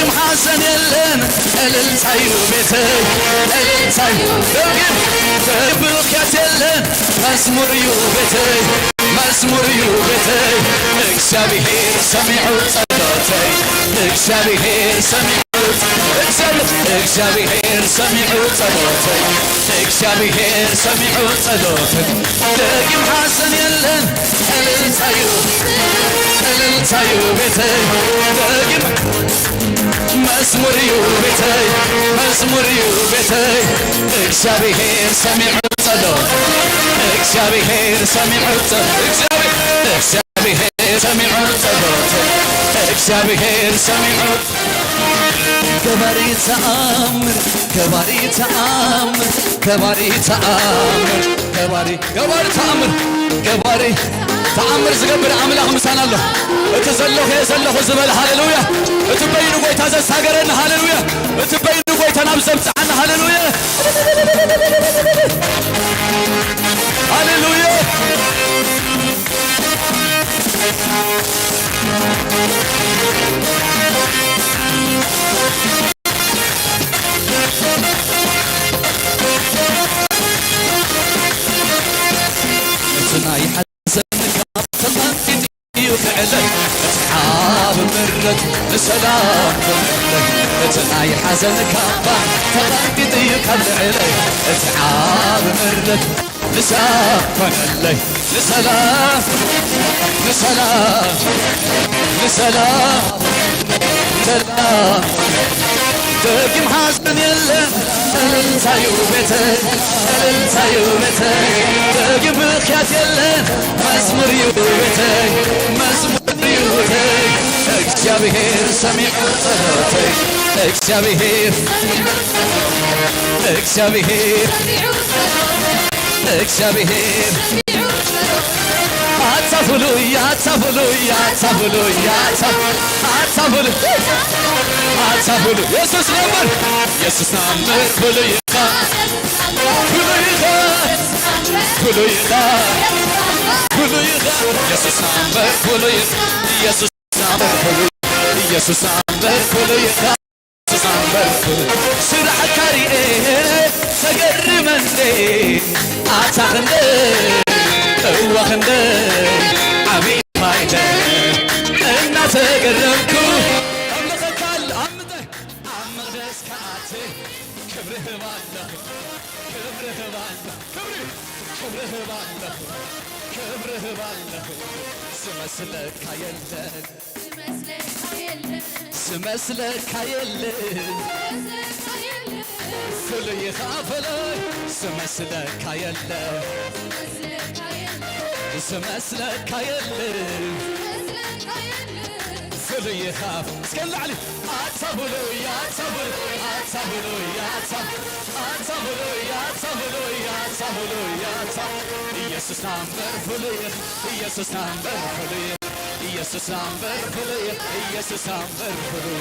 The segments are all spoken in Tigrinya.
ደጊም ሓዘን የለን፣ እልልታዩ ቤተይ፣ እልልታዩ። ደጊም፣ ደጊም ብኽያት የለን፣ መዝሙርዩ ቤተይ፣ መዝሙርዩ ቤተይ። እግዚኣብሔር ሰሚዑ ጸሎተይ፣ እግዚኣብሔር ሰሚዑ፣ እግዚኣብሔር፣ እግዚኣብሔር ሰሚዑ ጸሎተይ፣ እግዚኣብሔር ሰሚዑ ጸሎተይ። ደጊም ሓዘን የለን፣ እልልታዩ፣ እልልታዩ ቤተይ። ደጊም መዝሙርዩ ቤተይ፣ መዝሙርዩ ቤተይ። እግዚኣብሔር ሰሚዑ ጸሎት፣ እግዚኣብሔር ሰሚዑ ጸሎት፣ እግዚኣብሔር፣ እግዚኣብሔር ሰሚዑ ጸሎት፣ እግዚኣብሔር ሰሚዑ። ገባሪ ተኣምር፣ ገባሪ ተኣምር፣ ገባሪ ተኣምር፣ ገባሪ፣ ገባሪ ተኣምር፣ ገባሪ ተኣምር ዝገብር ኣምላኽ ምሳና ኣሎ። እቲ ዘለኹ እየ ዘለኹ ዝበል፣ ሃሌሉያ። እቲ በይ ንጎይታ ዘሳገረኒ፣ ሃሌሉያ። እቲ በይ ንጎይታ ናብ ዘምጽኣኒ፣ ሃሌሉያ። ሃሌሉያ። እቲ ናይ ሓዘን ካብ ተቐንጢጡ እዩ ክዕለል፣ እቲ ዓቢ ምረት ንሰላም ኮነለይ። እቲ ናይ ሓዘን ካባ ተቐንጢጡ እዩ ካብ ልዕለይ፣ እቲ ዓቢ ምረት ንሰላም ኮነለይ። ንሰላም፣ ንሰላም፣ ንሰላም፣ ሰላም። ደጊም ሓዘን የለን፣ እልልታዩ ቤተይ፣ እልልታዩ ቤተይ። ደጊም ብኽያት የለን፣ መዝሙርዩ ቤተይ፣ መዝሙርዩ ቤተይ። እግዚኣብሔር ሰሚዑ ጸሎተይ፣ እግዚኣብሔር፣ እግዚኣብሔር፣ እግዚኣብሔር። ኣታ ፍሉይ፣ ኣታ ፍሉይ፣ ኣታ ፍሉይ፣ ኣታ፣ ኣታ ፍሉይ፣ ኣታ ፍሉይ። የሱስ ነበር፣ የሱስ ነበር ፍሉይ ኢኻ፣ ፍሉይ ኢኻ፣ ፍሉይ ኢኻ፣ ፍሉይ ኢኻ። የሱስ ነበር ፍሉይ፣ የሱስ ነበር ፍሉይ፣ የሱስ ነበር ፍሉይ ኢኻ። ስራሕ ካሪኤ ተገርመ እንዴ ኣታ ክንደይ እዋ ክንደይ ዓብዪ ፋይዳ እናተገረምኩ ኣምልኸካል ኣብ ምድር ኣብ መቕደስ ከኣት ክብሪ ህባለኹ ክብሪ ህባለኹ ክብሪ ክብሪ ህባለኹ ክብሪ ህባለኹ ዝመስለካ የለን ዝመስለካ የለን ዝመስለካ የለን ዝመስለካ የለን ፍሉይ ኢኻ ፍሉይ ዝመስለካ የለን ዝመስለካ የለን ዝመስለካ የለን ዝመስለካ የለን ፍሉይ ኢኻ እስከ ንላዕሊ ኣታ ፍሉይ ኣታ ፍሉይ ኣታ ፍሉይ ኣታ ኣታ ፍሉይ ኣታ ፍሉይ ኣታ ፍሉይ ኣታ ኢየሱስ ናምበር ፍሉይ ኢየሱስ ናምበር ፍሉይ ኢየሱስ ናምበር ፍሉይ ኢየሱስ ናምበር ፍሉይ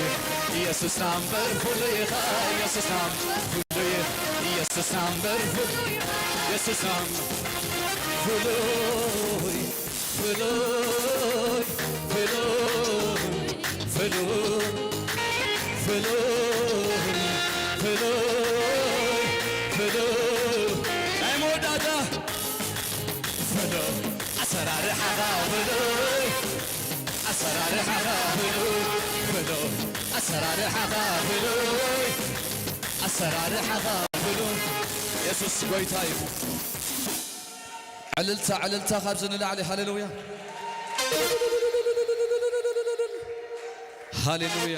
ኢየሱስ ናምበር ፍሉይ ኢኻ ኢየሱስ ናምበር ፍሉይ ኢየሱስ ናምበር ፍሉይ ኢየሱስ ናምበር ፍሉይ ፍሉይ ፍሉይ ፍሉይ ፍሉይ ፍሉይ ፍሉይ ናይ መወዳእታ ፍሉይ ኣሰራርሓኻ ፍሉይ ኣሰራርሓኻ ፍሉይ ፍሉይ ኣሰራርሓኻ ፍሉይ ኣሰራርሓኻ ፍሉይ የሱስ ጎይታ እዩ። ዕልልታ ዕልልታ ካብዚ ንላዕሊ ሃሌሉያ ሃሌሉያ።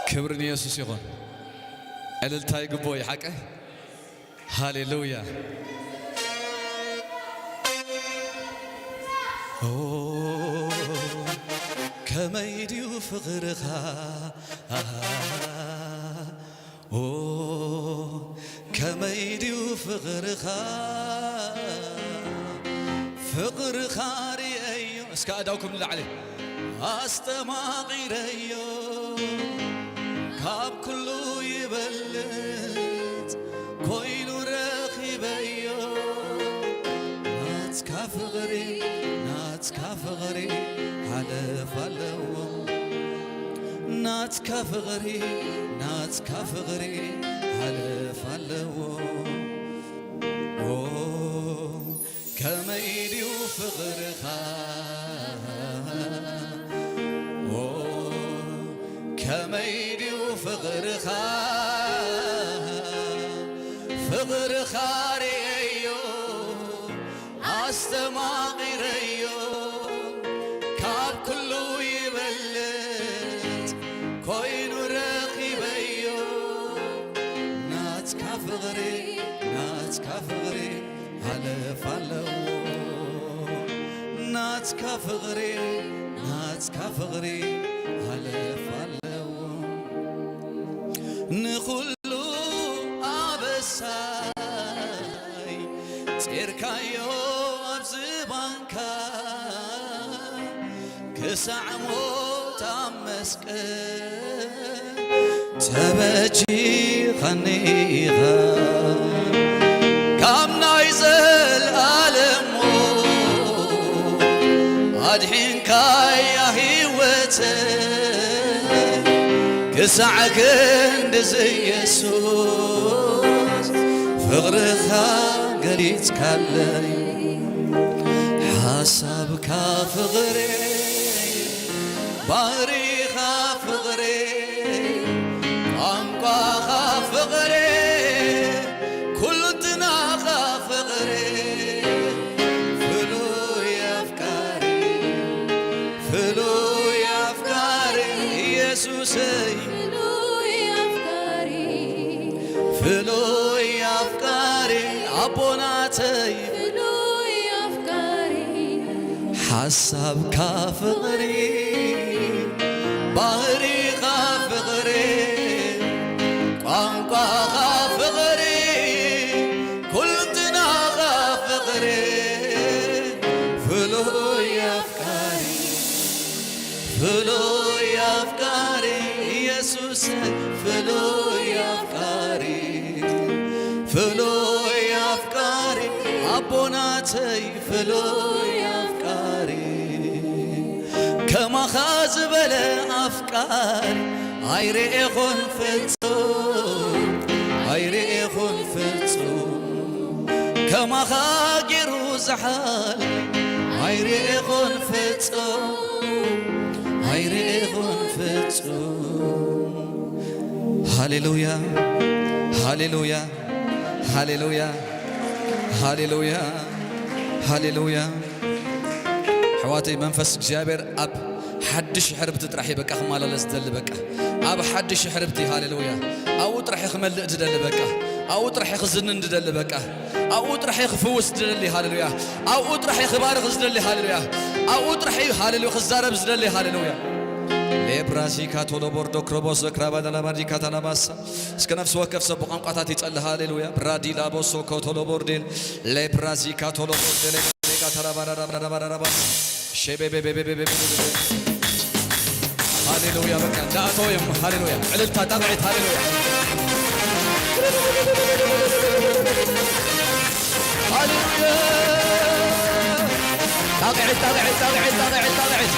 ክብሪ ንየሱስ ይኹን። ዕልልታ ይግብኦ እዩ ሓቀ። ሃሌሉያ። ኦ ከመይ ድዩ ፍቕርኻ ኦ ከመይ ድዩ ፍቕርኻ ፍቕርኻ ርእየዮ እስከ ኣእዳውኩም ንላዕሊ ኣስተማቒረዮ ካብ ኩሉ ይበልጽ ኮይኑ ረኺበዮ ናትካ ፍቕሪ ናትካ ፍቕሪ ናትካ ፍቕሪ፣ ናትካ ፍቕሪ ሓለፍ ኣለዎ። ኦ፣ ከመይ ድዩ ፍቕርኻ? ኦ፣ ከመይ ድዩ ፍቕርኻ? ፍቕርኻ ርእየዮ፣ ኣስተማቒረዮ፣ ካብ ኩሉ ይበልጽ ኮይኑ ረኺበዮ። ናትካ ፍቕሪ፣ ናትካ ፍቕሪ ሓለፍ ኣለዎ። ናትካ ፍቕሪ፣ ናትካ ፍቕሪ ሓለፍ ኣለዎ። ንኹሉ ኣበሳይ ጼርካዮ ኣብ ዝባንካ፣ ክሳዕ ሞት ኣብ መስቀል ተበጂኻኒ ኢኻ። ካብ ናይ ዘልኣለም ሞት ኣድሒንካያ ህይወተይ፣ ክሳዕ ክንድዚ ኢየሱስ ፍቕርኻ ገሊጽካለይ። ሓሳብካ ፍቕሪ፣ ባህሪኻ ፍቕሪ፣ ቋንቋኻ ፍቕሪ፣ ኩልንትናኻ ፍቕሪ፣ ፍሉይ ኣፍቃሪ፣ ፍሉይ ኣፍቃሪ ኢየሱሰይ፣ ፍሉይ ኣፍቃሪ፣ ፍሉይ ኣፍቃሪ ኣቦናተይ፣ ፍሉይ ኣፍቃሪ ሓሳብካ ፍቕሪ፣ ባህሪኻ ፍቕሪ፣ ቋንቋኻ ፍቕሪ፣ ኩልንትናኻ ፍቕሪ፣ ፍሉይ ኣፍቃሪ፣ ፍሉይ ኣፍቃሪ ኢየሱስ፣ ፍሉይ ኣፍቃሪ፣ ፍሉይ ኣፍቃሪ ኣቦናተይ፣ ፍሉይ ኣፍቃሪ፣ ከማኻ ዝበለ ኣፍቃሪ ኣይርኤኹን ፍጹም፣ ኣይርኤኹን ፍጹም፣ ከማኻ ገይሩ ዝሓል ኣይርኤኹን ፍጹም፣ ኣይርኤኹን ፍጹም። ሃሌሉያ፣ ሃሌሉያ፣ ሃሌሉያ፣ ሃሌሉያ፣ ሃሌሉያ። ኣሕዋተይ፣ መንፈስ እግዚኣብሔር ኣብ ሓድሽ ሕርብቲ ጥራሕ እዩ በቃ ክመላለስ ዝደሊ። በቃ ኣብ ሓድሽ ሕርብቲ፣ ሃሌሉያ፣ ኣብኡ ጥራሕ እዩ ክመልእ ዝደሊ። በቃ ኣብኡ ጥራሕ እዩ ክዝንን ዝደሊ። በቃ ኣብኡ ጥራሕ እዩ ክፍውስ ዝደሊ። ሃሌሉያ፣ ኣብኡ ጥራሕ እዩ ክባርኽ ዝደሊ። ሃሌሉያ፣ ኣብኡ ጥራሕ እዩ፣ ሃሌሉያ፣ ክዛረብ ዝደሊ። ሃሌሉያ። ሌብራሲካ ቶሎቦርዶ ክሮቦስ ክራባዳላባዲካ ታላባሳ። እስከ ነፍሲ ወከፍ ሰብ ብቋንቋታት ይጸሊ። ሃሌሉያ። ብራዲላ ቦሶ ኮቶሎቦርዴል ሌብራሲካ ቶሎቦርዴል ሌጋ ተራባራራባራባራባ ሼቤቤቤቤቤቤቤ። ሃሌሉያ። በቃ እንዳኣተወ እዮም። ሃሌሉያ። ዕልልታ፣ ጣቕዒት። ሃሌሉያ። ሃሌሉያ። ጣቕዒት፣ ጣቕዒት፣ ጣቕዒት፣ ጣቕዒት፣ ጣቕዒት።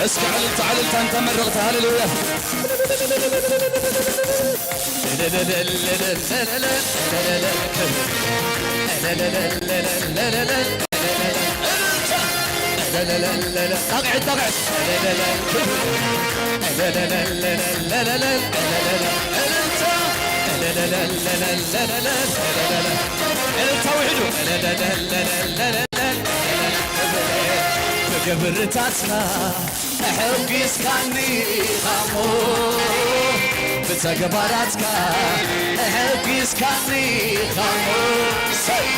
እስኪ ዕልልታ፣ ዕልልታ እንተመርቕቲ። ሃሌሉያ። ጣቕዒት፣ ጣቕዒት። እልልታ። እልልታ ውሒዱ። ብግብርታትካ ኣሐጒስካኒ ኢኻ እሞ፣ ብተግባራትካ ኣሐጒስካኒ ኢኻ እሞ። ሰይ!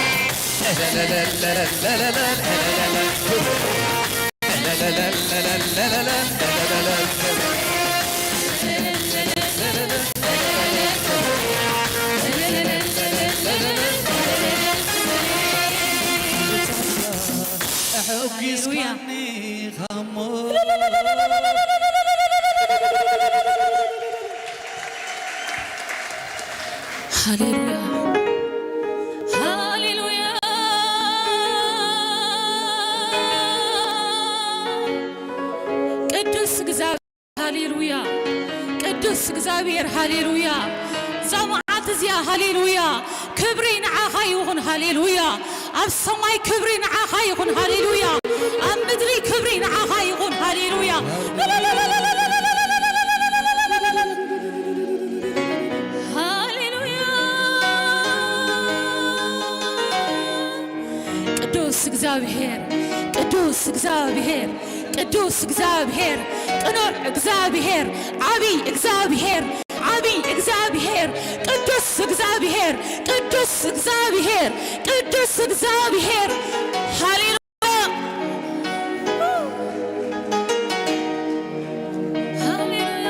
ኣሐጒስካኒ ኢኻ እሞ። ሃሌሉያ። እግዚኣብሔር፣ ሃሌሉያ። እዛ መዓልቲ እዚኣ፣ ሃሌሉያ፣ ክብሪ ንዓኻ ይኹን፣ ሃሌሉያ። ኣብ ሰማይ ክብሪ ንዓኻ ይኹን፣ ሃሌሉያ። ኣብ ምድሪ ክብሪ ንዓኻ ይኹን፣ ሃሌሉያ። ሃሌሉያ። ቅዱስ እግዚኣብሔር፣ ቅዱስ እግዚኣብሔር፣ ቅዱስ እግዚኣብሔር፣ ቅኑዕ እግዚኣብሔር፣ ዓብይ እግዚኣብሔር፣ ዓብይ እግዚኣብሔር፣ ቅዱስ እግዚኣብሔር፣ ቅዱስ እግዚኣብሔር፣ ቅዱስ እግዚኣብሔር። ሃሌሉያ። ሃሌሉያ።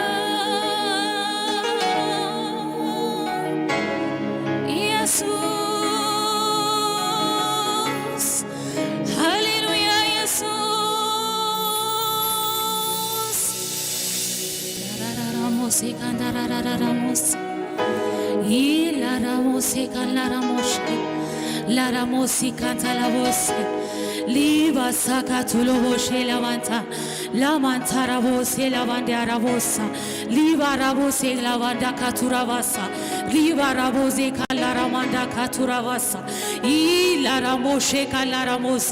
ኢየሱስ። ሃሌሉያ ኢየሱስ። ላራራራሞሴ ካንዳራራራሞስ። ይላራሞሴ ካላራሞሽ። ላራሞሲ ካንታላቦሴ። ሊባሳ ካቱሎቦሼ ላባንታ። ላማንታ ራቦሴ ላባንዲያ ራቦሳ። ሊባ ራቦሴ ላባንዳ ካቱራባሳ። ሊባ ራቦዜ ካላራማንዳ ካቱራባሳ። ይላራሞሼ ካላራሞሴ።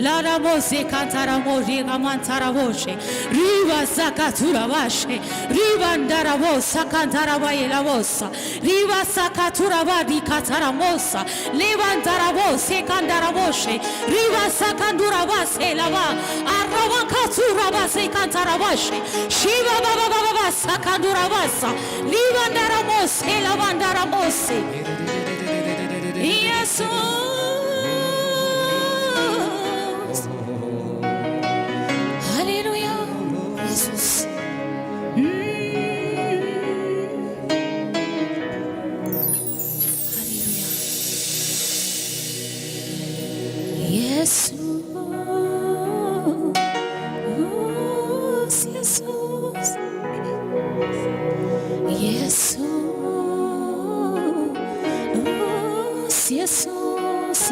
ላራሞሴ ካንታራሞሼ ካማንታራቦሼ። ሪባ ሳካቱራባሼ። ሪባ እንዳራቦሳ ካንታራባዬ ላቦሳ። ሪባ ሳካቱራባ ዲካታራሞሳ። ሌባ እንዳራቦሴ ካንዳራቦሼ። ሪባ ሳካንዱራባሴ ላባ። አራባ ካቱራባሴ ካንታራባሼ። ሺባ ባባባባባ ሳካንዱራባሳ። ሊባ እንዳራሞሴ ላባ እንዳራሞሴ። ኢየሱስ። ሃሌሉያ ኢየሱስ። ሃሌሉያ ኢየሱስ። ኢየሱስ፣ ኢየሱስ፣ ኢየሱስ፣ ኢየሱስ፣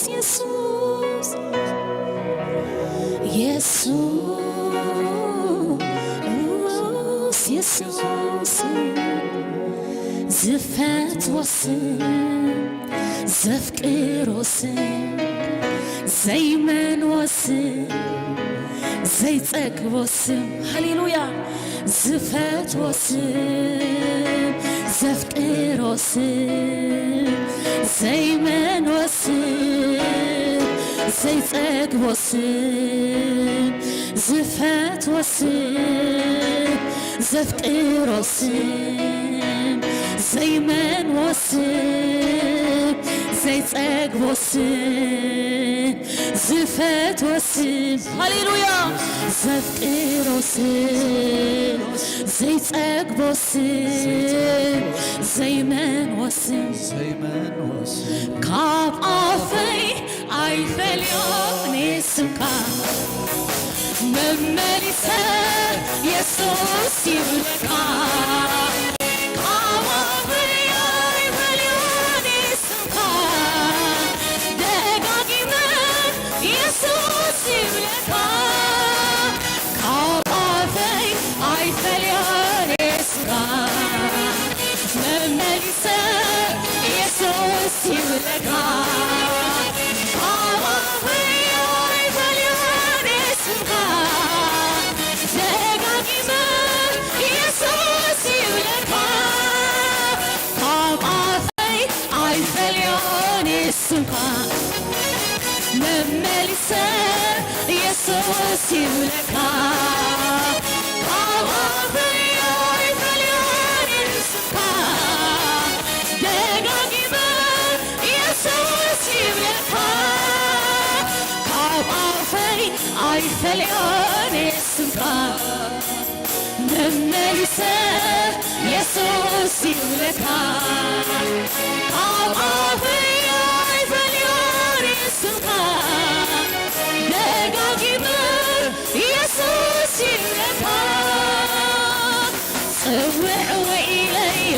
ኢየሱስ፣ ኢየሱስ፣ ኢየሱስ፣ ዝፈትዎ ስም፣ ዘፍቅሮ ስም፣ ዘይመንዎ ስም፣ ዘይጸግቦ ስም። ሃሌሉያ። ዝፈትዎ ስም፣ ዘፍቅሮ ስም፣ ዘይመንዎ ስም፣ ዘይጸግቦ ስም፣ ዝፈትዎ ስም፣ ዘፍቅሮ ስም፣ ዘይመንዎ ስም፣ ዘይጸግቦ ስም፣ ዝፈትዎ ስም። ሃሌሉያ። ዘፍቅሮ ስም፣ ዘይጸግቦ ስም፣ ዘይመንዎ ስም። ካብ ኣፈይ ኣይፈልዮን ስምካ፣ መመሊሰ የሱስ ይብለካ። ካብ ኣፈይ ኣይፈልዮን ስምካ፣ ደጋጊመ የሱስ ይብለካ። ካብ ኣፈይ ኣይፈልዮን ስምካ፣ መመሊሰ የሱስ ይብለካ። ካብ ኣፈይ ኣይፈልዮን ስምካ፣ ደጋጊመ የሱስ ይብለካ። ካብ ኣፈይ ኣይፈልዮን ስምካ፣ መመሊሰ የሱስ ይብለካ። ካብ ኣፈይ ኣይፈልዮን ስምካ፣ ደጋጊመ የሱስ ይብለካ። ካብ ኣፈይ ኣይፈልዮን ስምካ፣ መመሊሰ የሱስ ይብለካ። ካብ ኣፈይ ኣይፈልዮን ስምካ፣ ደጋጊመ የሱስ ይብለካ። ጽውዕወ ኢለዮ፣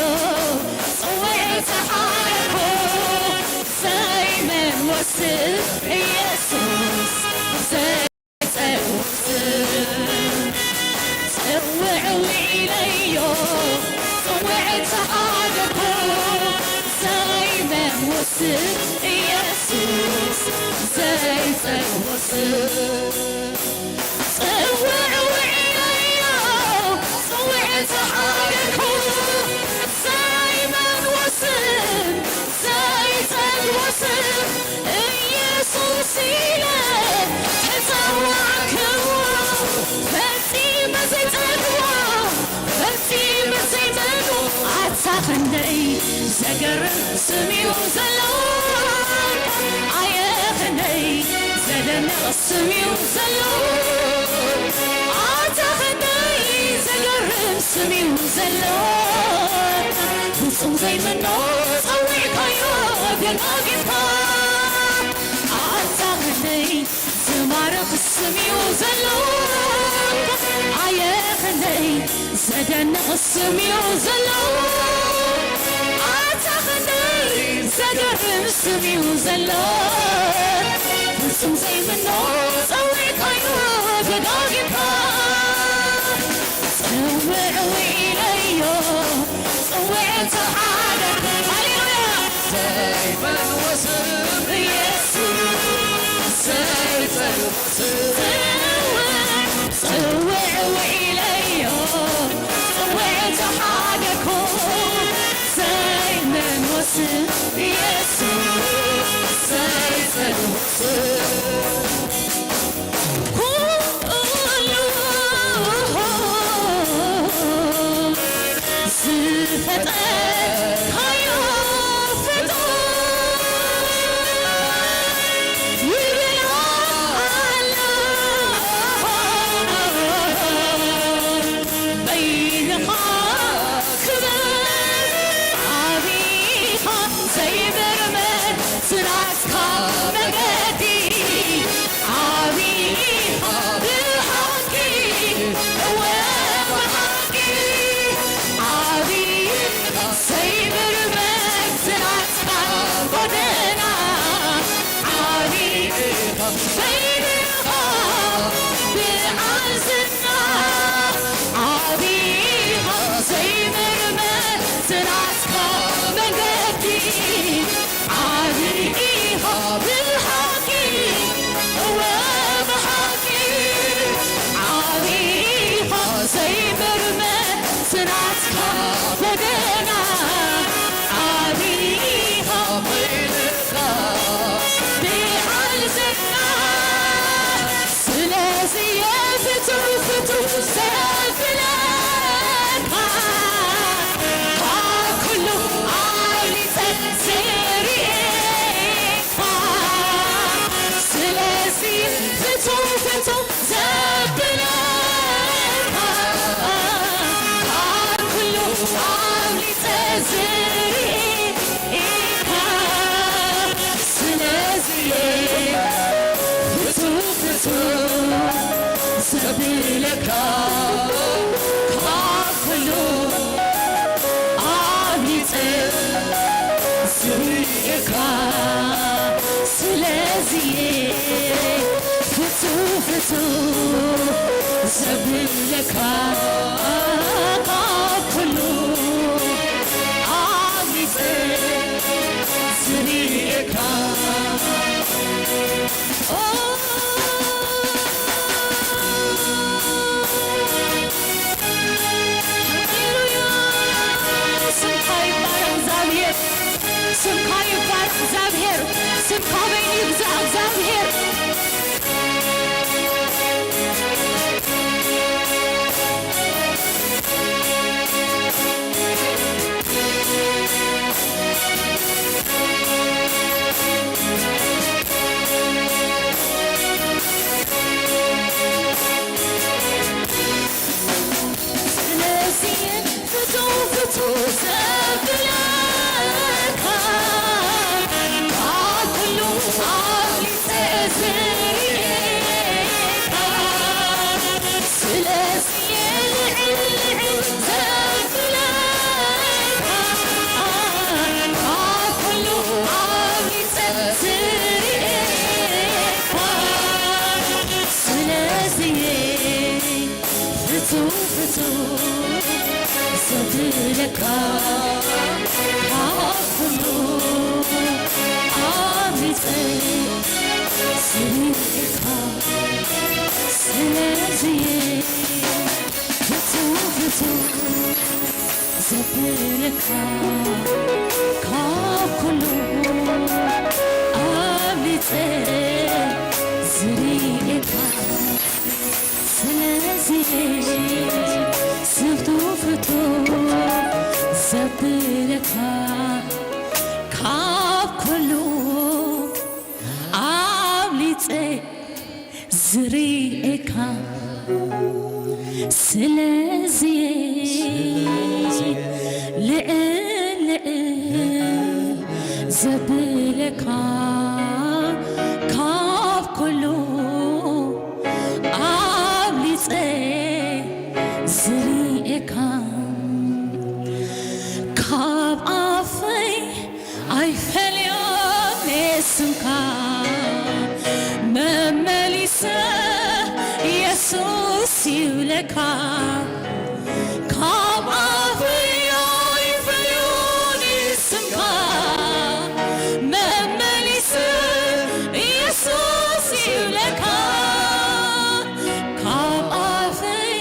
ጽውዕ ተሓርኩ፣ ዘይመንዎ ስም የሱስ፣ ዘይ ኢየሱስ ዘይጸልዎ ስም። ጽውዕ ውዒለዮ፣ ጽውዕ ተሓደግኩ። ዘይመንዎ ስም፣ ዘይጸልዎ ስም፣ ኢየሱስ ኢለ ተጸዋዕክዎ። ፈጺመ ዘይጸልዎ፣ ፈጺመ ዘይመንዎ፣ ኣታ ክንደይ ዘገርም ስም እዩ ዘሎ። ኣየ ክንደይ ዘደንቕ ስም እዩ ዘሎ። ኣታ ክንደይ ዘገርም ስም እዩ ዘሎ። ፍጹም ዘይምኖ ጸዊዕካዮ ደጋጊምካ። ኣታ ክንደይ ዝማርኽ ስም እዩ ዘሎ። ኣየ ክንደይ ዘደንቕ ስም እዩ ዘሎ። ኣታ ክንደይ ዘገርም ስም እዩ ዘሎ። ፍጹም ዘይምኖ ጸዊዕካዮ ደጋጊምካ። ጽውዕ ኢለዮ፣ ጽውዕ ተሓደግኩ። ሃሌሉያ። ዘይመንዎ ስም ኢየሱስ፣ ዘይጸልዎ ስም። ጽውዕ ኢለዮ፣ ጽውዕ ተሓደግኩ። ዘይመንዎ ስም ኢየሱስ፣ ዘይጸልዎ ስም። ኩሉ ዝፈጠርካዮ ፍጡር ይብል ኣሎ። በይንኻ ክብር ዓቢኻ ዘይምርመር ስራሕካ መገዲ ዓቢኻ ብሓቂ እወ ብሓቂ ዓቢኻ ዘይምርመር ስራሕካ ጎደና ዓቢኻ በይንኻ ብዓል ዝና ዓቢኻ ዘይምርመር ስራሕካ መገዲ ዓቢ ኢኻ ብሓቂ እወ ብሓቂ ዓቢ ኢኻ ዘይምርመር ስራሕካ ጎደና ዓቢ ኢኻ ብዓል ዝና ስለዚ የፍትው ፍትው ዘብለካ ካብ ኩሉ ኣብሊጸ ዝርእየካ ስለዚ ፍትው ፍትው ዘብለካ ካብ ኩሉ ኣብሊጸ ዝርእየካ ስለዚ ፍትው ፍትው ዘብለካ ካብ ኩሉ ኣብሊጸ ዝርእየካ ስለዚ ፍትው ፍትው ዘብለካ ካብ ኩሉ ኣብሊጸ ዝርእየካ ሃሌሉያ! ስምካ ይባረክ እግዚኣብሔር፣ ስምካ ይባረክ እግዚኣብሔር፣ ስምካ በይኑ ይግዛእ እግዚኣብሔር። ስለዚ ፍትው ፍትው ዘብለካ ካብ ኩሉ ኣብሊጸ ዘብለካ ካብ ኩሉ ኣብሊጸ ዝርእየካ ካብ ኣፈይ ኣይፈልዮን ስምካ መመሊሰ የሱስ ይብለካ ካብ ኣፈይ ኣይፈልዮን ስምካ መመሊሰ የሱስ ይብለካ ካብ ኣፈይ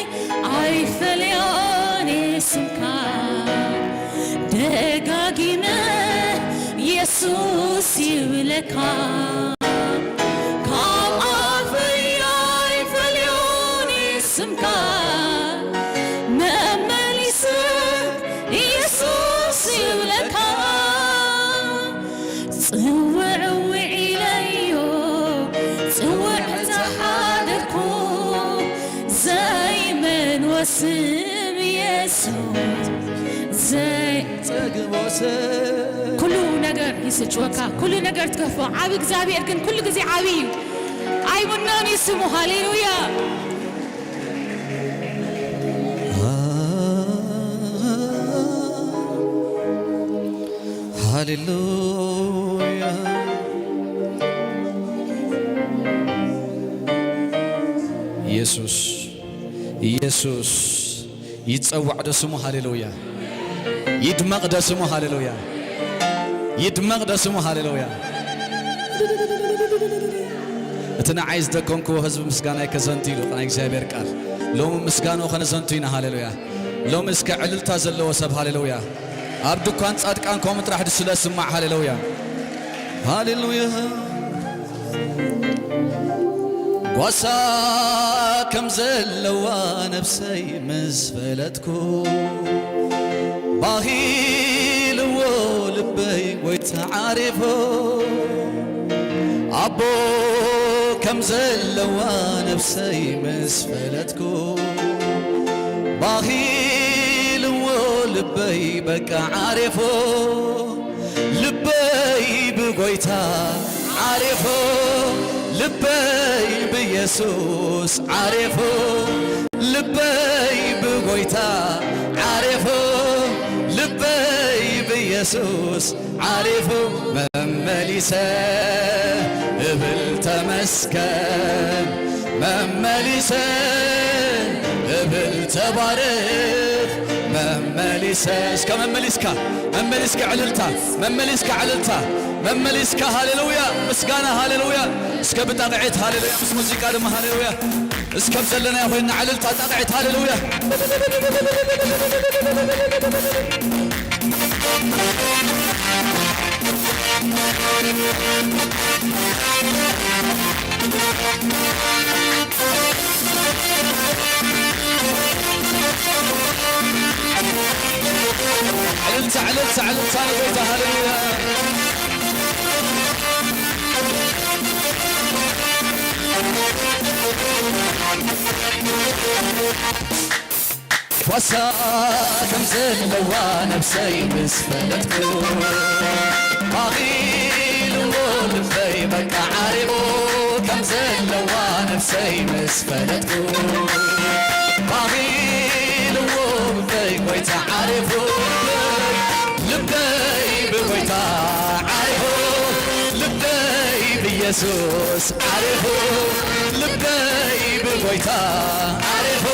ኣይፈልዮን ስምካ ደጋጊመ የሱስ ይብለካ ካብ ኣፈይ ኣይፈልዮን ስምካ መመሊሰ የሱስ ይብለካ ጽውዕ ውዒለዮ ጽውዕ ተሓደርኩ ዘይመንወ ስም የሱስ ዘይ ጸግቦ ሰብ ኩሉ ነገር ይስጭወካ ኩሉ ነገር ትከፎ ዓብ እግዚኣብሔር ግን ኩሉ ግዜ ዓብ እዩ ኣይምኖን እዩ ስሙ ሃሌሉያ ሃሌሉያ ኢየሱስ ኢየሱስ ይጸዋዕ ዶ ስሙ ሃሌሉያ ይድመቕ ዶ ስሙ ሃሌሉያ ይድመቕ ዶ ስሙ ሃሌሉያ እቲ ንዓይ ዝደከምክዎ ህዝቢ ምስጋናይ ከዘንቱ ኢሉ ናይ እግዚኣብሔር ቃል ሎሚ ምስጋንኡ ከነዘንቱ ኢና ሃሌሉያ ሎሚ እስከ ዕልልታ ዘለዎ ሰብ ሃሌሉያ ኣብ ድኳን ጻድቃን ከምኡ ጥራሕ ድስለ ስማዕ ሃሌሉያ ሃሌሉያ ጓሳ ከም ዘለዋ ነፍሰይ ምስ ፈለጥኩ ባሂልዎ ልበይ ጎይታ ዓሪፎ ኣቦ ከም ዘለዋ ነፍሰይ ምስ ፈለጥኩ ባሂልዎ ልበይ በቃ ዓሪፎ ልበይ ብጎይታ ዓሪፎ ልበይ ብየሱስ ዓሪፎ ልበይ ብጎይታ ዓሪፎ ልበይ ብየሱስ ዓሪፎ መመሊሰ እብል ተመስገን መመሊሰ እብል ተባረኽ መመሊሰ እስከ መመሊስካ መመሊስካ ዕልልታ መመሊስካ ዕልልታ መመሊስካ ሃሌሉያ ምስጋና ሃሌሉያ እስከ ብጣቕዒት ሃሌሉያ ምስ ሙዚቃ ድማ ሃሌሉያ እስከ ኣብ ዘለናዮ ኮይና ዕልልታ ጣቕዒት ሃሌሉያ ዕልልታ ዕልልታ ዕልልታ ንጎይታ ሃሌሉያ ኳሳ ከም ዘለዋ ነብሰይ ምስ ፈለጥኩ ባኺልዎ ልበይ በቃ ዓሪቑ ከም ዘለዋ ነብሰይ ምስ ፈለጥኩ ባኺልዎ ልበይ ጎይታ ዓሪፉ ልበይ ልበይ ብጎይታ ዓሪፉ ልበይ ብየሱስ ዓሪፉ ልበይ ብጎይታ ዓሪፉ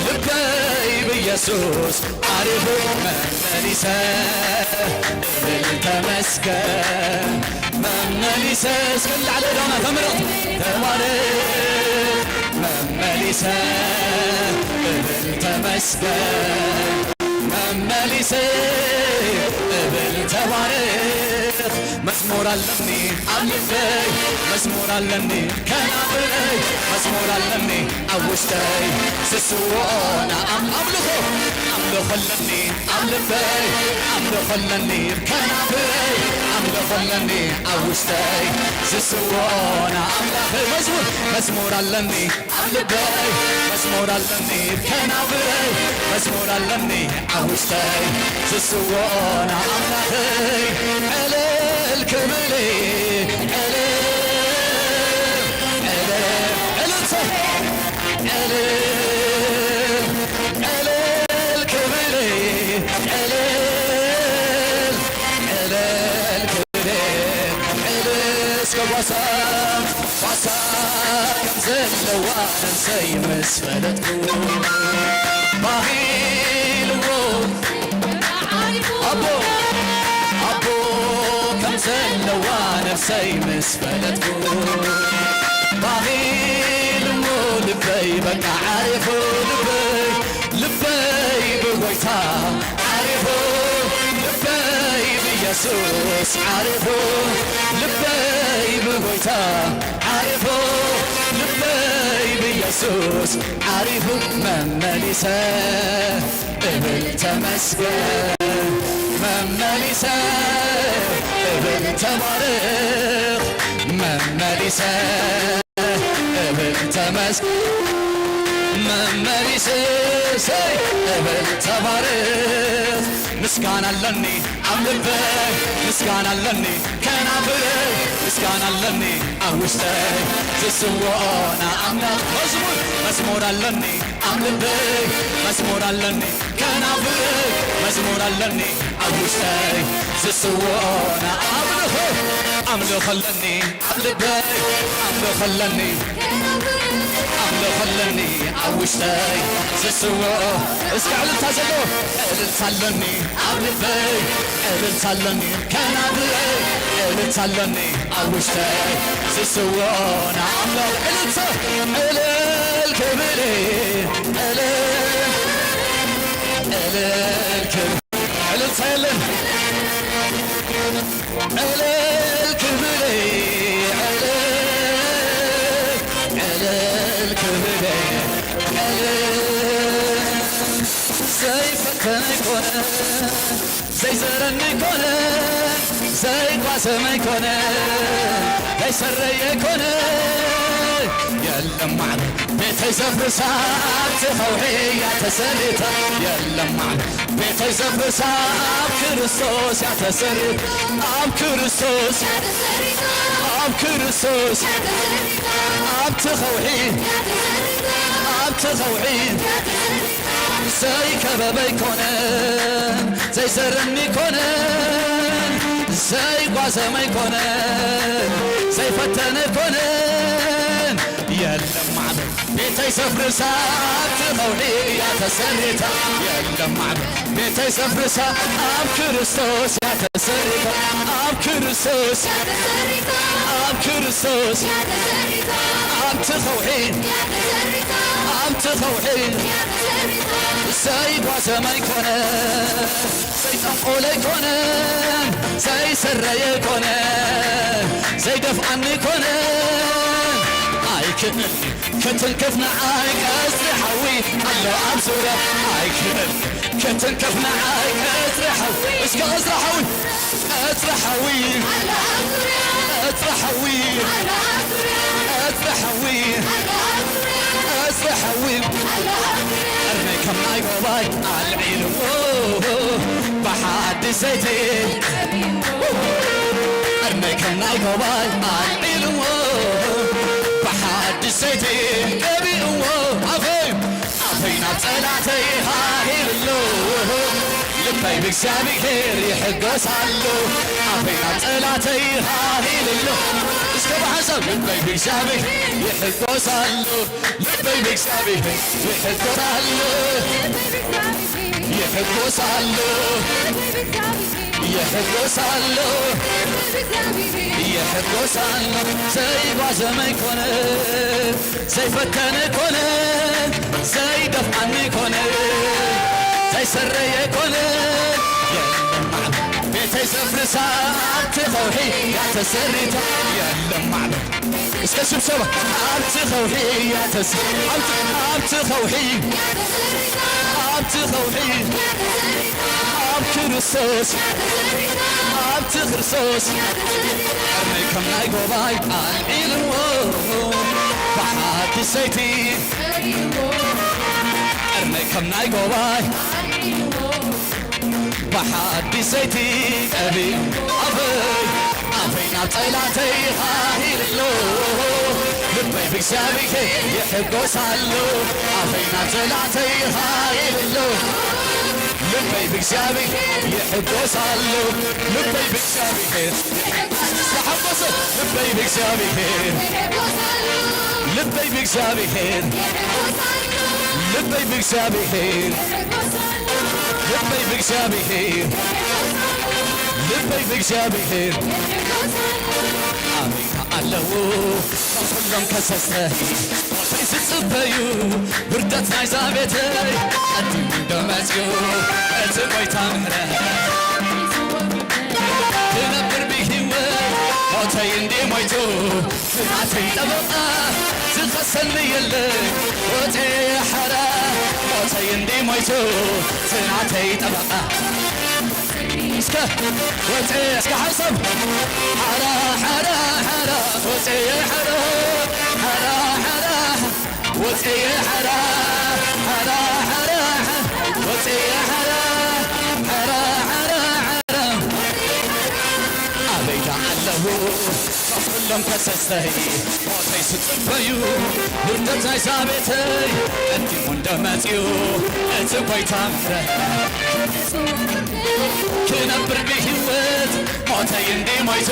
ልበይ ብየሱስ ዓሪፉ መመሊሰ እብል ተመስገን መመሊሰ እስከ ንላዕሊ ዳና ተምረቕ ተባረኽ መመሊሰ እብል ተመስገን መመሊሰ እብል ተባረኽ መዝሙር ኣለኒ ኣብ ልበይ መዝሙር ኣለኒ ከናፍረይ መዝሙር ኣለኒ ኣብ ውሽጠይ ስስውኦ ንኣም ኣምልኾ ኣምልኾ ኣለኒ ኣብ ልበይ ኣምልኾ ኣለኒ ከናፍረይ ኣምልኾ ኣለኒ ኣብ ውሽጠይ ስስውኦ ንኣምላኸይ መዝሙር መዝሙር ኣለኒ ኣብ ልበይ መዝሙር ኣለኒ ከናፍረይ መዝሙር ኣለኒ ኣብ ውሽጠይ ስስውኦ ንኣምላኸይ ዕለ ባሳ ባሳ ከም ዘለዋ ነፍሰይ ምስ ፈለጥኩ፣ ባህልዎ ኣቦ ኣቦ ከም ዘለዋ ነፍሰይ ምስ ፈለጥኩ፣ ባህልዎ ልበይ በቃ ዓሪፉ፣ ልበይ ልበይ ብጎይታ ዓሪፉ፣ ልበይ ብየሱስ ዓሪፉ፣ ልበይ ብጎይታ ዓሪፉ፣ ልበይ ብየሱስ ዓሪፉ። መመሊሰ እብል ተመስገን፣ መመሊሰ እብል ተባረኽ፣ መመሊሰ እብል ተመስ-፣ መመሊሰ እብል ተባረኽ። ምስጋና ኣለኒ ኣብ ልበይ፣ ምስጋና ኣለኒ ከናፍረይ፣ ምስጋና ኣለኒ ኣብ ውሽጠይ ዝስውኦ ንኣምላኽ። መዝሙር፣ መዝሙር ኣለኒ ኣብ ልበይ፣ መዝሙር ኣለኒ ከናፍረይ፣ መዝሙር ኣለኒ ኣብ ውሽጠይ ዝስውኦ ንኣምልኾ። ኣምልኾ ኣለኒ ኣብ ልበይ፣ ኣምልኾ ኣለኒ፣ ኣምልኾ ኣለኒ ኣብ ውሽጠይ ዝስውኦ። እስከ ዕልልታ ዘለዎ። ዕልልታ ኣለኒ ኣብ ልበይ፣ ዕልልታ ኣለኒ ከናፍረይ፣ ዕልልታ ኣለኒ ኣብ ውሽጠይ ዝስውኦ ንኣምላኽ። ዕልልታ፣ ዕልል ክብል፣ ዕልል፣ ዕልል ክብል፣ ዕልልታ የለን። ዕልል ክብል፣ ዕልል፣ ዕልል ክብል፣ ዕልል። ዘይፈተነ ኣይኮነ፣ ዘይዘረኒ ኣይኮነ፣ ዘይጓሰመ ኣይኮነ፣ ዘይሰረየ ኣይኮነ። የለም ማዕበል ቤተይ ዘፍርሳ፣ ኣብቲ ኸውሒ እያ ተሰሪታ። የለም ማዕበል ቤተይ ዘፍርሳ፣ ኣብ ክርስቶስ እያ ተሰሪታ። ኣብ ክርስቶስ፣ ኣብ ክርስቶስ፣ ኣብቲ ኸውሒ፣ ኣብቲ ኸውሒ ዘይከበበ ኣይኮነን፣ ዘይዘረኒ ኣይኮነን፣ ዘይጓዘመ ኣይኮነን፣ ዘይፈተነ ኣይኮነን። የለም ማዕበል ቤተይ ዘፍርሳ፣ ኣብቲ ኸውሒ እያ ተሰሪታ። የለም ማዕበል ቤተይ ዘፍርሳ፣ ኣብ ክርስቶስ እያ ተሰሪታ። ኣብ ክርስቶስ፣ ኣብ ክርስቶስ፣ ኣብቲ ኸውሒ፣ ኣብቲ ኸውሒ ዘይጓዘመ ኣይኮነን፣ ዘይጠንቆለ ኣይኮነን፣ ዘይሰረየ ኣይኮነን፣ ዘይደፍኣኒ ኣይኮነን። ኣይክእልን ክትንክፍ ንዓይ ቀስሪ ሓዊ ኣሎ ኣብ ዙርያ። ኣይክእልን ክትንክፍ ንዓይ ቀስሪ ሓዊ። እስከ ቀስሪ ሓዊ፣ ቀስሪ ሓዊ፣ ቀስሪ ሓዊ፣ ቀስሪ ሓዊ፣ ቀስሪ ሓዊ። ቀርነይ ከም ናይ ጎባይ ኣልዒልዎ ብሓድሽ ዘይቲ። ቀርነይ ከም ናይ ጎባይ ኣልዒልዎ ብሓድሽ ዘይቲ ቀቢእዎ። ኣፈይ ኣፈይ ናብ ጸላተይ ሃሂልሎ፣ ልበይ ብእግዚኣብሔር ይሕጎስ ኣሎ። ኣፈይ ናብ ጸላተይ ሃሂልሎ፣ እስከ ብሓንሳብ ልበይ ብእግዚኣብሔር ይሕጎስ ኣሎ። ልበይ ብእግዚኣብሔር ይሕጎስ ኣሎ። ይሕጎስ ኣሎ። ይሕጎስ ኣሎ። ይሕጎስ ኣሎ። ዘይጓዘመ ኣይኮነ፣ ዘይፈተነ ኣይኮነ፣ ዘይደፍኣኒ ኣይኮነ፣ ዘይሰረየ ኣይኮነ። የለም ማዕበል ቤተይ ዘፍርሳ፣ ኣብቲ ኸውሒ እያ ተሰሪታ። የለም ማዕበል እስከ ሽብሸባ። ኣብቲ ኸውሒ እያ ተስ-፣ ኣብቲ፣ ኣብቲ ኸውሒ፣ ኣብቲ ኸውሒ፣ ኣብ ክርስቶስ፣ ኣብቲ ክርስቶስ። ቀርነይ ከም ናይ ጎባይ ኣልዒልዎ ብሓድሽ ዘይቲ። ቀርነይ ከም ናይ ጎባይ ብሓድሽ ዘይቲ ቀቢኡ። ኣፈይ ኣፈይ ናብ ጸላተይ ሃሂልሎ፣ ልበይ ብእግዚኣብሔር ይሕጎስ ኣሎ። ኣፈይ ናብ ጸላተይ ሃሂልሎ፣ ልበይ ብእግዚኣብሔር ይሕጎስ ኣሎ። ልበይ ብእግዚኣብሔር ዝተሓጎሰ ልበይ ብእግዚኣብሔር ልበይ ብእግዚኣብሔር ልበይ ብእግዚኣብሔር ልበይ ብእግዚኣብሔር ልበይ ብእግዚኣብሔር ኣበይታ ኣለዉ ካብ ኩሎም ከሰሰ ሞተይ ዝጽበዩ ውርደት ናይዛ ቤተይ ቀዲሙ ዶ መጽዩ እቲ ጎይታ ምሕረት ክነብር ብህይወት ሞተይ እንዲ ሞይቱ ናተይ ጠበቓ ዝኸሰኒ የለ ወፀ ሓራ ሞተይ እንዲ ሞይቱ ናተይ ጠበቓ እስከ ወፀ እስከ ሓንሳብ ሓራ ሓራ ሓራ ወፀ ሓራ ሓራ ሓራ ወፀ ሓራ ሓራ ሓራ ወፀ ሓራ ሓራ ሓራ ሓራ ኣበይታ ኣለዉ ካብ ኩሎም ከሰሰይ ሞተይ ዝፅበዩ ውርደት ናይዛ ቤተይ ቀዲሙ እንደመፅዩ እቲ ጎይታ ምሕረት ክነብር ብህይወት ሞተይ እንዲ ሞይቱ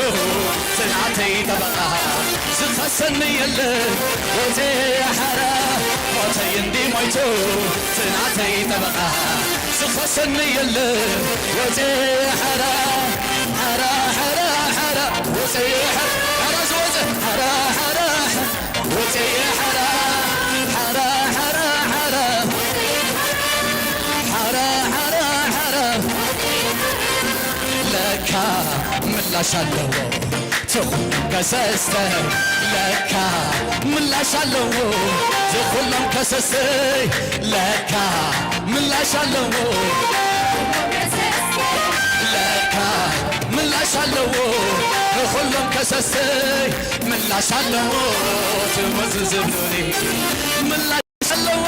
ዝናተይ ጠበቓ ዝኸሰኒ የለ ወፀ ሓራ ሞተይ እንዲ ሞይቱ ዝናተይ ጠበቓ ዝኸሰኒ የለ ወፀ ሓራ ሓራ ሓራ ሓራ ወፀ ሓራ ሓራ ዝወፀ ሓራ ሓራ ወፀ ሓራ ሓራ ሓራ ሓራ ሓራ ሓራ ሓራ ለካ ምላሽ ኣለዎ ትኹሎም ከሰስተይ ለካ ምላሽ ኣለዎ ትኹሎም ከሰስተይ ለካ ምላሽ ኣለዎ ለካ ምላሽ ኣለዎ ንኹሎም ከሰሰይ ምላሽ ኣለዎ ትምዝ ዝብሉኒ ምላሽ ኣለዎ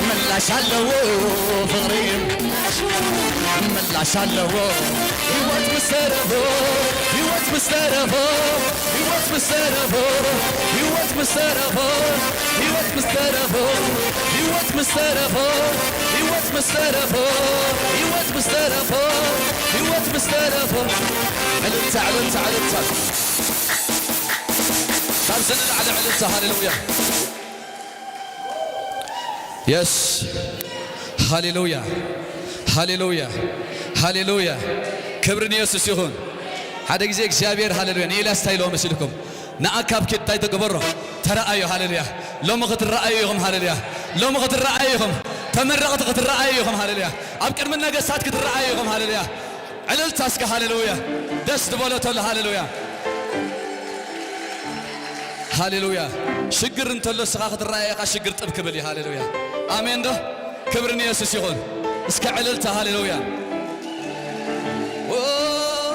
ምላሽ ኣለዎ ፍቕሪ ምላሽ ኣለዎ ህይወት ምስ ተረፎ ህይወት ምስ ተረፎ ህይወት ምስ ተረፎ ህይወት ምስ ተረፎ ህይወት ምስ ተረፎ ህይወት ምስ ተረፎ ህይወት ምስ ተረፎ ህይወት ምስ ተረፎ ህይወት ምስ ተረፎ ዕልልታ ዕልልታ ዕልልታ ካብዚ ንላዕሊ ዕልልታ ሃሌሉያ የስ ሃሌሉያ ሃሌሉያ ሃሌሉያ ክብሪ ንየሱስ ይኹን ሓደ ግዜ እግዚኣብሔር ሃሌሉያ ንኤልያስ እንታይ ኢልዎ መሲልኩም ንኣካብ ኪድ እንታይ ተገበሮ ተረኣዮ ሃሌሉያ ሎሚ ክትረኣዩ ኢኹም ሃሌሉያ ሎሚ ክትረኣዩ ኢኹም ተመረቕቲ ክትረኣዩ ኢኹም ሃሌሉያ ኣብ ቅድሚ ነገስታት ክትረኣዩ ኢኹም ሃሌሉያ ዕልልታ እስከ ሃሌሉያ ደስ ዝበሎ ተሎ ሃሌሉያ ሃሌሉያ ሽግር እንተሎ እስኻ ክትረኣየኻ ሽግር ጥብ ክብል እዩ ሃሌሉያ ኣሜን ዶ ክብሪ ንየሱስ ይኹን እስከ ዕልልታ ሃሌሉያ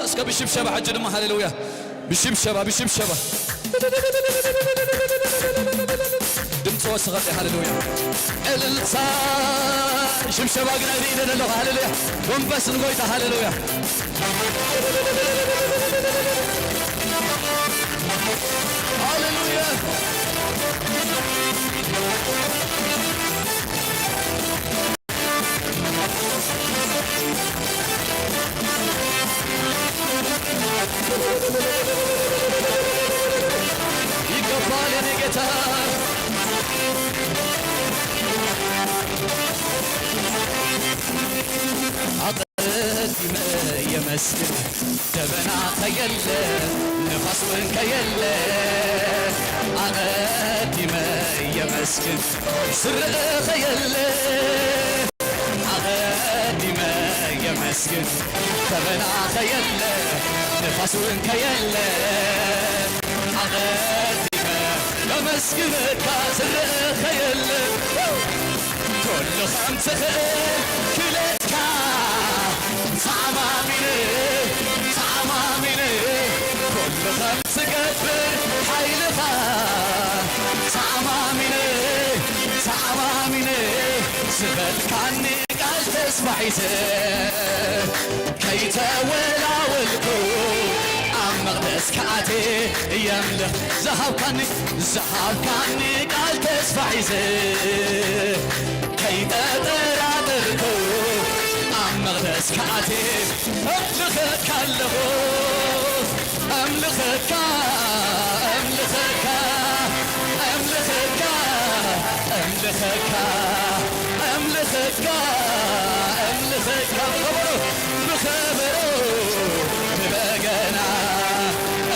እስከ ብሽብሸባ ሕጂ ድማ ሃሌሉያ ብሽብሸባ ብሽብሸባ ድምፂ ወስኸ ሃሌሉያ እልልታ ሽብሸባ ግን ኣይርኢ ዘለኹ ሃሌሉያ ጎንበስ ንጎይታ ሃሌሉያ ሃሌሉያ ይገባል የኔ ጌታ አቀድመ የመስግን ደበና ከየለ ንፋስ እውን ከየለ አቀድመ የመስግን ዝርእ ከየለ ኣቐዲመ የመስግን ደበና ከየለ ንፋስ እውን ከየለ ኣቐዲመ የመስግነካ ዝረአ ከየለ ኩሉ ከም ትኽእል ክለትካ ተኣማሚነ ተኣማሚነ ኩሉ ከም ትገብር ሓይልኻ ተኣማሚነ ተኣማሚነ ዝበልካኒ ቃል ተስፋ ሒዘ ከይተወላወልኩ ኣብ መቕደስ ከኣቴ የምልኽ ዝሃብካኒ ዝሃብካኒ ቃል ተስፋ ሒዘ ከይተጠራጠርኩ ኣብ መቕደስ ከኣቴ እምልኸካ ኣለኹ። እምልኸካ እምልኸካ እምልኸካ እምልኸካ እምልኸካ እምልኸካ ብኸበሮ ብኸበሮ ብበገና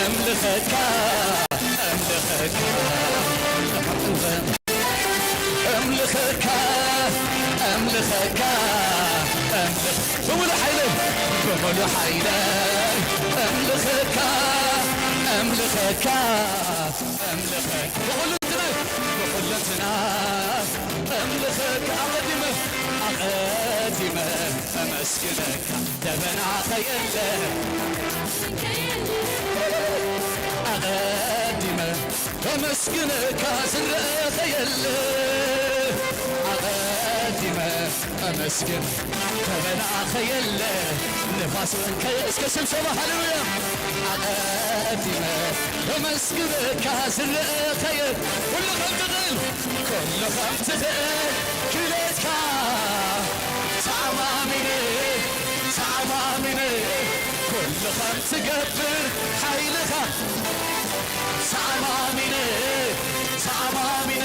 እምልኸካ እምልኸካ እምልኸካ እምልኸካ እምልኽ ብሙሉ ሓይለ ብሙሉ ሓይለ እምልኸካ እምልኸካ እምልኸካ ብኹሉ እንትና ብኹሉ እንትና እምልኸካ ኣቐዲመ ኣቐዲመ እመስግነካ ደበና ከየለ ኣቐዲመ እመስግነካ ዝረአ ከየለ ኣቐዲመ እመስግን ከበና ከየለ ንፋስ እውን ከየ እስከ ሽብሸባ ሃሌሉያ ኣቐዲመ እመስግነካ ዝረአ ከየ ኩሉ ከም ትኽእል ኩሉ ከም ትኽእል ክለትካ ተኣማሚነ ተኣማሚነ ኩሉ ከም ትገብር ሓይልኻ ተኣማሚነ ተኣማሚነ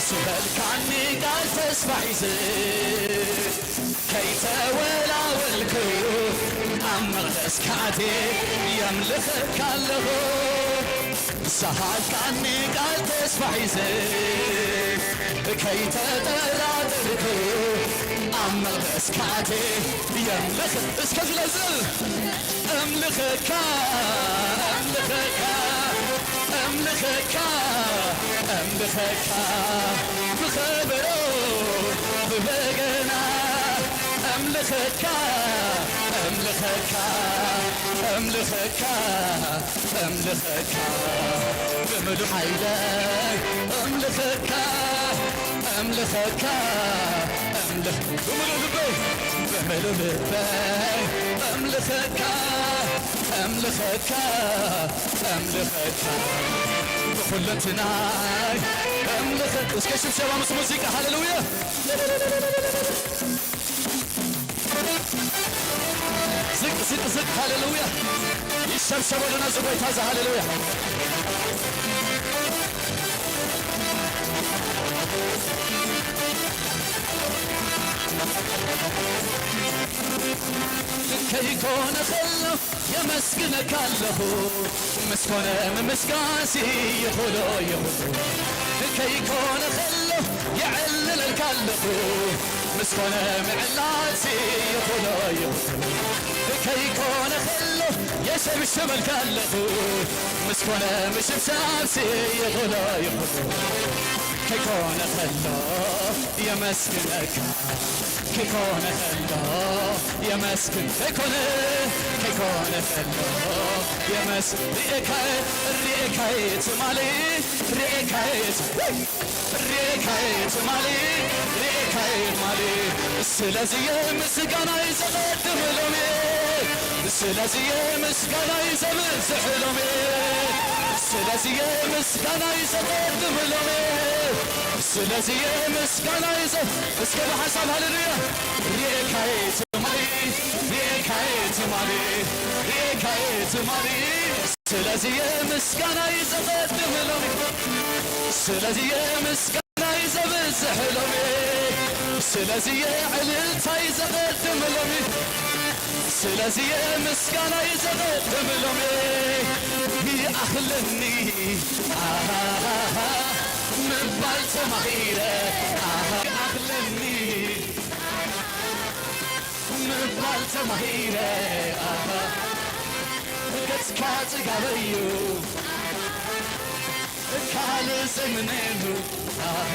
ዝበልካኒ ቃል ተስፋ ሒዘ ከይተወላወልኩ ኣብ መቕደስካ ኣትየ የምልኸካ ኣለኹ። ዝሃብካኒ ቃል ተስፋ ሒዘ ከይተጠራጠርኩ ኣብ መቕደስካ ኣትየ የምልኽ እስከ ዝለዝብ እምልኸካ እምልኸካ እምልኸካ እምልኸካ ብኸበሮ ብበገና እምልኸካ እምልኸካ እምልኸካ እምልኸካ ብምሉእ ሓይለ እምልኸካ እምልኸካ እምልኽ ብምሉእ ልበይ ብምሉእ ልበይ እምልኸካ እምልኸካ እምልኸካ ብኹለንትናይ እምልኸ እስከ ሽብሸባ ምስ ሙዚቃ ሃሌሉያ ዝቅ ዝቅ ዝቅ ሃሌሉያ ይሸብሸበሉ ነዚ ጎይታ እዚ ሃሌሉያ ከይኮነ ከሎ የመስግነካ ኣለኹ ምስ ኮነ ምምስጋንሲ ይኹሎ ይኹሎ ከይኮነ ከሎ የዕልለልካ ኣለኹ ምስ ኮነ ምዕላልሲ ይኹሎ ይኹሎ ከይኮነ ከሎ የሸብሽበልካ ኣለኹ ምስ ኮነ ምሽብሻብሲ ይኹሎ ይኹሎ ከይኮነ ከሎ የመስግነካ ከይኮነ ከሎ የመስግን ከይኮነ ከይኮነ ከሎ የመስ ርኤካየ ርኤካየ ትማሊ ርኤካየ ርኤካየ ትማሊ ርኤካየ ማሊ ስለዚህ ምስጋናይ ዘቐድም ሎሚ ስለዚህ ምስጋናይ ዘብዝሕ ሎሚ ስለዚህ ምስጋናይ ዘቐድም ሎሚ ስለዚህ ምስጋናይ ዘ እስከ ብሓሳብ ሃሌሉያ ርኤካየ ትማሊ ርኤካየ ትማሊ ርኤካየ ትማሊ ስለዚህ ምስጋናይ ዘቐድም ሎሚ ስለዚህ ምስጋናይ ዘብዝሕ ሎሚ ስለዚህ ዕልልታይ ዘቐድም ሎሚ ስለዚህ ምስጋናይ ዘቐድም ሎሚ ይኣኽለኒ ኣሃሃሃ ምባል ተማሂረ ኣሃ ይኣኽለኒ ምባል ተማሂረ ኣሃ ገጽካ ጽጋበዩ ካልእ ዘይምነየሉ ኣሃ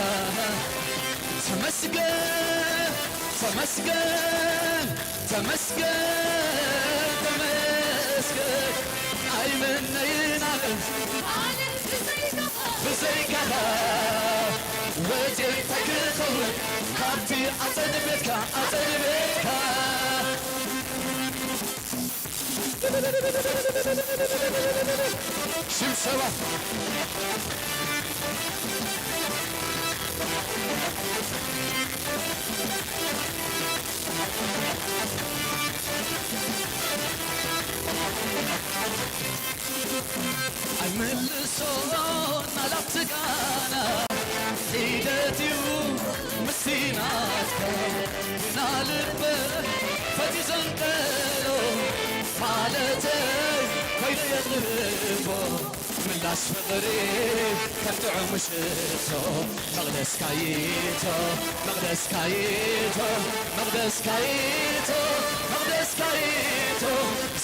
ተመስገን ተመስገን ተመስገን ተመስገን ኣይምነይን ኣነ ብዘይካኻ ወፂኤ እንታይ ክኸውን ካብቲ ኣፀደ ቤትካ ኣፀደ ቤትካ ሽብሸባ። ኣይምልሶን ኣላፍቲ ጋና ሒደት እዩ ምስቲ ናትካ ግና ልበ ፈቲ ዘንቀሎ ማለተይ ከይደ የቕርቦ ምላሽ ፍቕሪ ከም ጥዑም ሽቶ መቕደስካይቶ መቕደስካይቶ መቕደስካይቶ መቕደስካይቶ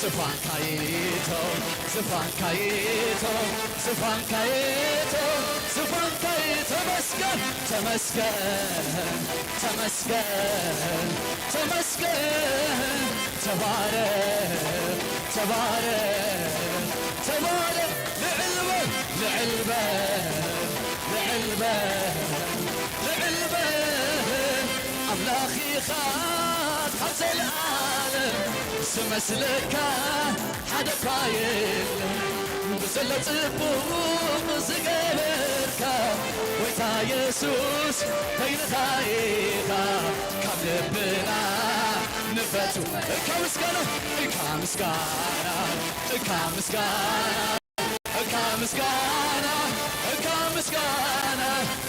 ዝፋንካይቶ ዝፋንካይቶ ዝፋንካይቶ ዝፋንካይ ተመስገን ተመስገን ተመስገን ተመስገን ተባረክ ተባረክ ተባረክ ልዕል በል ልዕል በል ልዕል በል ልዕል በል ኣምላኽ ኢኻ ካብ ዘለኣለም ዝመስለካ ሓደ እኳ የለን ብዘሎ ጽቡቕ ዝገበርካ ጎይታ የሱስ በይንኻ ኢኻ ካብ ልብና ንፈቱ እካ ምስጋና እካ ምስጋና እካ ምስጋና እካ ምስጋና እካ ምስጋና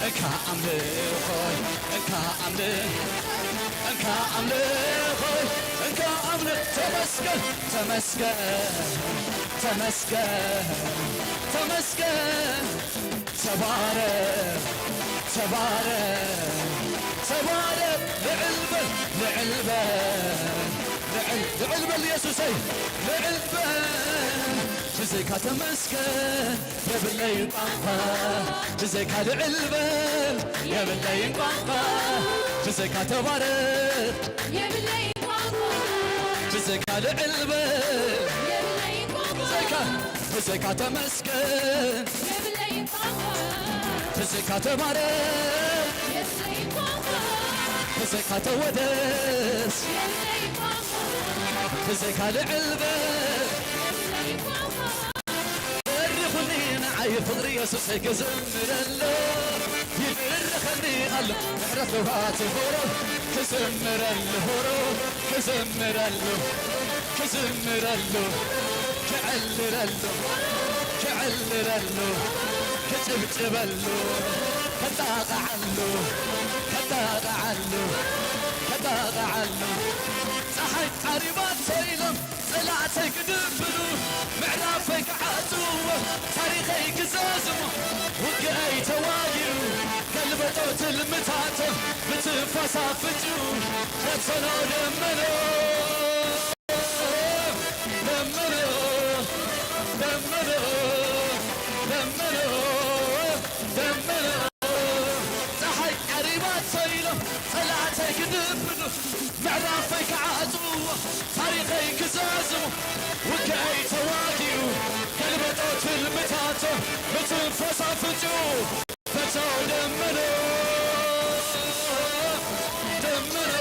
እካ ኣምልኾ እካ ኣምልኾ እካ ኣምልኾ እካ ኣምልኾ ተመስገን ተመስገን ተመስገን ተመስገን ተባረክ ተባረክ ተባረክ ልዕል በል ልዕል በል ልዕል ልዕል በል ኢየሱሰይ ልዕል በል ብዘይካ ተመስገን የብለይን ቋንቋ ብዘይካ ልዕል በል የብለይን ቋንቋ ብዘይካ ተባረክ የብለይን ቋንቋ ብዘይካ ልዕል በል የብለይን ቋንቋ ብዘይካ ብዘይካ ተመስገን የብለይን ቋንቋ ብዘይካ ተባረክ የብለይን ቋንቋ ብዘይካ ተወደስ የብለይን ቋንቋ ብዘይካ ልዕል በል የብለይን ቋንቋ በሪኹኒ ንዓይ ፍቕሪ የሱሰይ ክዝምረሉ ይድርኸኒ ኣሎ ምሕረት ለውሃት ሆሮ ክዝምረሉ ሆሮ ክዝምረሉ ክዝምረሉ ክዕልለሉ ክዕልለሉ ክጭብጭበሉ ከጣቕዓሉ ከጣቕዓሉ ከጣቕዓሉ ፀሓይ ዓሪባቶ ኢሎም ጸላእተይ ክድብሉ ምዕራፈይ ክዓጽዎ ታሪኸይ ክዛዝሙ ውግአይ ተዋጊኡ ገልበጦ ትልምታቶም ብትንፋስ ኣፍንጭኡ ፈተኖ ደመኖ ደመኖ ደመኖ ደመኖ ደመኖ ፀሓይ ዓሪባቶ ኢሎም ጸላእተይ ክድብሉ ምዕራፈይ ክዓጽዎ ታሪኸይ ክዛዝሙ ውግአይ ተዋጊኡ ገልበጦ ትልምታቶ ብትንፋስ ኣፍንጭኡ ፈተው ደመኖ ደመኖ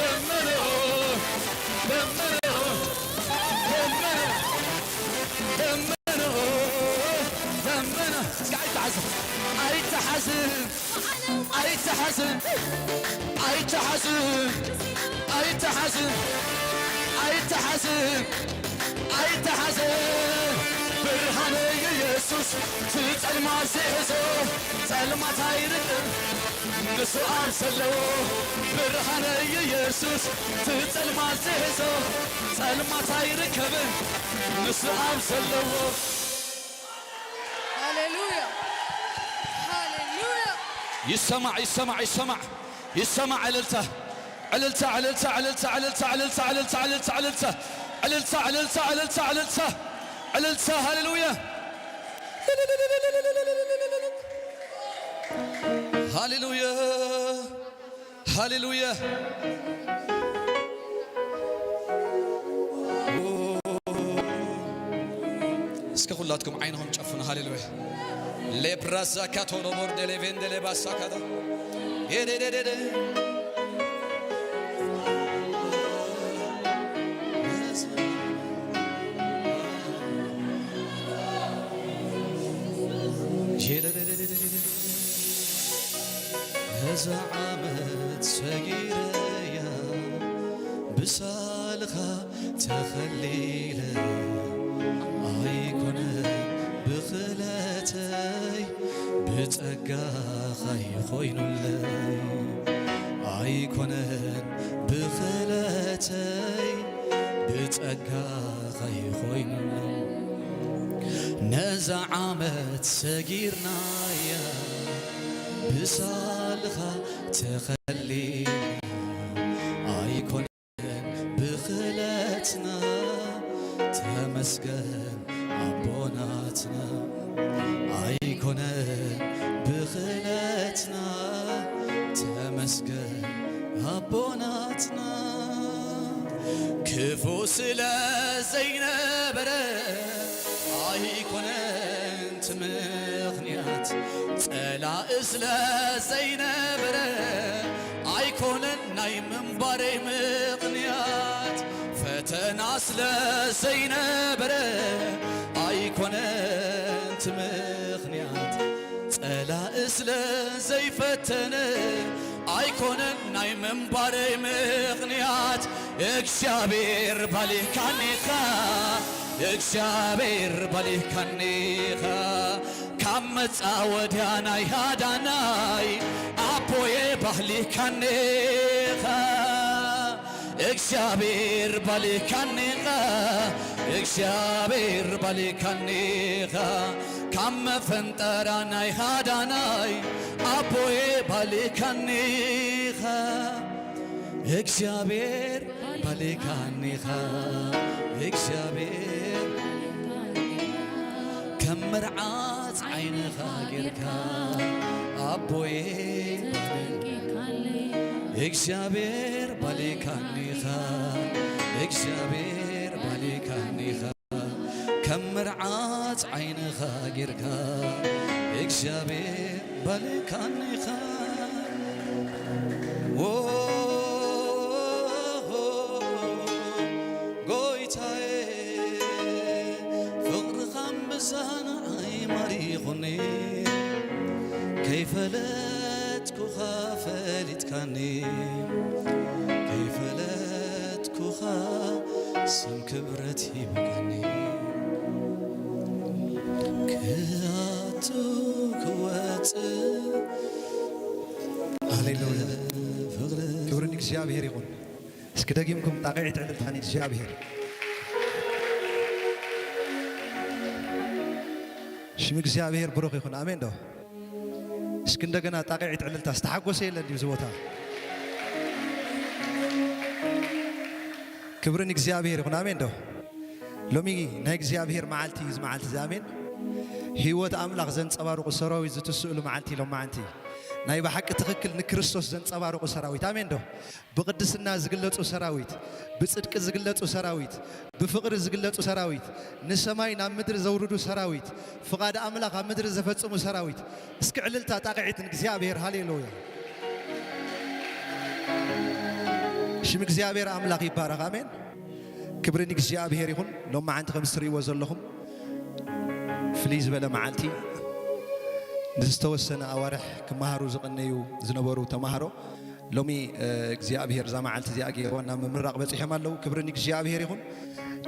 ደመኖ ደመኖ ደመኖ ደመኖ ደመኖ እስኪ ኣይተሓዝን ኣይተሓዝን ኣይተሓዝን ኣይተሓዝን ኣይተሓዝን ኣይተሓዝን ኣይተሓዝን ብርሃነይ ኢየሱስ ትጸልማ ዝሕዞ ጸልማት ኣይርቅን ንሱ ኣብ ዘለዎ ብርሃነይ ኢየሱስ ትጸልማ ዝሕዞ ጸልማት ኣይርከብን ንሱ ኣብ ዘለዎ ሃሌሉያ ሃሌሉያ ይሰማዕ ይሰማዕ ይሰማዕ ይሰማዕ እልልታ እልልታ እልልታ እልልታ እልልታ እልልታ እልልታ እልልታ እልልታ እልልታ እልልታ እልልታ እልልታ እልልታ እልልታ ሃሌሉያ ሃሌሉያ ሃሌሉያ እስከ ኩላትኩም ዓይንኹም ጨፍኑ ሃሌሉያ ሌብራዛ ካቶሎ ቦርደሌ ቬንደሌ ባሳ ካታ ኤዴዴዴዴ ዓመት ሰጊረያ ብሳልኻ ተኸሊለ ኣይኮነን ብኽእለተይ ብጸጋኻ ይኾይኑለይ ኣይኮነን ብኽእለተይ ብጸጋኻ ይኾይኑለይ ነዛ ዓመት ሰጊርናያ ብሳልኻ ተኸሊለ ኣይኮነን ብኽእለትና ተመስገን ኣቦናትና ኣይኮነን ብኽእለትና ተመስገን ኣቦናትና ክፉ ስለ ዘይነበረ ኣይኮነን እቲ ምኽንያት ጸላኢ ስለ ዘይነበረ ኣይኮነን ናይ ምንባረይ ምኽንያት ፈተና ስለ ዘይነበረ ኣይኮነን እቲ ምኽንያት ጸላኢ ስለ ዘይፈተነ ኣይኮነን ናይ ምንባረይ ምኽንያት እግዚኣብሔር ባሊካኒኻ እግዚኣብሔር ባሊካኒኻ ካብ መጻወድያ ናይ ሃዳናይ ኣቦየ ባሊካኒኻ እግዚኣብሔር ባሊካኒኻ እግዚኣብሔር ባሊካኒኻ ካብ መፈንጠራ ናይ ሃዳናይ ኣቦየ ባሊካኒኻ እግዚኣብሔር ባሊካኒኻ እግዚኣብሔር ከም መርዓት ዓይንኻ ጌርካ ኣቦየ እግዚኣብሔር ባሊካኒኻ እግዚኣብሔር ባሊካኒኻ ከም መርዓት ዓይንኻ ጌርካ እግዚኣብሔር ባሊካኒኻ ጎይታየ ፍቕርኻ እምብዛ ንዓይ ማሪኹኒ ከይፈለጥኩኻ ፈሊጥካኒ ከይፈለጥኩኻ ስም ክብረት ሂብካኒ ክኣቱ ክወፅእ ሃሌሉያ ክብሪ ንእግዚኣብሔር ይኹን። እስኪ ደጊምኩም ጣቕዒት ዕልልታ ንእግዚኣብሔር። ሽም እግዚኣብሔር ብሩኽ ይኹን። ኣሜን ዶ? እስኪ እንደገና ጣቕዒት ዕልልታ ዝተሓጎሰ የለን ድዩ እዚ ቦታ? ክብሪ ንእግዚኣብሔር ይኹን። ኣሜን ዶ? ሎሚ ናይ እግዚኣብሔር መዓልቲ እዩ። እዚ መዓልቲ እዚ ኣሜን። ህይወት ኣምላኽ ዘንጸባርቑ ሰራዊት ዝትስእሉ መዓልቲ እዩ ሎማዓንቲ። ናይ ብሓቂ ትኽክል ንክርስቶስ ዘንጸባርቑ ሰራዊት ኣሜን ዶ? ብቕድስና ዝግለጹ ሰራዊት፣ ብጽድቂ ዝግለጹ ሰራዊት፣ ብፍቕሪ ዝግለጹ ሰራዊት፣ ንሰማይ ናብ ምድሪ ዘውርዱ ሰራዊት፣ ፍቓድ ኣምላኽ ኣብ ምድሪ ዘፈጽሙ ሰራዊት። እስኪ ዕልልታ ጣቕዒት ንእግዚኣብሔር ሃሌሉያ። ሽም እግዚኣብሔር ኣምላኽ ይባረኽ ኣሜን። ክብሪ ንእግዚኣብሔር ይኹን። ሎማዓንቲ ከም እትርእይዎ ዘለኹም ፍልይ ዝበለ መዓልቲ ንዝተወሰነ ኣዋርሕ ክመሃሩ ዝቐነዩ ዝነበሩ ተማሃሮ ሎሚ እግዚኣብሔር እዛ መዓልቲ እዚኣ ገይርዋ ናብ ምምራቕ በፂሖም ኣለዉ። ክብሪ ንእግዚኣብሔር ይኹን።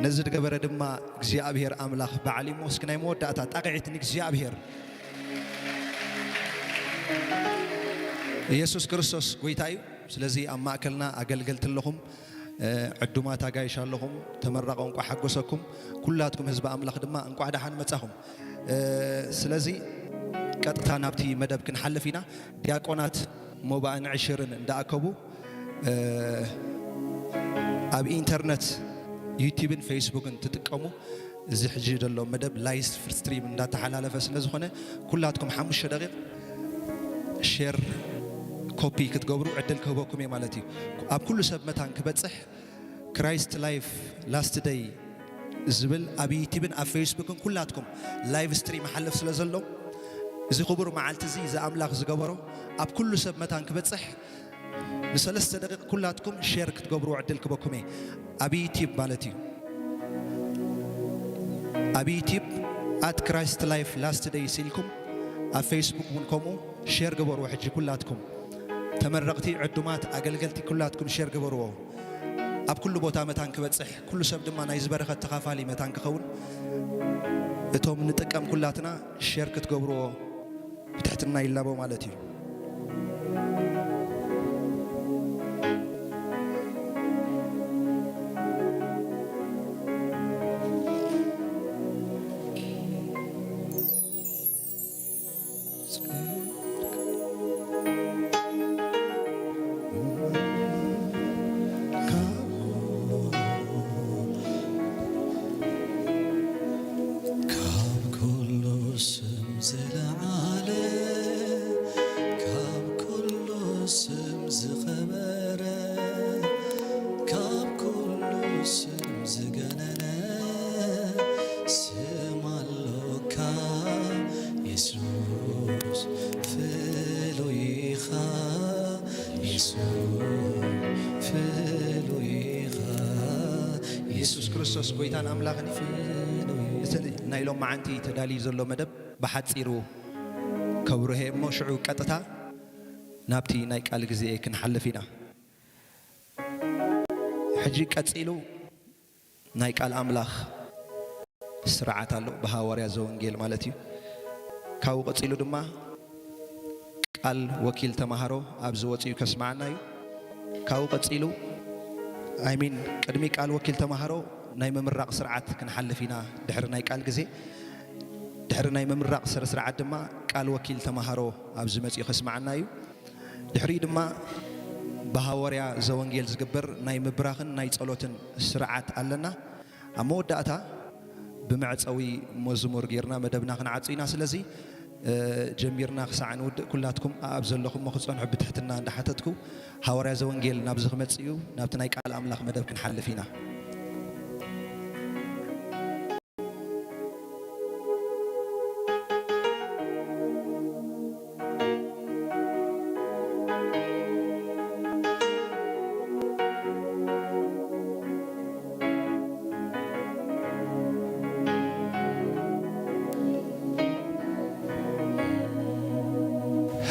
ነዚ ዝገበረ ድማ እግዚኣብሔር ኣምላኽ በዓል እዩ። እሞ እስኪ ናይ መወዳእታ ጣቕዒት ንእግዚኣብሔር። ኢየሱስ ክርስቶስ ጎይታ እዩ። ስለዚ ኣብ ማእከልና ኣገልገልቲ ኣለኹም፣ ዕዱማት ኣጋይሽ ኣለኹም። ተመረቐ እንቋዕ ሓጎሰኩም። ኩላትኩም ህዝቢ ኣምላኽ ድማ እንቋዕ ደሓን መጻኹም። ስለዚ ቀጥታ ናብቲ መደብ ክንሓልፍ ኢና። ዲያቆናት ሞባእን ዕሽርን እንዳኣከቡ ኣብ ኢንተርነት ዩቲብን ፌስቡክን ትጥቀሙ እዚ ሕጂ ዘሎ መደብ ላይቭ ስትሪም እንዳተሓላለፈ ስለ ዝኾነ ኩላትኩም ሓሙሽተ ደቂቕ ሼር ኮፒ ክትገብሩ ዕድል ክህበኩም እየ ማለት እዩ። ኣብ ኩሉ ሰብ መታን ክበፅሕ ክራይስት ላይፍ ላስት ደይ ዝብል ኣብ ዩቲብን ኣብ ፌስቡክን ኩላትኩም ላይቭ ስትሪም ይሓልፍ ስለ ዘሎ እዚ ክቡር መዓልቲ እዚ እዚ ኣምላኽ ዝገበሮ ኣብ ኩሉ ሰብ መታን ክበፅሕ ንሰለስተ ደቂቕ ኩላትኩም ሼር ክትገብርዎ ዕድል ክበኩም እየ። ኣብ ዩቲብ ማለት እዩ። ኣብ ዩቲብ ኣት ክራይስት ላይፍ ላስት ደይስ ኢልኩም ኣብ ፌስቡክ እውን ከምኡ ሼር ግበርዎ ሕጂ ኩላትኩም። ተመረቕቲ፣ ዕዱማት፣ ኣገልገልቲ ኩላትኩም ሸር ግበርዎ። ኣብ ኩሉ ቦታ መታን ክበጽሕ፣ ኩሉ ሰብ ድማ ናይዚ በረኸት ተኻፋሊ መታን ክኸውን፣ እቶም ንጥቀም ኩላትና ሸር ክትገብርዎ ብትሕትና ይላቦ ማለት እዩ። ካብ ኩሉ ስም ዝለዓለ፣ ካብ ኩሉ ስም ዝኸበረ፣ ካብ ኩሉ ስም ዝገነነ ስም ኣሎካ የሱስ፣ ፍሉይ ኢኻ የሱስ፣ ፍሉይ ኢኻ የሱስ ክርስቶስ ጎይታን ኣምላኽን እዩ። ፍሉይ። እቲ ናይ ሎም መዓንቲ ተዳልዩ ዘሎ መደብ ብሓጺሩ ከብርሄ እሞ ሽዑ ቀጥታ ናብቲ ናይ ቃል ግዜ ክንሓልፍ ኢና። ሕጂ ቀጺሉ ናይ ቃል ኣምላኽ ስርዓት ኣሎ፣ ብሃዋርያ ዘወንጌል ማለት እዩ። ካብኡ ቀጺሉ ድማ ቃል ወኪል ተማሃሮ ኣብዚ ወጺኡ ከስምዓና እዩ። ካብኡ ቀጺሉ፣ I mean፣ ቅድሚ ቃል ወኪል ተማሃሮ ናይ ምምራቕ ስርዓት ክንሓልፍ ኢና። ድሕሪ ናይ ቃል ግዜ፣ ድሕሪ ናይ ምምራቕ ስነ ስርዓት ድማ ቃል ወኪል ተማሃሮ ኣብዚ መጺኡ ከስምዓና እዩ። ድሕሪኡ ድማ ብሃዋርያ ዘወንጌል ዝግበር ናይ ምብራኽን ናይ ጸሎትን ስርዓት ኣለና። ኣብ መወዳእታ ብመዕጸዊ መዝሙር ጌርና መደብና ክንዓጹ ኢና። ስለዚ፣ እ፣ ጀሚርና ክሳዕ ንውድእ ኩላትኩም ኣብ ዘለኹሞ ክጸንሑ ብትሕትና እንዳሓተትኩ፣ ሃዋርያ ዘወንጌል ናብዚ ክመጽእ እዩ። ናብቲ ናይ ቃል ኣምላኽ መደብ ክንሓልፍ ኢና።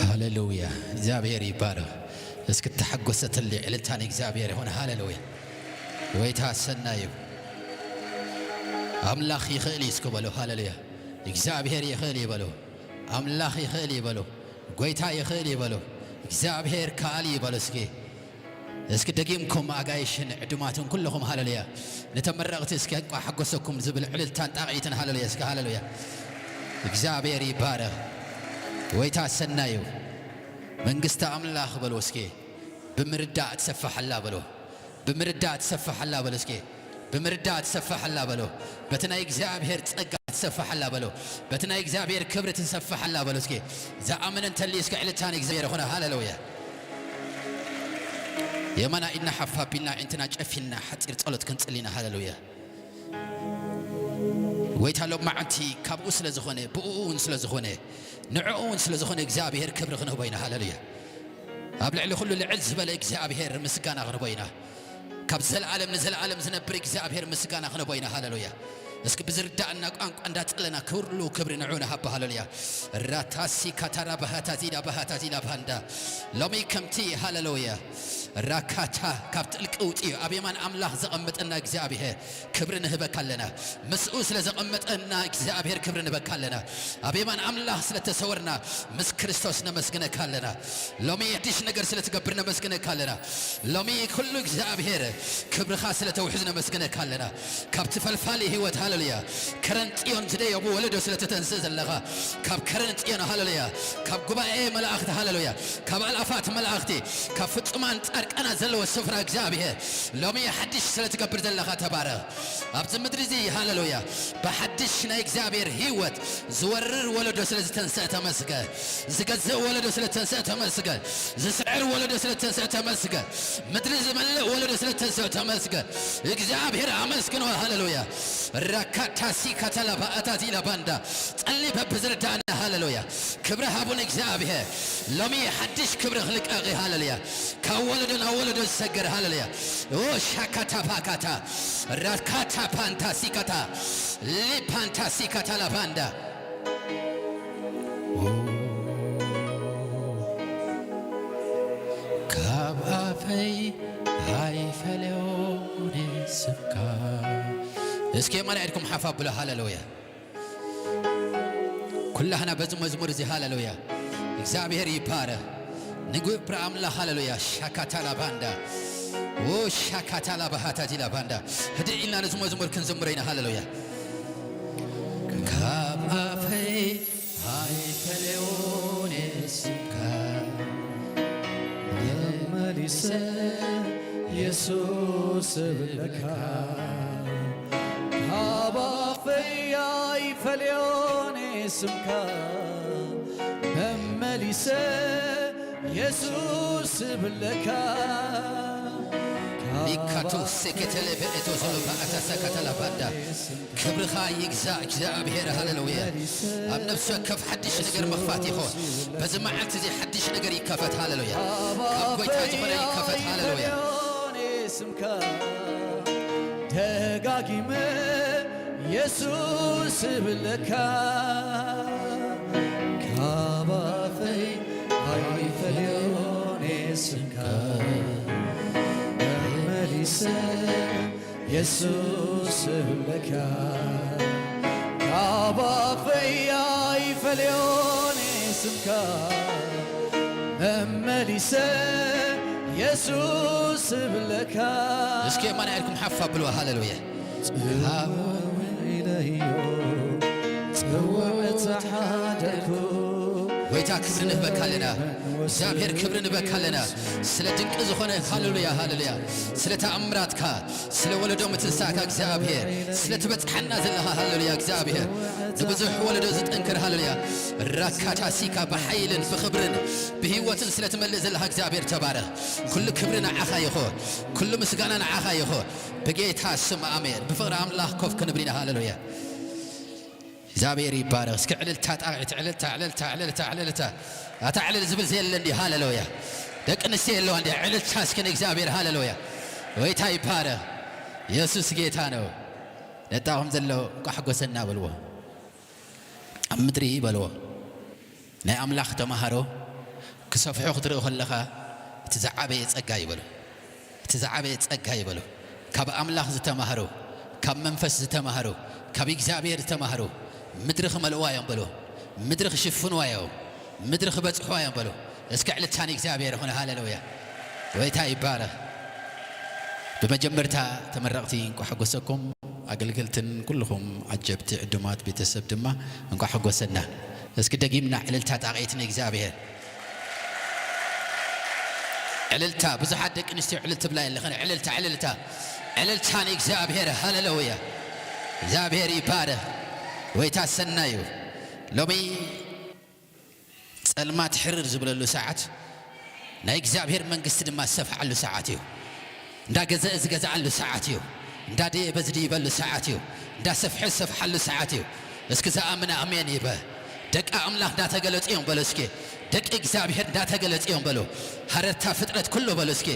ሃሌሉያ፣ እግዚኣብሔር ይባረኽ። እስኪ ተሓጎሰትሊ ዕልልታ ንእግዚኣብሔር ይኹን። ሃሌሉያ፣ ጎይታ ሰናይ እዩ። ኣምላኽ ይኽእል እዩ እስኪ በሉ። ሃሌሉያ፣ እግዚኣብሔር ይኽእል እዩ በሉ። ኣምላኽ ይኽእል እዩ በሉ። ጎይታ ይኽእል እዩ በሉ። እግዚኣብሔር ከኣል እዩ በሉ እስኪ። እስኪ ደጊምኩም ኣጋይሽን ዕዱማትን ኩለኹም ሃሌሉያ። ንተመረቕቲ እስኪ እንቋዕ ሓጎሰኩም ዝብል ዕልልታን ጣቕዒትን ሃሌሉያ እስኪ ሃሌሉያ። እግዚኣብሔር ይባረኽ። ጎይታ ሰናይ እዩ። መንግስቲ ኣምላኽ በሉ እስኪ። ብምርዳእ ትሰፍሕ ኣላ በሉ። ብምርዳእ ትሰፍሕ ኣላ በሉ እስኪ። ብምርዳእ ትሰፍሕ ኣላ በሉ። በቲ ናይ እግዚኣብሔር ጸጋ ትሰፍሕ ኣላ በሉ። በቲ ናይ እግዚኣብሔር ክብሪ ትሰፍሕ ኣላ በሉ እስኪ። ዝኣመነ እንተልዩ እስኪ ዕልልታ ንእግዚኣብሔር ይኹን። ሃሌሉያ። የማና ኢድና ሓፍ ኣቢልና፣ ኣዒንትና ጨፊንና ሓጺር ጸሎት ክንጽሊ ኢና። ሃሌሉያ። ጎይታ ሎም መዓንቲ ካብኡ ስለ ዝኾነ፣ ብኡ እውን ስለ ዝኾነ፣ ንዕኡ እውን ስለ ዝኾነ እግዚኣብሔር ክብሪ ክንህቦ ኢና። ሃሌሉያ። ኣብ ልዕሊ ኩሉ ልዕል ዝበለ እግዚኣብሔር ምስጋና ክንቦ ኢና። ካብ ዘለኣለም ንዘለኣለም ዝነብር እግዚኣብሔር ምስጋና ክንቦ ኢና። ሃሌሉያ። እስኪ ብዝርዳእና ቋንቋ እንዳጸለና ኩሉ ክብሪ ንዑ ንሃቦ። ሃሌሉያ። ራታሲ ካታራ ባህታቲዳ ባህታቲዳ ባንዳ። ሎሚ ከምቲ፣ ሃሌሉያ፣ ራካታ ካብ ጥልቂ ውጽኡ ኣብ የማን ኣምላኽ ዘቐምጠና እግዚኣብሔር ክብሪ ንህበካ ኣለና። ምስኡ ስለ ዘቐመጠና እግዚኣብሔር ክብሪ ንህበካ ኣለና። ኣብ የማን ኣምላኽ ስለ ተሰወርና ምስ ክርስቶስ ነመስግነካ ኣለና። ሎሚ ሓድሽ ነገር ስለ ትገብር ነመስግነካ ኣለና። ሎሚ ኩሉ እግዚኣብሔር ክብርኻ ስለ ተውሕዝ ነመስግነካ ኣለና። ካብቲ ፈልፋሊ ህይወት፣ ሃሌሉያ፣ ከረን ጽዮን ዝደየቡ ወለዶ ስለ ተተንስእ ዘለኻ፣ ካብ ከረን ጽዮን፣ ሃሌሉያ፣ ካብ ጉባኤ መላእኽቲ፣ ሃሌሉያ፣ ካብ ኣልኣፋት መላእኽቲ፣ ካብ ፍጹማን ጻድቃናት ዘለዎ ስፍራ እግዚኣብሔር ሎሚ ሓድሽ ስለ ትገብር ዘለኻ ተባረኽ። ኣብዚ ምድሪ እዚ፣ ሃሌሉያ፣ ብሓድሽ ናይ እግዚኣብሔር ህይወት ዝወርር ወለዶ ስለ ዝተንስአ ተመስገን። ዝገዝእ ወለዶ ስለ ዝተንስአ ተመስገን። ዝስዕር ወለዶ ስለ ዝተንስአ ተመስገን። ምድሪ ዝመልእ ወለዶ ስለ ዝተንስአ ተመስገን። እግዚኣብሔር ኣመስግኖ። ሃሌሉያ። ራካታሲ ካታላባ ኣታቲላ ባንዳ ጸሊ በብዝርዳእና። ሃሌሉያ። ክብሪ ሃቡን እግዚኣብሔር ሎሚ ሓድሽ ክብሪ ክልቀቕ። ሃሌሉያ። ካብ ወለዶ ናብ ወለዶ ዝሰገር። ሃሌሉያ። ኦ ሻካታ ፓካታ ራካታ ፓንታ ሲካታ ሊፓንታ ሲካታ ላባንዳ። ኣይፈለዮን ስምካ። እስኪ የማን ኢድኩም ሓፍ ኣብሉ። ሃሌሉያ። ኩላህና በዚ መዝሙር እዚ ሃሌሉያ። እግዚኣብሔር ይባረክ። ንጉብር ኣምላኽ ሃሌሉያ። ሻካታላ ባንዳ። ኦ ሻካታላ ባሃታቲላ ባንዳ። ህድእ ኢልና ነዚ መዝሙር ክንዝምሮ ኢና። ሃሌሉያ። ካብ ኣፈይ ኣይፈለዮን ስምካ። መመሊሰ የሱስ እብለካ። ካብ ኣፈይ ኣይፈለዮን ስምካ። መመሊሰ የሱስ እብለካ። ሊካቱ ሴኬተለ በኤቶ ዞሎ በኣታ ሰካተላ ባንዳ። ክብርኻ ይግዛእ እግዚኣብሔር። ሃሌሉያ። ኣብ ነፍሲ ወከፍ ሓድሽ ነገር ምኽፋት ይኹን። በዚ መዓልቲ እዚ ሓድሽ ነገር ይከፈት። ሃሌሉያ። ካብ ጎይታ ዝኾነ ይከፈት። ሃሌሉያ። ስምካ ደጋጊመ የሱስ እብለካ። ካብ ኣፈይ ኣይፈልዮን ስምካ። መመሊሰ የሱስ እብለካ። ካብ ኣፈይ ኣይፈልዮን ስምካ። መመሊሰ የሱስ እብለካ። እስኪ የማን ኢድኩም ሓፍ ኣብልዋ። ሃሌሉያ። ጽውዕ ኢለዮ፣ ጽውዕ ተሓደግኩ። ጎይታ ክብሪ ንህበካ ኣለና። እግዚኣብሔር ክብሪ ንህበካ ኣለና። ስለ ድንቂ ዝኾነ ሃሌሉያ፣ ሃሌሉያ። ስለ ተኣምራትካ፣ ስለ ወለዶ ምትንሳእካ እግዚኣብሔር፣ ስለ ትበጽሓና ዘለኻ ሃሌሉያ እግዚኣብሔር፣ ንብዙሕ ወለዶ ዝጠንክር ሃሌሉያ። ራካታሲካ ብሓይልን ብኽብርን ብህይወትን ስለ ትመልእ ዘለኻ እግዚኣብሔር ተባረኽ። ኩሉ ክብሪ ንዓኻ ይኹን፣ ኩሉ ምስጋና ንዓኻ ይኹን። ብጌታ ስም ኣሜን። ብፍቕሪ ኣምላኽ ኮፍ ክንብል ኢና። ሃሌሉያ። እግዚኣብሔር ይባረኽ። እስኪ ዕልልታ ጣቕዒት፣ ዕልልታ፣ ዕልልታ፣ ዕልልታ፣ ዕልልታ። ኣታ ዕልል ዝብል ዘየለ እንዲ፣ ሃሌሉያ። ደቂ ኣንስትዮ የለዋ እንዲ፣ ዕልልታ እስኪ ንእግዚኣብሔር፣ ሃሌሉያ። ጎይታ ይባረኽ። ኢየሱስ ጌታ ነው። ነጣኹም ዘሎ እንቋ ሓጎሰና በልዎ። ኣብ ምድሪ በልዎ። ናይ ኣምላኽ ተማሃሮ ክሰፍሑ ክትርኢ ከለኻ፣ እቲ ዝዓበየ ጸጋ እዩ በሉ። እቲ ዝዓበየ ጸጋ እዩ በሉ። ካብ ኣምላኽ ዝተማህሩ፣ ካብ መንፈስ ዝተማህሩ፣ ካብ እግዚኣብሔር ዝተማህሩ፣ ምድሪ ክመልእዋ እዮም በሉ። ምድሪ ክሽፍንዋ እዮም። ምድሪ ክበጽሕዋ እዮም በሉ። እስኪ ዕልልታ ንእግዚኣብሔር ይኹን። ሃሌሉያ። ጎይታ ይባረኽ። ብመጀመርታ ተመረቕቲ እንኳ ሓጎሰኩም። ኣገልገልትን ኩልኹም ዓጀብቲ ዕዱማት ቤተሰብ ድማ እንኳ ሓጎሰና። እስኪ ደጊምና ዕልልታ ጣቕዒት ንእግዚኣብሔር። ዕልልታ፣ ብዙሓት ደቂ ኣንስትዮ ዕልል ትብላ የለኽን። ዕልልታ፣ ዕልልታ፣ ዕልልታ ንእግዚኣብሔር። ሃሌሉያ። እግዚኣብሔር ይባረኽ። ጎይታ ሰናይ እዩ። ሎሚ ጸልማት ሕርር ዝብለሉ ሰዓት፣ ናይ እግዚኣብሔር መንግስቲ ድማ ዝሰፍሓሉ ሰዓት እዩ። እንዳ ገዘአ ዝገዝኣሉ ሰዓት እዩ። እንዳ ደየበ ዝድይበሉ ሰዓት እዩ። እንዳ ሰፍሐ ዝሰፍሓሉ ሰዓት እዩ። እስኪ ዝኣምን ኣሜን ይበል። ደቂ ኣምላኽ እንዳተገለጹ እዮም በሉ እስኪ። ደቂ እግዚኣብሔር እንዳተገለጹ እዮም በሉ። ሃረርታ ፍጥረት ኩሉ በሉ እስኪ።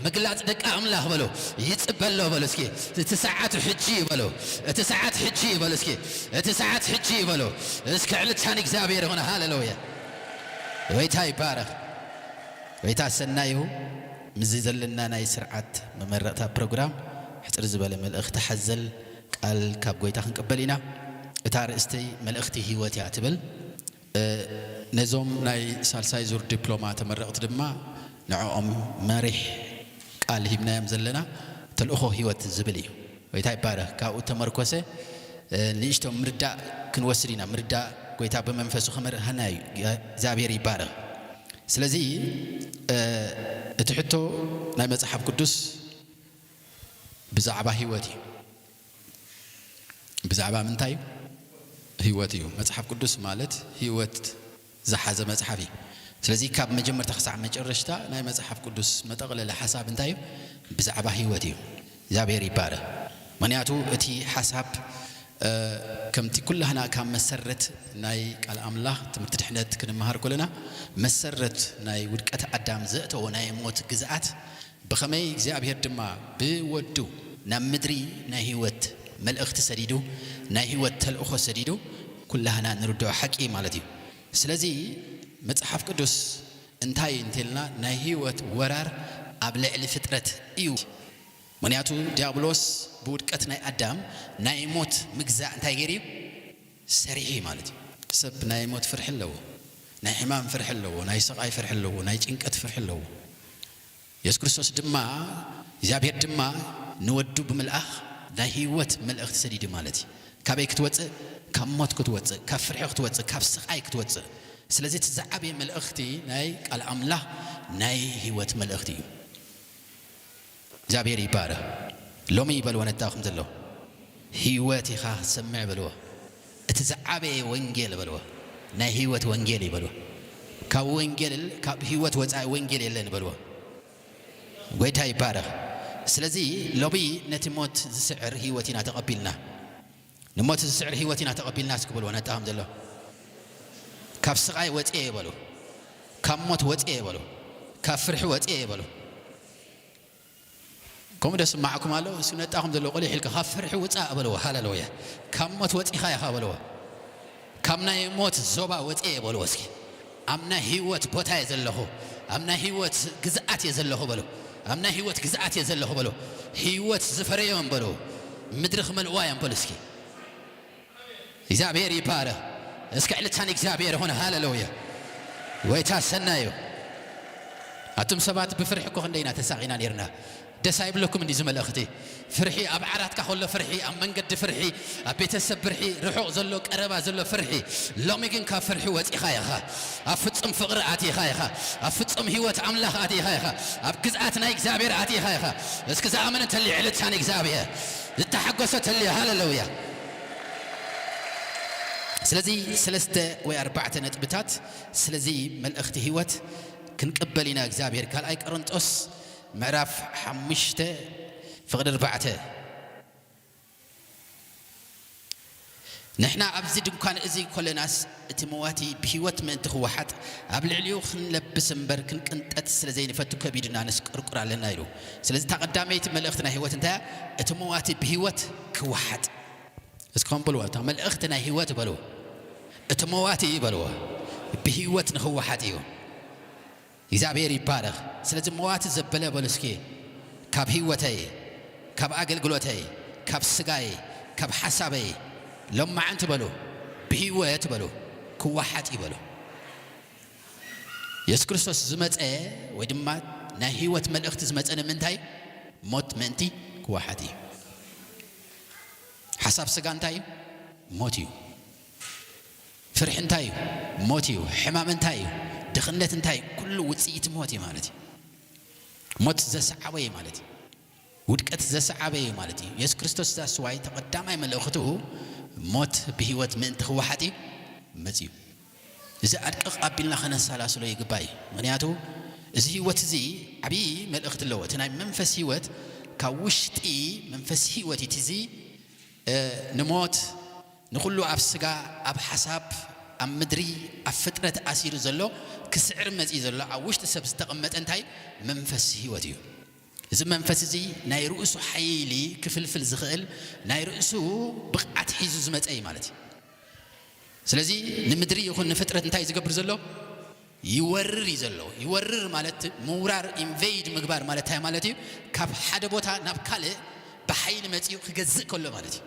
ምግላጽ ደቂ ኣምላኽ በሉ። ይጽበ ኣሎ በሉ እስኪ። እቲ ሰዓት ሕጂ እዩ በሉ። እቲ ሰዓት ሕጂ እዩ በሉ እስኪ። እቲ ሰዓት ሕጂ እዩ በሉ። እስኪ ዕልልታ ንእግዚኣብሔር ይኹን። ሃሌሉያ። ጎይታ ይባረኽ። ጎይታ ሰናይ እዩ። ምስዚ ዘለና ናይ ስርዓት መመረቕታ ፕሮግራም ሕጽር ዝበለ መልእኽቲ ሓዘል ቃል ካብ ጎይታ ክንቅበል ኢና። እታ ኣርእስቲ መልእኽቲ ህይወት እያ ትብል። እ፣ ነዞም ናይ ሳልሳይ ዙር ዲፕሎማ ተመረቕቲ ድማ ንዕኦም መሪሕ ቃል ሂብናዮም ዘለና ተልእኾ ህይወት ዝብል እዩ። ጎይታ ይባረኽ። ካብኡ ተመርኮሰ፣ እ፣ ንእሽቶ ምርዳእ ክንወስድ ኢና። ምርዳእ ጎይታ ብመንፈሱ ክመርሃና እዩ። እግዚኣብሔር ይባረኽ። ስለዚ፣ እ፣ እቲ ሕቶ ናይ መጽሓፍ ቅዱስ ብዛዕባ ህይወት እዩ። ብዛዕባ ምንታይ እዩ? ህይወት እዩ። መጽሓፍ ቅዱስ ማለት ህይወት ዝሓዘ መጽሓፍ እዩ። ስለዚ ካብ መጀመርታ ክሳዕ መጨረሽታ ናይ መጽሓፍ ቅዱስ መጠቕለሊ ሓሳብ እንታይ እዩ? ብዛዕባ ህይወት እዩ። እግዚኣብሔር ይባረኽ። ምኽንያቱ እቲ ሓሳብ፣ እ፣ ከምቲ ኩላህና ካብ መሰረት ናይ ቃል ኣምላኽ ትምህርቲ ድሕነት ክንመሃር ከለና፣ መሰረት ናይ ውድቀት ኣዳም ዘእተዎ ናይ ሞት ግዝኣት ብኸመይ እግዚኣብሔር ድማ ብወዱ ናብ ምድሪ ናይ ህይወት መልእኽቲ ሰዲዱ፣ ናይ ህይወት ተልእኾ ሰዲዱ፣ ኩላህና ንርድኦ ሓቂ ማለት እዩ። ስለዚ መጽሓፍ ቅዱስ እንታይ እዩ እንተልና፣ ናይ ህይወት ወራር ኣብ ልዕሊ ፍጥረት እዩ። ምኽንያቱ ዲያብሎስ ብውድቀት ናይ ኣዳም ናይ ሞት ምግዛእ እንታይ ገይሩ እዩ? ሰሪሑ እዩ ማለት እዩ። ሰብ ናይ ሞት ፍርሒ ኣለዎ፣ ናይ ሕማም ፍርሒ ኣለዎ፣ ናይ ስቓይ ፍርሒ ኣለዎ፣ ናይ ጭንቀት ፍርሒ ኣለዎ። የሱስ ክርስቶስ ድማ እግዚኣብሔር ድማ ንወዱ ብምልኣኽ ናይ ህይወት መልእኽቲ ሰዲዱ ማለት እዩ። ካበይ ክትወፅእ? ካብ ሞት ክትወፅእ፣ ካብ ፍርሒ ክትወፅእ፣ ካብ ስቓይ ክትወፅእ። ስለዚ እቲ ዝዓበየ መልእኽቲ ናይ ቃል ኣምላኽ ናይ ህይወት መልእኽቲ እዩ። እግዚኣብሔር ይባረኽ። ሎሚ ይበልዎ ነታኹም ዘሎ ህይወት ኢኻ ክትሰምዕ በልዎ። እቲ ዝዓበየ ወንጌል በልዎ፣ ናይ ህይወት ወንጌል እዩ በልዎ። ካብ ወንጌል ካብ ህይወት ወፃኢ ወንጌል የለን በልዎ። ጎይታ ይባረኽ። ስለዚ ሎሚ ነቲ ሞት ዝስዕር ህይወት ኢና ተቐቢልና። ንሞት ዝስዕር ህይወት ኢና ተቐቢልና እስኪ በልዎ ነታኹም ዘሎ። ካብ ስቓይ ወፅየ በሉ። ካብ ሞት ወፅየ በሉ። ካብ ፍርሒ ወፅየ በሉ። ከምኡ ዶ ስማዕኩም ኣሎ? እሱ ነጣኹም ዘሎ ቆሊሕ ኢልካ ካብ ፍርሒ ውፃእ በልዎ። ሃለሉያ። ካብ ሞት ወፂኻ ኢኻ በልዎ። ካብ ናይ ሞት ዞባ ወፅየ በልዎ እስኪ። ኣብ ናይ ህይወት ቦታ እየ ዘለኹ። ኣብ ናይ ህይወት ግዝኣት እየ ዘለኹ በሉ። ኣብ ናይ ህይወት ግዝኣት እየ ዘለኹ በሉ። ህይወት ዝፈረዮም በሉ። ምድሪ ክመልእዋ እዮም በሉ እስኪ። እግዚኣብሔር ይባረኽ። እስኪ ዕልልታን እግዚኣብሔር ይኹን። ሃለሉያ። ጎይታ ሰናዩ። ኣቱም ሰባት ብፍርሒ እኮ ክንደይና ተሳቒና ነርና። ደስ ኣይብለኩም እንዲ ዝመልእኽቲ? ፍርሒ ኣብ ዓራትካ ከሎ ፍርሒ፣ ኣብ መንገዲ ፍርሒ፣ ኣብ ቤተሰብ ፍርሒ፣ ርሑቕ ዘሎ ቀረባ ዘሎ ፍርሒ። ሎሚ ግን ካብ ፍርሒ ወፂኻ ኢኻ። ኣብ ፍጹም ፍቕሪ ኣቲኻ ኢኻ። ኣብ ፍጹም ህይወት ኣምላኽ ኣቲኻ ኢኻ። ኣብ ግዝኣት ናይ እግዚኣብሔር ኣቲኻ ኢኻ። እስኪ ዝኣመነ ተልዩ ዕልልታን እግዚኣብሔር ዝተሓጎሰ ተልዩ። ሃለሉያ። ስለዚ ሰለስተ ወይ ኣርባዕተ ነጥብታት ስለዚ መልእኽቲ ህይወት ክንቅበል ኢና እግዚኣብሔር። ካልኣይ ቆሮንጦስ ምዕራፍ ሓሙሽተ ፍቕዲ ኣርባዕተ። ንሕና ኣብዚ ድንኳን እዚ ኮለናስ እቲ መዋቲ ብህይወት ምእንቲ ክወሓጥ ኣብ ልዕሊኡ ክንለብስ እምበር ክንቅንጠጥ ስለ ዘይንፈቱ ከቢድና ንስቅርቁር ኣለና ኢሉ። ስለዚ እታ ቀዳመይቲ መልእኽቲ ናይ ህይወት እንታይ እያ? እቲ መዋቲ ብህይወት ክወሓጥ። እስኪ ከም በልዋ እታ መልእኽቲ ናይ ህይወት በልዎ። እቲ መዋቲ በልዎ ብህይወት ንኽወሓጥ እዩ። እግዚኣብሔር ይባረኽ። ስለዚ መዋቲ ዘበለ በሉ እስኪ፣ ካብ ህይወተይ፣ ካብ ኣገልግሎተይ፣ ካብ ስጋይ፣ ካብ ሓሳበይ ሎማዓንቲ በሉ ብህይወት በሉ ክወሓጥ እዩ በሉ። የሱስ ክርስቶስ ዝመፀ ወይ ድማ ናይ ህይወት መልእኽቲ ዝመፀ ንምንታይ? ሞት ምእንቲ ክወሓጥ እዩ። ሓሳብ ስጋ እንታይ እዩ? ሞት እዩ። ፍርሒ እንታይ እዩ? ሞት እዩ። ሕማም እንታይ እዩ? ድኽነት እንታይ እዩ? ኩሉ ውፅኢት ሞት እዩ ማለት እዩ። ሞት ዘሰዓበ እዩ ማለት እዩ። ውድቀት ዘሰዓበ እዩ ማለት እዩ። የሱስ ክርስቶስ ዛስዋይ ተቐዳማይ መልእኽትኡ ሞት ብህይወት ምእንቲ ክወሓጥ እዩ መፅዩ። እዚ ኣድቅቕ ኣቢልና ከነሰላስሎ ይግባእ እዩ። ምኽንያቱ እዚ ህይወት እዚ ዓብዪ መልእኽቲ ኣለዎ። እቲ ናይ መንፈስ ህይወት ካብ ውሽጢ መንፈስ ህይወት እዩ። እቲ እዚ ንሞት ንኹሉ ኣብ ስጋ ኣብ ሓሳብ ኣብ ምድሪ ኣብ ፍጥረት ኣሲሩ ዘሎ ክስዕር መፂኡ ዘሎ ኣብ ውሽጢ ሰብ ዝተቐመጠ እንታይ መንፈስ ህይወት እዩ። እዚ መንፈስ እዚ ናይ ርእሱ ሓይሊ ክፍልፍል ዝኽእል ናይ ርእሱ ብቕዓት ሒዙ ዝመፀ እዩ ማለት እዩ። ስለዚ ንምድሪ ይኹን ንፍጥረት እንታይ ዝገብር ዘሎ? ይወርር እዩ ዘሎ። ይወርር ማለት ምውራር ኢንቨይድ ምግባር ማለት እንታይ ማለት እዩ? ካብ ሓደ ቦታ ናብ ካልእ ብሓይሊ መፂኡ ክገዝእ ከሎ ማለት እዩ።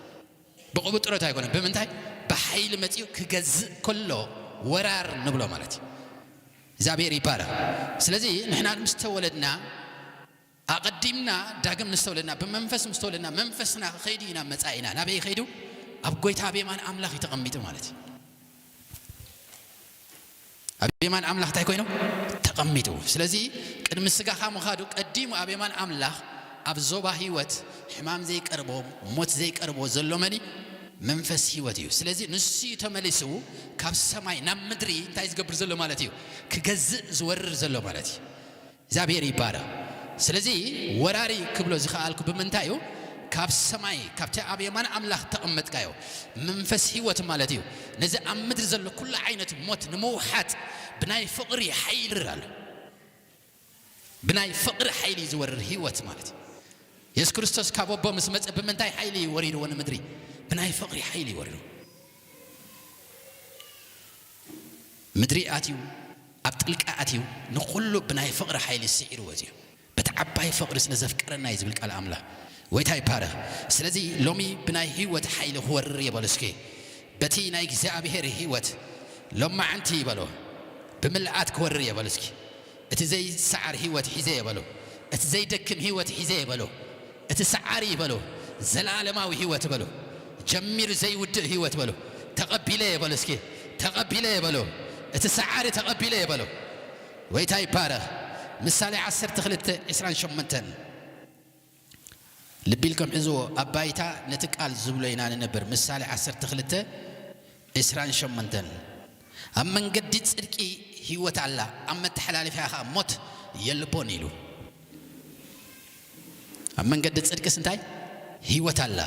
ብቕብጥሮት ኣይኮነን። ብምንታይ? ብሓይሊ መፂኡ ክገዝእ ከሎ ወራር ንብሎ ማለት እዩ። እግዚኣብሔር ይባረኽ። ስለዚ ንሕና ምስ ተወለድና ኣቐዲምና ዳግም ምስ ተወለድና ብመንፈስ ምስ ተወለድና መንፈስና ከይዱ ኢና መፃኢና ናበይ ከይዱ? ኣብ ጎይታ ኣብ የማን ኣምላኽ እዩ ተቐሚጡ ማለት እዩ። ኣብ የማን ኣምላኽ እንታይ ኮይኑ ተቐሚጡ። ስለዚ ቅድሚ ስጋኻ ምኻዱ ቀዲሙ ኣብ የማን ኣምላኽ ኣብ ዞባ ህይወት ሕማም ዘይቀርቦ ሞት ዘይቀርቦ ዘሎ መን እዩ? መንፈስ ህይወት እዩ። ስለዚ ንሱ እዩ ተመሊሱ ካብ ሰማይ ናብ ምድሪ እንታይ ዝገብር ዘሎ ማለት እዩ? ክገዝእ ዝወርር ዘሎ ማለት እዩ። እግዚኣብሔር ይባረኽ። ስለዚ ወራሪ ክብሎ ዝኸኣልኩ ብምንታይ እዩ? ካብ ሰማይ ካብቲ ኣብ የማን ኣምላኽ ተቐመጥካዮ መንፈስ ህይወት ማለት እዩ። ነዚ ኣብ ምድሪ ዘሎ ኩሉ ዓይነት ሞት ንምውሓጥ ብናይ ፍቕሪ ሓይሊ ኣሎ። ብናይ ፍቕሪ ሓይሊ ዝወርር ህይወት ማለት እዩ። የሱስ ክርስቶስ ካብ ኣቦ ምስ መፀ ብምንታይ ሓይሊ እዩ ወሪድዎ ንምድሪ? ብናይ ፍቕሪ ሓይሊ እዩ ወሪድዎ። ምድሪ ኣትዩ ኣብ ጥልቂ ኣትዩ ንኹሉ ብናይ ፍቕሪ ሓይሊ ስዒሩ ወፂኡ። በቲ ዓባይ ፍቕሪ ስለ ዘፍቀረና እዩ ዝብል ቃል ኣምላኽ። ጎይታ ይባረኽ። ስለዚ ሎሚ ብናይ ህይወት ሓይሊ ክወርር እየ በሉ እስኪ። በቲ ናይ እግዚኣብሔር ህይወት ሎማዓንቲ በሎ ብምልኣት ክወርር እየ በሉ እስኪ። እቲ ዘይሰዓር ህይወት ሒዘ እየ በሎ። እቲ ዘይደክም ህይወት ሒዘ እየ በሎ። እቲ ሰዓሪ በሎ፣ ዘለኣለማዊ ህይወት በሎ፣ ጀሚሩ ዘይውድእ ህይወት በሎ። ተቐቢለ እየ በሎ እስኪ። ተቐቢለ እየ በሎ። እቲ ሰዓሪ ተቐቢለ እየ በሎ። ጎይታ ይባረኽ። ምሳሌ ዓሰርተ ክልተ ዕስራን ሸሞንተን ልቢ ኢልኩም ሕዝዎ። ኣብ ባይታ ነቲ ቃል ዝብሎ ኢና ንነብር። ምሳሌ ዓሰርተ ክልተ ዕስራን ሸሞንተን ኣብ መንገዲ ጽድቂ ህይወት ኣላ፣ ኣብ መተሓላለፊያ ኸኣ ሞት የልቦን ኢሉ። ኣብ መንገዲ ጽድቅስ እንታይ? ህይወት ኣላ።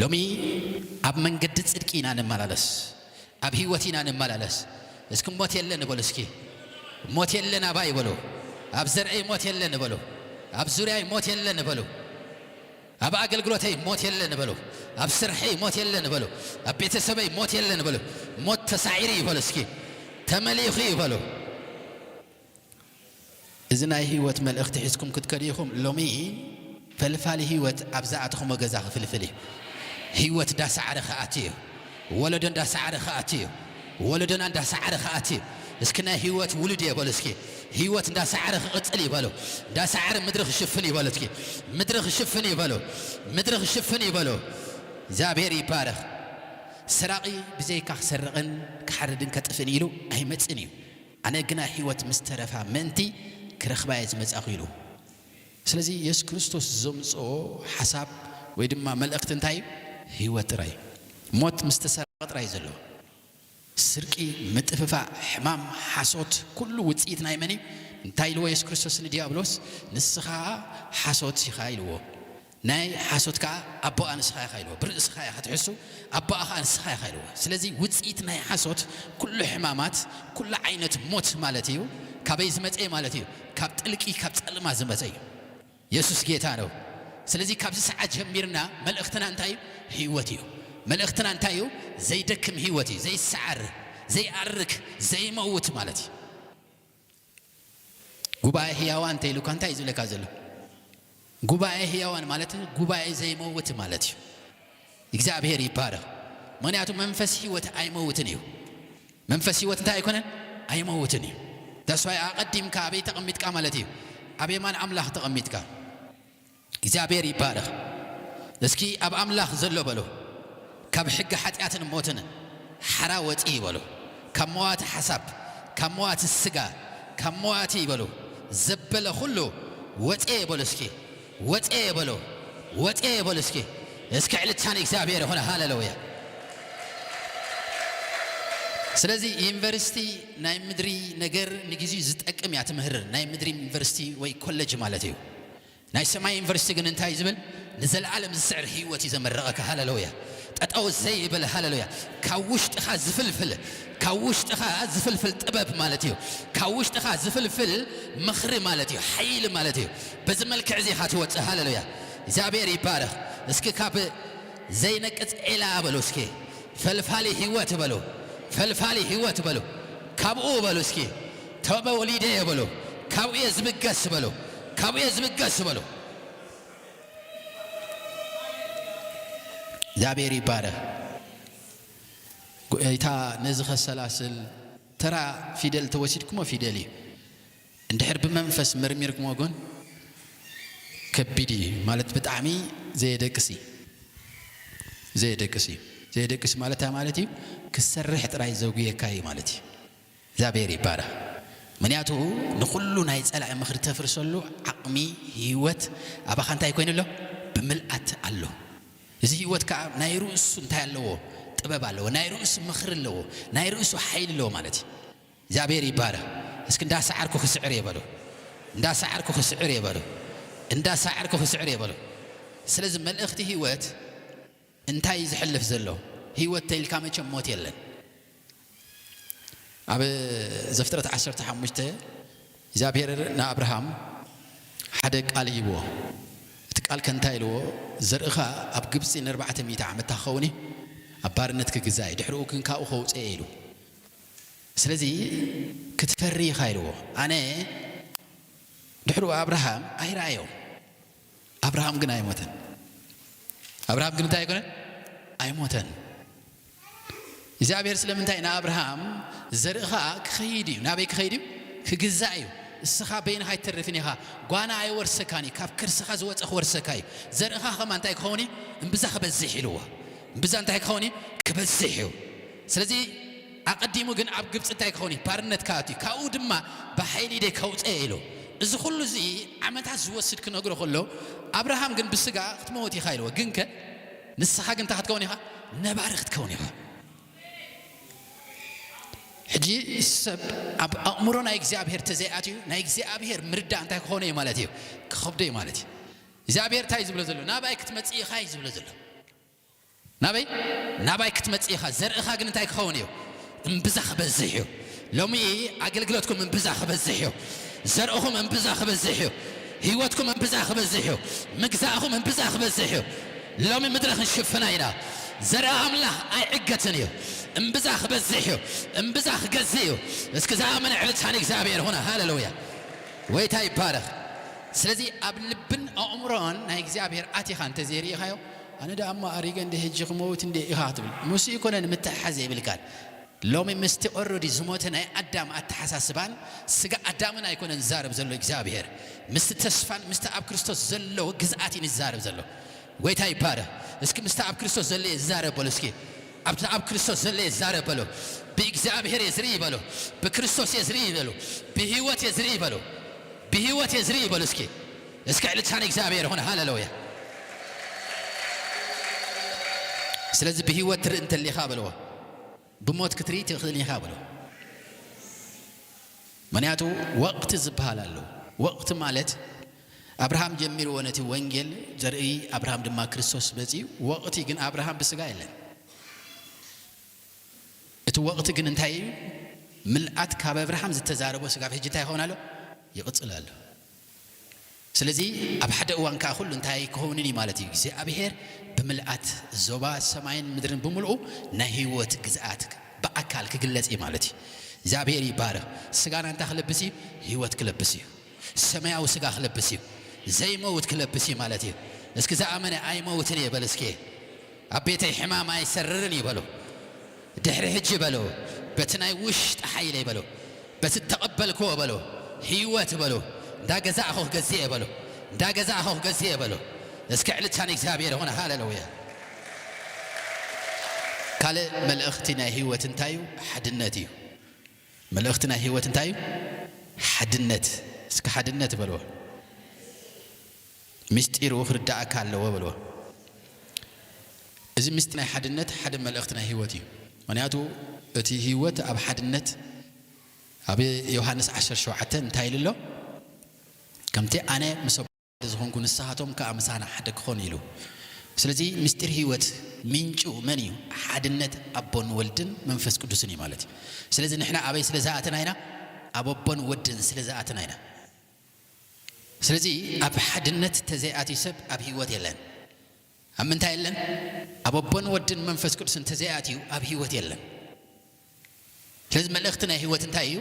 ሎሚ ኣብ መንገዲ ጽድቂ ኢና ንመላለስ፣ ኣብ ህይወት ኢና ንመላለስ። እስኪ ሞት የለን በሉ እስኪ። ሞት የለን ኣባይ በሉ። ኣብ ዘርአይ ሞት የለን በሉ። ኣብ ዙርያይ ሞት የለን በሉ። ኣብ ኣገልግሎተይ ሞት የለን በሉ። ኣብ ስርሐይ ሞት የለን በሉ። ኣብ ቤተሰበይ ሞት የለን በሉ። ሞት ተሳዒሩ እዩ በሉ እስኪ። ተመሊኹ እዩ በሉ። እዚ ናይ ህይወት መልእኽቲ ሒዝኩም ክትከዱ ኢኹም። ሎሚ ፈልፋሊ ህይወት ኣብ ዝኣተኹሞ ገዛ ክፍልፍል እዩ። ህይወት እንዳሰዓረ ክኣቱ እዩ። ወለዶ እንዳሰዓረ ክኣቱ እዩ። ወለዶና እንዳሰዓረ ክኣቱ እዩ። እስኪ ናይ ህይወት ውሉድ እየ በሉ እስኪ። ህይወት እንዳሰዓረ ክቕጽል እዩ በሉ። እንዳሰዓረ ምድሪ ክሽፍን እዩ በሉ እስኪ። ምድሪ ክሽፍን እዩ በሉ። ምድሪ ክሽፍን እዩ በሉ። እግዚኣብሔር ይባረኽ። ሰራቒ ብዘይካ ክሰርቕን ክሓርድን ከጥፍእን ኢሉ ኣይመጽእን እዩ። ኣነ ግና ህይወት ምስ ተረፋ ምእንቲ ክረኽባ እየ ዝመጻኹ ኢሉ። ስለዚ የሱስ ክርስቶስ ዘምጽኦ ሓሳብ ወይ ድማ መልእኽቲ እንታይ እዩ? ህይወት ጥራይ። ሞት ምስ ተሰረቐ ጥራይ ዘሎ። ስርቂ፣ ምጥፍፋእ፣ ሕማም፣ ሓሶት፣ ኩሉ ውጽኢት ናይ መን እዩ? እንታይ ኢልዎ የሱስ ክርስቶስ ንዲያብሎስ? ንስኻ ሓሶት ኢኻ ኢልዎ። ናይ ሓሶት ከኣ ኣቦኣ ንስኻ ኢኻ ኢልዎ። ብርእስኻ ኢኻ ትሕሱ፣ ኣቦኣ ከኣ ንስኻ ኢኻ ኢልዎ። ስለዚ ውጽኢት ናይ ሓሶት ኩሉ ሕማማት፣ ኩሉ ዓይነት ሞት ማለት እዩ። ካበይ ዝመጸ ማለት እዩ? ካብ ጥልቂ፣ ካብ ጸልማ ዝመጸ እዩ። የሱስ ጌታ ነው። ስለዚ ካብዚ ሰዓት ጀሚርና መልእኽትና እንታይ እዩ? ህይወት እዩ። መልእኽትና እንታይ እዩ? ዘይደክም ህይወት እዩ። ዘይሰዓር፣ ዘይኣርክ፣ ዘይመውት ማለት እዩ። ጉባኤ ህያዋን እንተ ኢሉካ እንታይ እዩ ዝብለካ ዘሎ? ጉባኤ ህያዋን ማለት ጉባኤ ዘይመውት ማለት እዩ። እግዚኣብሔር ይባረኽ። ምኽንያቱ መንፈስ ህይወት ኣይመውትን እዩ። መንፈስ ህይወት እንታይ ኣይኮነን? ኣይመውትን እዩ። ተስፋይ ኣቐዲምካ ኣበይ ተቐሚጥካ ማለት እዩ? ኣብ የማን ኣምላኽ ተቐሚጥካ። እግዚኣብሔር ይባረኽ። እስኪ ኣብ ኣምላኽ ዘሎ በሎ፣ ካብ ሕጊ ሓጢኣትን ሞትን ሓራ ወፂ በሎ። ካብ መዋቲ ሓሳብ፣ ካብ መዋቲ ስጋ፣ ካብ መዋቲ በሎ፣ ዘበለ ኩሉ ወፀ በሎ። እስኪ ወፀ በሎ፣ ወፀ በሎ። እስኪ እስኪ ዕልልታ ንእግዚኣብሔር ይኹን። ሃሌሉያ። ስለዚ ዩኒቨርሲቲ ናይ ምድሪ ነገር ንግዜኡ ዝጠቅም እያ ትምህር፣ ናይ ምድሪ ዩኒቨርሲቲ ወይ ኮሌጅ ማለት እዩ። ናይ ሰማይ ዩኒቨርሲቲ ግን እንታይ እዩ ዝብል? ንዘለኣለም ዝስዕር ህይወት እዩ ዘመረቐካ። ሃሌሉያ። ጠጠው ዘይብል፣ ሃሌሉያ፣ ካብ ውሽጥኻ ዝፍልፍል፣ ካብ ውሽጥኻ ዝፍልፍል ጥበብ ማለት እዩ። ካብ ውሽጥኻ ዝፍልፍል ምኽሪ ማለት እዩ፣ ሓይሊ ማለት እዩ። በዚ መልክዕ እዚ ኢኻ ትወፅእ። ሃሌሉያ። እግዚኣብሔር ይባረኽ። እስኪ ካብ ዘይነቅጽ ዒላ በሉ እስኪ። ፈልፋሊ ህይወት በሉ። ፈልፋሊ ህይወት በሉ። ካብኡ በሉ እስኪ። ተወሊደ እየ በሉ። ካብኡ እየ ዝብገስ በሉ። ካብኡ እየ ዝብገስ በሉ። እግዚኣብሔር ይባረኽ። ጎይታ ነዚ ከሰላስል ተራ ፊደል ተወሲድኩሞ ፊደል እዩ። እንድሕር ብመንፈስ መርሚርኩሞ ግን ከቢድ እዩ ማለት ብጣዕሚ ዘየደቅስ እዩ። ዘየደቅስ እዩ። ዘየደቅስ ማለት እንታይ ማለት እዩ? ክሰርሕ ጥራይ ዘጉየካ እዩ ማለት እዩ። እግዚኣብሔር ይባረኽ። ምክንያቱ ንኹሉ ናይ ጸላኢ ምኽሪ ተፍርሰሉ ዓቕሚ ህይወት ኣባኻ እንታይ ኮይኑ ኣሎ? ብምልኣት ኣሎ። እዚ ህይወት ከኣ ናይ ርእሱ እንታይ ኣለዎ? ጥበብ ኣለዎ። ናይ ርእሱ ምኽሪ ኣለዎ። ናይ ርእሱ ሓይሊ ኣለዎ ማለት እዩ። እግዚኣብሔር ይባረኽ። እስኪ እንዳሰዓርኩ ክስዕር እየ በሉ። እንዳሰዓርኩ ክስዕር እየ በሉ። እንዳሰዓርኩ ክስዕር እየ በሉ። ስለዚ መልእኽቲ ህይወት እንታይ እዩ ዝሕልፍ ዘሎ? ህይወት ተይልካ መቸም ሞት የለን። ኣብ ዘፍጥረት ዓሰርተ ሓሙሽተ እግዚኣብሔር ንኣብርሃም ሓደ ቃል ይህብዎ። እቲ ቃል ከ እንታይ ኢልዎ? ዘርእኻ ኣብ ግብፂ ንኣርባዕተ ሚእቲ ዓመት ክኸውን እዩ፣ ኣብ ባርነት ክግዛእ እዩ፣ ድሕሪኡ ግን ካብኡ ከውፅእ እየ ኢሉ። ስለዚ ክትፈሪ ኢኻ ኢልዎ። ኣነ ድሕሩ ኣብርሃም ኣይረኣዮ። ኣብርሃም ግን ኣይሞተን። ኣብርሃም ግን እንታይ ኣይኮነን? ኣይሞተን። እግዚኣብሔር ስለምንታይ ንኣብርሃም፣ "ዘርእኻ ክኸይድ እዩ"? ናበይ ክኸይድ እዩ? ክግዛእ እዩ። "እስኻ በይንኻ ኣይትተርፍን ኢኻ፣ ጓና ኣይወርሰካን እዩ፣ ካብ ከርስኻ ዝወፀ ክወርሰካ እዩ። ዘርእኻ ከማ እንታይ ክኸውን እዩ? እምብዛ ክበዝሕ" ኢልዎ። እምብዛ እንታይ ክኸውን እዩ? ክበዝሕ እዩ። ስለዚ ኣቐዲሙ ግን ኣብ ግብፂ እንታይ ክኸውን እዩ? ባርነት ክኣቱ እዩ። ካብኡ ድማ ብሓይሊ ኢደይ ከውፀ ኢሉ። እዚ ኩሉ እዚ ዓመታት ዝወስድ ክነግሮ ከሎ፣ ኣብርሃም ግን ብስጋ ክትመውት ኢኻ ኢልዎ። ግንከ ንስኻ ግን እንታይ ክትከውን ኢኻ? ነባሪ ክትከውን ኢኻ። ሕጂ ሰብ ኣብ ኣእምሮ ናይ እግዚኣብሔር ተዘይኣትዩ፣ ናይ እግዚኣብሔር ምርዳእ እንታይ ክኾነ እዩ ማለት እዩ? ክኸብዶ እዩ ማለት እዩ። እግዚኣብሔር እንታይ እዩ ዝብሎ ዘሎ? "ናባይ ክትመጽእ ኢኻ" እዩ ዝብሎ ዘሎ። ናበይ? "ናባይ ክትመጽእ ኢኻ፣ ዘርእኻ ግን እንታይ ክኸውን እዩ? እምብዛ ክበዝሕ እዩ። ሎሚ ኣገልግሎትኩም እምብዛ ክበዝሕ እዩ። ዘርእኹም እምብዛ ክበዝሕ እዩ። ህይወትኩም እምብዛ ክበዝሕ እዩ። ምግዛእኹም እምብዛ ክበዝሕ እዩ። ሎሚ ምድሪ ክንሽፍና ኢና። ዘርኢ ኣምላኽ ኣይዕገትን እዩ። እምብዛ ክበዝሕ እዩ። እምብዛ ክገዝእ እዩ።" እስኪ ዝኣመነ ዕልልታ ንእግዚኣብሔር ይኹን። ሃሌሉያ። ጎይታ ይባረኽ። ስለዚ ኣብ ልብን ኣእምሮን ናይ እግዚኣብሔር ኣቲኻ እንተዘይርኢኻዮ፣ "ኣነ ደኣ እሞ ኣሪገ እንደ ሕጂ ክመውት እንደ" ኢኻ ክትብል። ምስኡ ኣይኮነን ምትሕሓዝ የብልካን። ሎሚ ምስቲ ኦረዲ ዝሞተ ናይ ኣዳም ኣተሓሳስባን ስጋ ኣዳምን ኣይኮነን ዝዛረብ ዘሎ እግዚኣብሔር። ምስቲ ተስፋን ምስቲ ኣብ ክርስቶስ ዘሎ ግዝኣት እዩ ዝዛረብ ዘሎ። ጎይታ ይባረኽ። እስኪ ምስቲ ኣብ ክርስቶስ ዘሎ እየ ዝዛረብ በሉ እስኪ። ኣብቲ ኣብ ክርስቶስ ዘሎ እየ ዝዛረብ በሉ። ብእግዚኣብሔር እየ ዝርኢ በሉ። ብክርስቶስ እየ ዝርኢ በሉ። ብህይወት እየ ዝርኢ በሉ። ብህይወት እየ ዝርኢ በሉ እስኪ። እስኪ ዕልልታ ንእግዚኣብሔር ይኹን። ሃሌሉያ። ስለዚ ብህይወት ትርኢ እንተሊኻ በልዎ፣ ብሞት ክትርኢ ትኽእል ኢኻ በልዎ። ምኽንያቱ ወቕቲ ዝበሃል ኣሎ። ወቕቲ ማለት ኣብርሃም ጀሚርዎ ነቲ ወንጌል ዘርኢ፣ ኣብርሃም ድማ ክርስቶስ መጺኡ። ወቕቲ ግን ኣብርሃም ብስጋ የለን። እቲ ወቕቲ ግን እንታይ እዩ? ምልኣት ካብ ኣብርሃም ዝተዛረቦ ስጋብ ሕጂ እንታይ ይኸውን ኣሎ? ይቕጽል ኣሎ። ስለዚ ኣብ ሓደ እዋን ከኣ ኩሉ እንታይ ክኸውን እዩ ማለት እዩ? እግዚኣብሔር ብምልኣት ዞባ ሰማይን ምድርን ብምልኡ ናይ ህይወት ግዝኣት ብኣካል ክግለጽ እዩ ማለት እዩ። እግዚኣብሔር ይባረኽ። ስጋና እንታይ ክለብስ እዩ? ህይወት ክለብስ እዩ። ሰማያዊ ስጋ ክለብስ እዩ። ዘይመውት ክለብስ እዩ ማለት እዩ። እስኪ ዝኣመነ ኣይመውትን እየ በል እስኪ። ኣብ ቤተይ ሕማም ኣይሰርርን እዩ በሉ። ድሕሪ ሕጂ በሉ፣ በቲ ናይ ውሽጢ ሓይለይ በሉ፣ በቲ እተቐበልክዎ በሉ፣ ህይወት በሉ፣ እንዳገዛእኹ ክገዝእ እየ በሉ፣ እንዳገዛእኹ ክገዝእ እየ በሉ። እስኪ ዕልልታ ንእግዚኣብሔር ይኹን። ሃሌሉያ። ካልእ መልእኽቲ ናይ ህይወት እንታይ እዩ? ሓድነት እዩ። መልእኽቲ ናይ ህይወት እንታይ እዩ? ሓድነት። እስኪ ሓድነት በልዎ። ምስጢሩ ክርዳእካ ኣለዎ በልዎ። እዚ ምስጢር ናይ ሓድነት ሓደ መልእኽቲ ናይ ህይወት እዩ። ምኽንያቱ እቲ ህይወት ኣብ ሓድነት፣ ኣብ ዮሃንስ ዓሰርተ ሸውዓተ እንታይ ኢሉ ኣሎ? "ከምቲ ኣነ ምስ ኣቦ ሓደ ዝኾንኩ ንስኻቶም ከኣ ምሳና ሓደ ክኾኑ" ኢሉ። ስለዚ ምስጢር ህይወት ምንጩ መን እዩ? ሓድነት ኣቦን ወልድን መንፈስ ቅዱስን እዩ ማለት እዩ። ስለዚ ንሕና ኣበይ ስለ ዝኣተና ኢና? ኣብ ኣቦን ወድን ስለ ዝኣተና ኢና። ስለዚ ኣብ ሓድነት ተዘይኣትዩ ሰብ ኣብ ህይወት የለን። ኣብ ምንታይ የለን? ኣብ ኣቦን ወድን መንፈስ ቅዱስን ተዘይኣትዩ ኣብ ህይወት የለን። ስለዚ መልእኽቲ ናይ ህይወት እንታይ እዩ?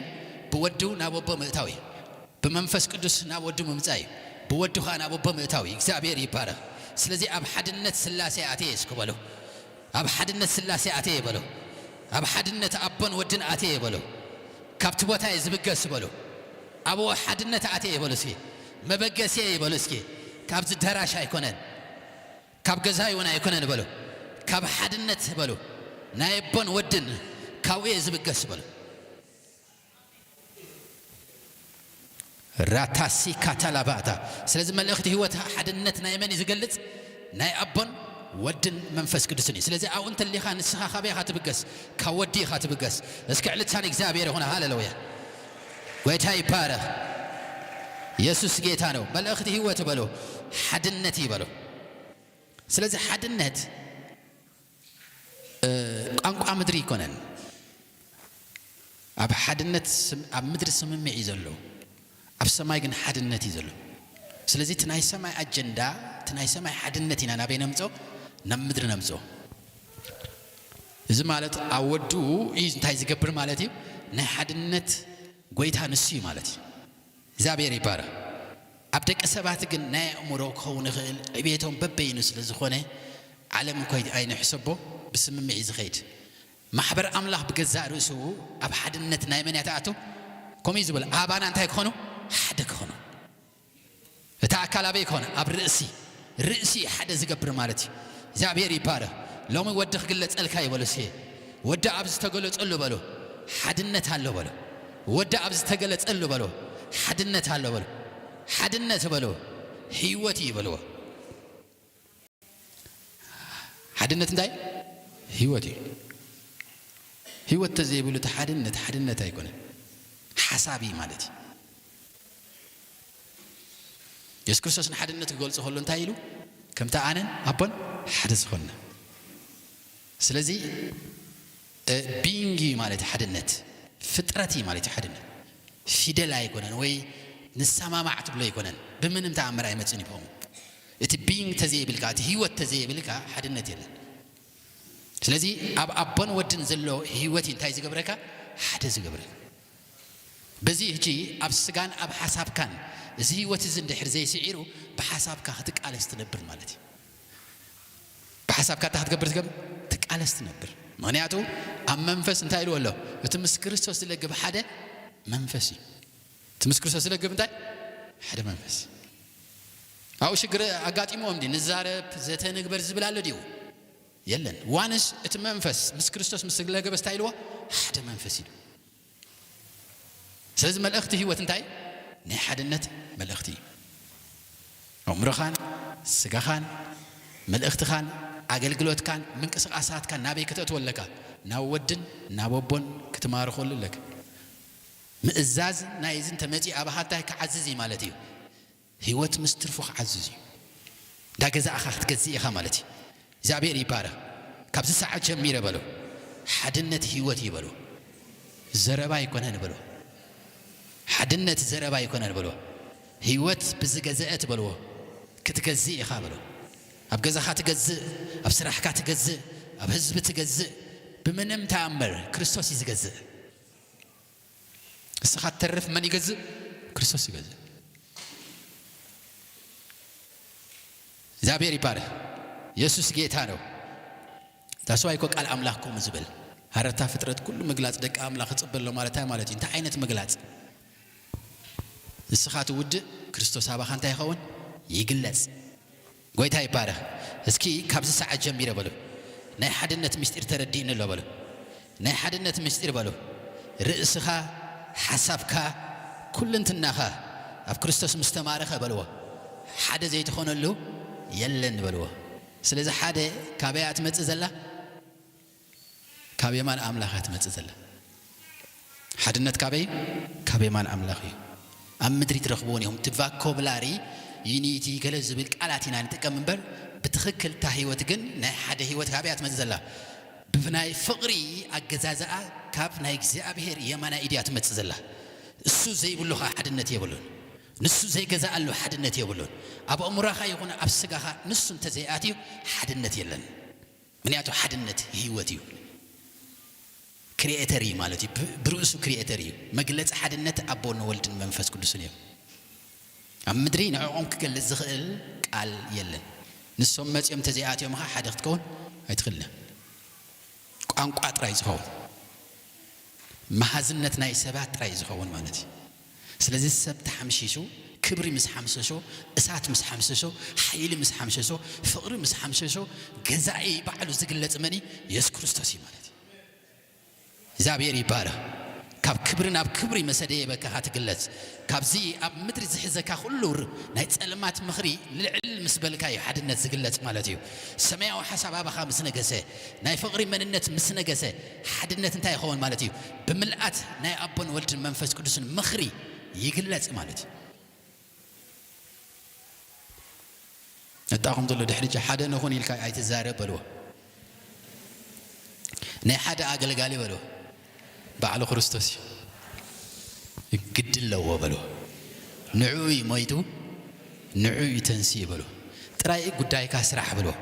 ብወዱ ናብ ኣቦ ምእታው እዩ። ብመንፈስ ቅዱስ ናብ ወዱ ምምጻእ እዩ። ብወዱ ኸኣ ናብ ኣቦ ምእታው እዩ። እግዚኣብሔር ይባረኽ። ስለዚ ኣብ ሓድነት ስላሴ ኣትየ እስኪ በሉ። ኣብ ሓድነት ስላሴ ኣትየ በሉ። ኣብ ሓድነት ኣቦን ወድን ኣትየ በሉ። ካብቲ ቦታ እየ ዝብገስ በሉ። ኣብ ሓድነት ኣትየ በሉ እስኪ። መበገስየ በሉ እስኪ። ካብዚ ደራሽ ኣይኮነን። ካብ ገዛይ እውን ኣይኮነን በሉ። ካብ ሓድነት በሉ። ናይ ኣቦን ወድን ካብኡ እየ ዝብገስ በሉ። ራታሲ ካታላባታ። ስለዚ መልእኽቲ ህይወት ሓድነት ናይ መን እዩ ዝገልጽ? ናይ ኣቦን ወድን መንፈስ ቅዱስን እዩ። ስለዚ ኣብኡ እንተሊኻ ንስኻ ካበይ ኢኻ ትብገስ? ካብ ወዲ ኢኻ ትብገስ። እስኪ ዕልልታ ንእግዚኣብሔር ይኹን። ሃሌሉያ። ጎይታ ይባረኽ። የሱስ ጌታ ነው። መልእኽቲ ህይወት በሉ። ሓድነት እዩ በሉ። ስለዚ ሓድነት፣ እ፣ ቋንቋ ምድሪ ኣይኮነን። ኣብ ሓድነት ስም-፣ ኣብ ምድሪ ስምምዕ እዩ ዘሎ፣ ኣብ ሰማይ ግን ሓድነት እዩ ዘሎ። ስለዚ እቲ ናይ ሰማይ ኣጀንዳ፣ እቲ ናይ ሰማይ ሓድነት ኢና ናበይ ነምጾ? ናብ ምድሪ ነምጾ። እዚ ማለት ኣብ ወዱ እዩ እንታይ ዝገብር ማለት እዩ? ናይ ሓድነት ጎይታ ንሱ እዩ ማለት እዩ። እግዚኣብሔር ይባረኽ። ኣብ ደቂ ሰባት ግን ናይ ኣእምሮ ክኸውን ይኽእል፣ ዕቤቶም በበይኑ ስለ ዝኾነ፣ ዓለም እኮ ኣይንሕሰቦ፣ ብስምምዕ እዩ ዝኸይድ። ማሕበር ኣምላኽ ብገዛእ ርእሱ ኣብ ሓድነት ናይ መን እያ ትኣቱ? ከምኡ እዩ ዝበለ፣ ኣባና እንታይ ክኾኑ? ሓደ ክኾኑ። እቲ ኣካል ኣበይ ክኾነ? ኣብ ርእሲ። ርእሲ ሓደ ዝገብር ማለት እዩ። እግዚኣብሔር ይባረኽ። ሎሚ ወዲ ክግለጸልካ እዩ በሎ። እስኪ ወዲ ኣብ ዝተገለጸሉ በሎ፣ ሓድነት ኣሎ በሎ። ወዲ ኣብ ዝተገለጸሉ በሎ፣ ሓድነት ኣሎ በሎ። ሓድነት በሎ፣ ህይወት እዩ በልዎ። ሓድነት እንታይ? ህይወት እዩ። ህይወት ተዘይብሉ እቲ ሓድነት ሓድነት ኣይኮነን። ሓሳብ እዩ ማለት እዩ። የሱስ ክርስቶስ ንሓድነት ክገልጾ ከሎ እንታይ ኢሉ? ከምቲ ኣነን ኣቦን ሓደ ዝኾንና። ስለዚ፣ እ፣ ቢይንግ እዩ ማለት እዩ ሓድነት። ፍጥረት እዩ ማለት እዩ ሓድነት። ፊደል ኣይኮነን ወይ ንሰማማዕ ትብሎ ኣይኮነን። ብምንም ተኣምር ኣይመጽእን እዩ ብኸምኡ። እቲ ቢይንግ ተዘይብልካ፣ እቲ ህይወት ተዘይብልካ ሓድነት የለን። ስለዚ ኣብ ኣቦን ወድን ዘሎ ህይወት እዩ እንታይ ዝገብረካ? ሓደ ዝገብረካ። በዚ ሕጂ ኣብ ስጋን ኣብ ሓሳብካን እዚ ህይወት እዚ እንድሕር ዘይስዒሩ ብሓሳብካ ክትቃለስ ትነብር ማለት እዩ። ብሓሳብካ እንታይ ክትገብር ትገብር? ትቃለስ ትነብር። ምኽንያቱ ኣብ መንፈስ እንታይ ኢልዎ ኣሎ? እቲ ምስ ክርስቶስ ዝለግብ ሓደ መንፈስ እዩ። እቲ ምስ ክርስቶስ ዝለግብ እንታይ? ሓደ መንፈስ። ኣብኡ ሽግር ኣጋጢሞም ድዩ? ንዛረብ፣ ዘተ ንግበር ዝብል ኣሎ ድዩ? የለን። ዋንስ እቲ መንፈስ ምስ ክርስቶስ ምስ ዝለገበስ እንታይ ኢልዎ? ሓደ መንፈስ ኢሉ። ስለዚ መልእኽቲ ህይወት እንታይ? ናይ ሓድነት መልእኽቲ እዩ። ኣእምሮኻን ስጋኻን መልእኽትኻን ኣገልግሎትካን ምንቅስቓሳትካን ናበይ ከተእትዎ ኣለካ? ናብ ወድን ናብ ኣቦን ክትማርኸሉ ኣለካ። ምእዛዝ ናይ እዚ እንተመጺእ ኣባኻ እንታይ ክዓዝዝ እዩ ማለት እዩ? ህይወት ምስ ትርፉ ክዓዝዝ እዩ። እንዳ ገዛእኻ ክትገዝእ ኢኻ ማለት እዩ። እግዚኣብሔር ይባረኽ። ካብዚ ሰዓት ጀሚረ በሎ፣ ሓድነት ህይወት እዩ በሎ። ዘረባ ኣይኮነን በሎ። ሓድነት ዘረባ ኣይኮነን በሎ። ህይወት ብዝገዘአት በልዎ። ክትገዝእ ኢኻ በሎ። ኣብ ገዛኻ ትገዝእ፣ ኣብ ስራሕካ ትገዝእ፣ ኣብ ህዝቢ ትገዝእ። ብምንም ተኣምር ክርስቶስ እዩ ዝገዝእ። ንስኻ ትተርፍ መን ይገዝእ? ክርስቶስ ይገዝእ። እግዚኣብሔር ይባረክ። የሱስ ጌታ ነው። ዳስዋይ እኮ ቃል ኣምላኽ ከምኡ ዝብል ሃረርታ ፍጥረት ኩሉ ምግላጽ ደቂ ኣምላኽ ክጽበ ኣሎ ማለት እንታይ ማለት እዩ? እንታይ ዓይነት ምግላጽ? ንስኻ ትውድእ፣ ክርስቶስ ኣባኻ እንታይ ይኸውን? ይግለጽ። ጎይታ ይባረኽ። እስኪ ካብዚ ሰዓት ጀሚረ በሉ፣ ናይ ሓድነት ምስጢር ተረዲእኒ ኣሎ በሉ። ናይ ሓድነት ምስጢር በሉ፣ ርእስኻ፣ ሓሳብካ፣ ኩልንትናኻ ኣብ ክርስቶስ ምስ ተማረኸ በልዎ፣ ሓደ ዘይትኾነሉ የለን በልዎ። ስለዚ ሓደ ካበይ እያ ትመጽእ ዘላ? ካብ የማን ኣምላኽ እያ ትመጽእ ዘላ። ሓድነት ካበይ? ካብ የማን ኣምላኽ እዩ። ኣብ ምድሪ ትረኽብዎን ኢኹም። እቲ ቫኮብላሪ፣ ዩኒቲ፣ ገለ ዝብል ቃላት ኢና ንጥቀም እምበር፣ ብትኽክል እታ ህይወት ግን ናይ ሓደ ህይወት ካበይ እያ ትመጽእ ዘላ? ብናይ ፍቕሪ ኣገዛዝኣ ካብ ናይ እግዚኣብሔር የማናይ ኢድ እያ ትመጽእ ዘላ። እሱ ዘይብሉ ኸኣ ሓድነት የብሉን። ንሱ ዘይገዝኣሉ ሓድነት የብሉን። ኣብ ኣእምሮኻ ይኹን ኣብ ስጋኻ ንሱ እንተዘይኣትዩ ሓድነት የለን። ምክንያቱ ሓድነት ህይወት እዩ። ክሪኤተር እዩ ማለት እዩ። ብ-፣ ብርእሱ ክሪኤተር እዩ። መግለጺ ሓድነት ኣቦን ወልድን መንፈስ ቅዱስን እዮም። ኣብ ምድሪ ንዕኦም ክገልጽ ዝኽእል ቃል የለን። ንሶም መጺኦም እንተዘይኣትዮም ኸዓ ሓደ ክትከውን ኣይትኽእልን እያ። ቋንቋ ጥራይ ዝኸውን፣ መሃዝነት ናይ ሰባት ጥራይ ዝኸውን ማለት እዩ። ስለዚ ሰብ ተሓምሺሹ፣ ክብሪ ምስ ሓምሸሾ፣ እሳት ምስ ሓምሸሾ፣ ሓይሊ ምስ ሓምሸሾ፣ ፍቕሪ ምስ ሓምሸሾ፣ ገዛኢ ባዕሉ ዝግለጽ መን እዩ? የሱስ ክርስቶስ እዩ ማለት እዩ። እግዚኣብሔር ይባረኽ። ካብ ክብሪ ናብ ክብሪ መሰደየበካ ኢኻ ትግለጽ። ካብዚ ኣብ ምድሪ ዝሕዘካ ኩሉ ር-፣ ናይ ጸልማት ምኽሪ ልዕል ምስ በልካ እዩ ሓድነት ዝግለጽ ማለት እዩ። ሰማያዊ ሓሳብ ኣባኻ ምስ ነገሰ፣ ናይ ፍቕሪ መንነት ምስ ነገሰ፣ ሓድነት እንታይ ይኸውን ማለት እዩ? ብምልኣት ናይ ኣቦን ወልድን መንፈስ ቅዱስን ምኽሪ ይግለጽ ማለት እዩ። ነጣኹም ዘሎ ድሕሪ እጂ ሓደ ንኹን ኢልካ ኣይትዛረብ በልዎ። ናይ ሓደ ኣገልጋሊ በልዎ። ባዕሉ ክርስቶስ እዩ። ግዲ ኣለዎ በልዎ። ንዕኡ እዩ ሞይቱ፣ ንዕኡ እዩ ተንሲኡ በልዎ። ጥራይ ጉዳይካ ስራሕ በልዎ።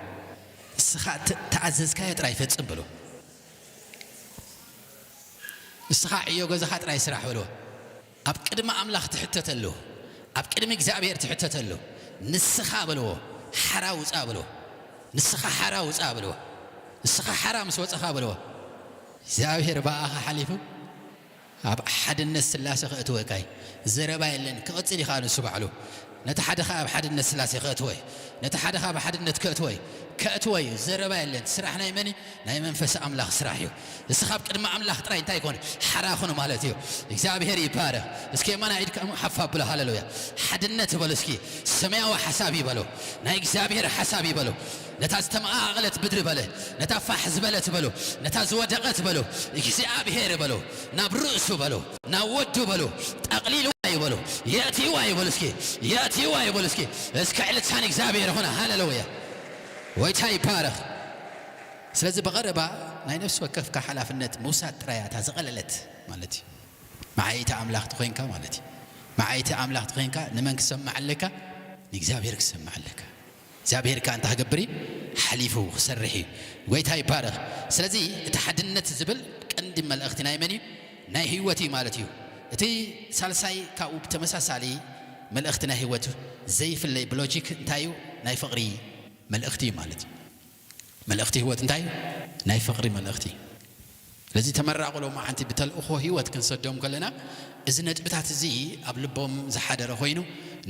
እስኻ ት-፣ ተኣዘዝካዮ ጥራይ ፈጽም በልዎ። እስኻ ዕዮ ገዛኻ ጥራይ ስራሕ በልዎ። ኣብ ቅድሚ ኣምላኽ ትሕተተሉ፣ ኣብ ቅድሚ እግዚኣብሔር ትሕተተሉ። ንስኻ በልዎ፣ ሓራ ውፃእ በልዎ። ንስኻ ሓራ ውፃእ በልዎ። ንስኻ ሓራ ምስ ወፀኻ በልዎ፣ እግዚኣብሔር ብኣኻ ሓሊፉ ኣብ ሓድነት ስላሴ ከእትወካ እዩ። ዘረባ የለን። ክቕጽል እዩ ከኣ ንሱ ባዕሉ። ነቲ ሓደ ከኣ ኣብ ሓድነት ስላሴ ከእትዎ እዩ። ነቲ ሓደ ከኣ ኣብ ሓድነት ከእትዎ እዩ። ከእትዎ እዩ። ዘረባ የለን። ስራሕ ናይ መን እዩ? ናይ መንፈስ ኣምላኽ ስራሕ እዩ። ንስኻ ኣብ ቅድሚ ኣምላኽ ጥራይ እንታይ ይኮን? ሓራ ኩን ማለት እዩ። እግዚኣብሔር ይባረኽ። እስኪ የማና ኢድካ ሓፍ ኣብሎ። ሃሌሉያ። ሓድነት በሉ እስኪ። ሰማያዊ ሓሳብ ይበሉ። ናይ እግዚኣብሔር ሓሳብ ይበሉ። ነታ ዝተመቓቐለት ምድሪ በለ። ነታ ፋሕ ዝበለት በሉ። ነታ ዝወደቐት በሉ። እግዚኣብሔር በሉ። ናብ ርእሱ በሉ። ናብ ወዱ በሉ። ጠቕሊልዋ ይበሉ። የእትይዋ ይበሉ እስኪ። የእትይዋ ይበሉ እስኪ። እስከ ዕልልታ ንእግዚኣብሔር ይኹን። ሃሌሉያ። ጎይታ ይባረኽ። ስለዚ ብቐረባ ናይ ነፍሲ ወከፍካ ሓላፍነት ምውሳድ ጥራይ እያ እታ ዝቐለለት ማለት እዩ። መዓይቲ ኣምላኽ ተኾይንካ ማለት እዩ። መዓይቲ ኣምላኽ ተኾይንካ ንመን ክሰማዕ ኣለካ? ንእግዚኣብሔር ክሰማዕ ኣለካ። እግዚኣብሔር ከኣ እንታይ ክገብር እዩ? ሓሊፉ ክሰርሕ እዩ። ጎይታ ይባረኽ። ስለዚ እቲ ሓድነት ዝብል ቀንዲ መልእኽቲ ናይ መን እዩ? ናይ ህይወት እዩ ማለት እዩ። እቲ ሳልሳይ ካብኡ ብተመሳሳሊ መልእኽቲ ናይ ህይወት ዘይፍለይ ብሎጂክ እንታይ እዩ? ናይ ፍቕሪ መልእኽቲ እዩ ማለት እዩ። መልእኽቲ ህይወት እንታይ እዩ? ናይ ፍቕሪ መልእኽቲ። ስለዚ ተመራቑ ሎማዓንቲ ብተልእኾ ህይወት ክንሰዶም ከለና፣ እዚ ነጥብታት እዚ ኣብ ልቦም ዝሓደረ ኮይኑ፣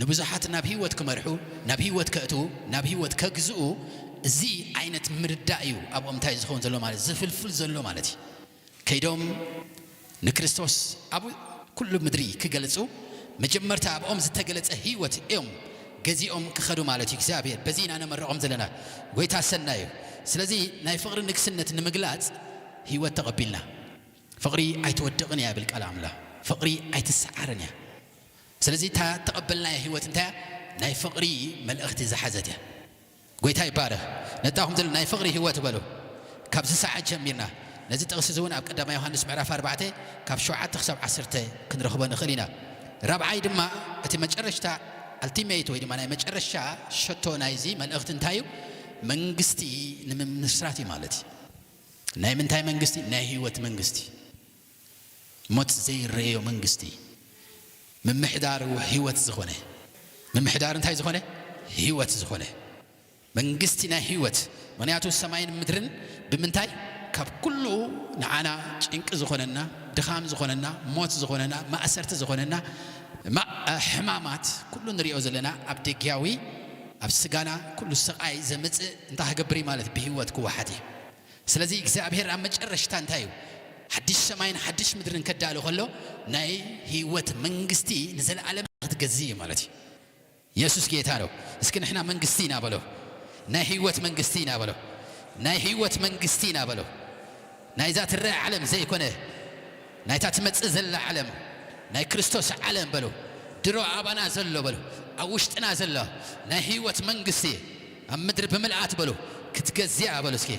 ንብዙሓት ናብ ህይወት ክመርሑ፣ ናብ ህይወት ከእትዉ፣ ናብ ህይወት ከግዝኡ፣ እዚ ዓይነት ምርዳእ እዩ ኣብኦም እንታይ ዝኸውን ዘሎ ማለት፣ ዝፍልፍል ዘሎ ማለት እዩ። ከይዶም ንክርስቶስ ኣብ ኩሉ ምድሪ ክገልጹ፣ መጀመርታ ኣብኦም ዝተገለጸ ህይወት እዮም ገዚኦም ክኸዱ ማለት እዩ። እግዚኣብሔር በዚ ኢና ነመርቖም ዘለና። ጎይታ ሰናይ እዩ። ስለዚ ናይ ፍቕሪ ንግስነት ንምግላጽ ህይወት ተቐቢልና። ፍቕሪ ኣይትወድቕን እያ ይብል ቃል ኣምላኽ። ፍቕሪ ኣይትሰዓርን እያ። ስለዚ እታ እተቐበልናያ ህይወት እንታይ እያ? ናይ ፍቕሪ መልእኽቲ ዝሓዘት እያ። ጎይታ ይባረኽ። ነታ ከምዚ ኢሉ ናይ ፍቕሪ ህይወት በሉ። ካብዚ ሰዓት ጀሚርና ነዚ ጥቕሲ እዚ እውን ኣብ ቀዳማይ ዮሃንስ ምዕራፍ ኣርባዕተ ካብ ሸውዓተ ክሳብ ዓሰርተ ክንረኽቦ ንኽእል ኢና። ራብዓይ ድማ እቲ መጨረሽታ ኣልቲሜት ወይ ድማ ናይ መጨረሻ ሸቶ ናይዚ መልእኽቲ እንታይ እዩ? መንግስቲ ንምምስራት እዩ ማለት እዩ። ናይ ምንታይ መንግስቲ? ናይ ህይወት መንግስቲ። ሞት ዘይረአዮ መንግስቲ። ምምሕዳር ህይወት ዝኾነ። ምምሕዳር እንታይ ዝኾነ? ህይወት ዝኾነ። መንግስቲ ናይ ህይወት። ምኽንያቱ ሰማይን ምድርን ብምንታይ? ካብ ኩሉ ንዓና ጭንቂ ዝኾነና፣ ድኻም ዝኾነና፣ ሞት ዝኾነና፣ ማእሰርቲ ዝኾነና፣ ማ-፣ ሕማማት ኩሉ ንሪኦ ዘለና ኣብ ደጊያዊ፣ ኣብ ስጋና ኩሉ ስቓይ ዘምጽእ እንታይ ክገብር እዩ ማለት? ብህይወት ክወሓጥ እዩ። ስለዚ እግዚኣብሔር ኣብ መጨረሽታ እንታይ እዩ? ሓድሽ ሰማይን ሓድሽ ምድርን ከዳሉ ከሎ ናይ ህይወት መንግስቲ ንዘለኣለም ክትገዝእ እዩ ማለት እዩ። የሱስ ጌታ ነው። እስኪ ንሕና መንግስቲ ኢና በሎ። ናይ ህይወት መንግስቲ ኢና በሎ። ናይ ህይወት መንግስቲ ኢና በሎ። ናይዛ ትረአ ዓለም ዘይኮነ፣ ናይታ ትመጽእ ዘላ ዓለም፣ ናይ ክርስቶስ ዓለም በሎ። ድሮ ኣባና ዘሎ በሎ። ኣብ ውሽጥና ዘሎ ናይ ህይወት መንግስቲ ኣብ ምድሪ ብምልኣት በሎ ክትገዝኣ በሎ እስኪ።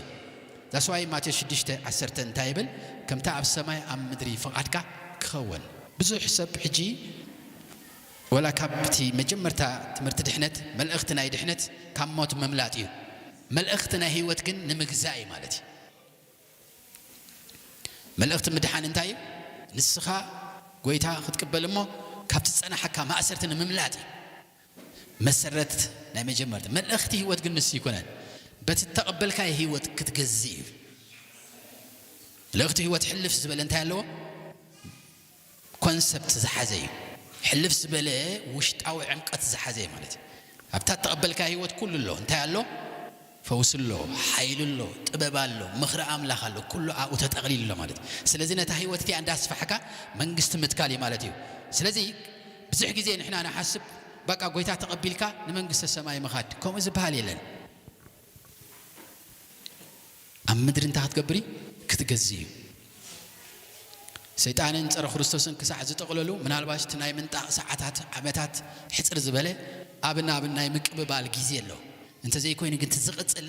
ዛስዋይ ማቴዎስ ሽዱሽተ ዓሰርተ እንታይ ይብል? ከምታ ኣብ ሰማይ ኣብ ምድሪ ፍቓድካ ክኸውን። ብዙሕ ሰብ ሕጂ ወላ ካብቲ መጀመርታ ትምህርቲ ድሕነት፣ መልእኽቲ ናይ ድሕነት ካብ ሞት ምምላጥ እዩ። መልእኽቲ ናይ ህይወት ግን ንምግዛእ እዩ ማለት እዩ። መልእኽቲ ምድሓን እንታይ እዩ? ንስኻ ጎይታ ክትቅበል እሞ ካብቲ ዝጸናሓካ ማእሰርቲ ንምምላጥ እዩ። መሰረት ናይ መጀመርታ መልእኽቲ ህይወት ግን ንሱ ይኮነን። በቲ እተቐበልካዮ ህይወት ክትገዝእ እዩ። መልእኽቲ ህይወት ሕልፍ ዝበለ እንታይ ኣለዎ? ኮንሰፕት ዝሓዘ እዩ። ሕልፍ ዝበለ ውሽጣዊ ዕምቀት ዝሓዘ እዩ ማለት እዩ። ኣብታ እተቐበልካዮ ህይወት ኩሉ ኣሎ። እንታይ ኣሎ? ፈውሲ ኣሎ፣ ሓይሊ ኣሎ፣ ጥበብ ኣሎ፣ ምኽሪ ኣምላኽ ኣሎ፣ ኩሉ ኣብኡ ተጠቕሊሉ ኣሎ ማለት እዩ። ስለዚ ነታ ህይወት እቲኣ እንዳስፋሕካ መንግስቲ ምትካል እዩ ማለት እዩ። ስለዚ ብዙሕ ግዜ ንሕና ንሓስብ፣ በቃ ጎይታ ተቐቢልካ ንመንግስተ ሰማይ ምኻድ፣ ከምኡ ዝበሃል የለን። ኣብ ምድሪ እንታይ ክትገብር እዩ? ክትገዝእ እዩ። ሰይጣንን ጸረ ክርስቶስን ክሳዕ ዝጠቕለሉ፣ ምናልባሽ እቲ ናይ ምንጣቕ ሰዓታት፣ ዓመታት ሕጽር ዝበለ፣ ኣብን ኣብን ናይ ምቅብባል ግዜ ኣሎ። እንተዘይኮይኑ ግን እቲ ዝቕጽል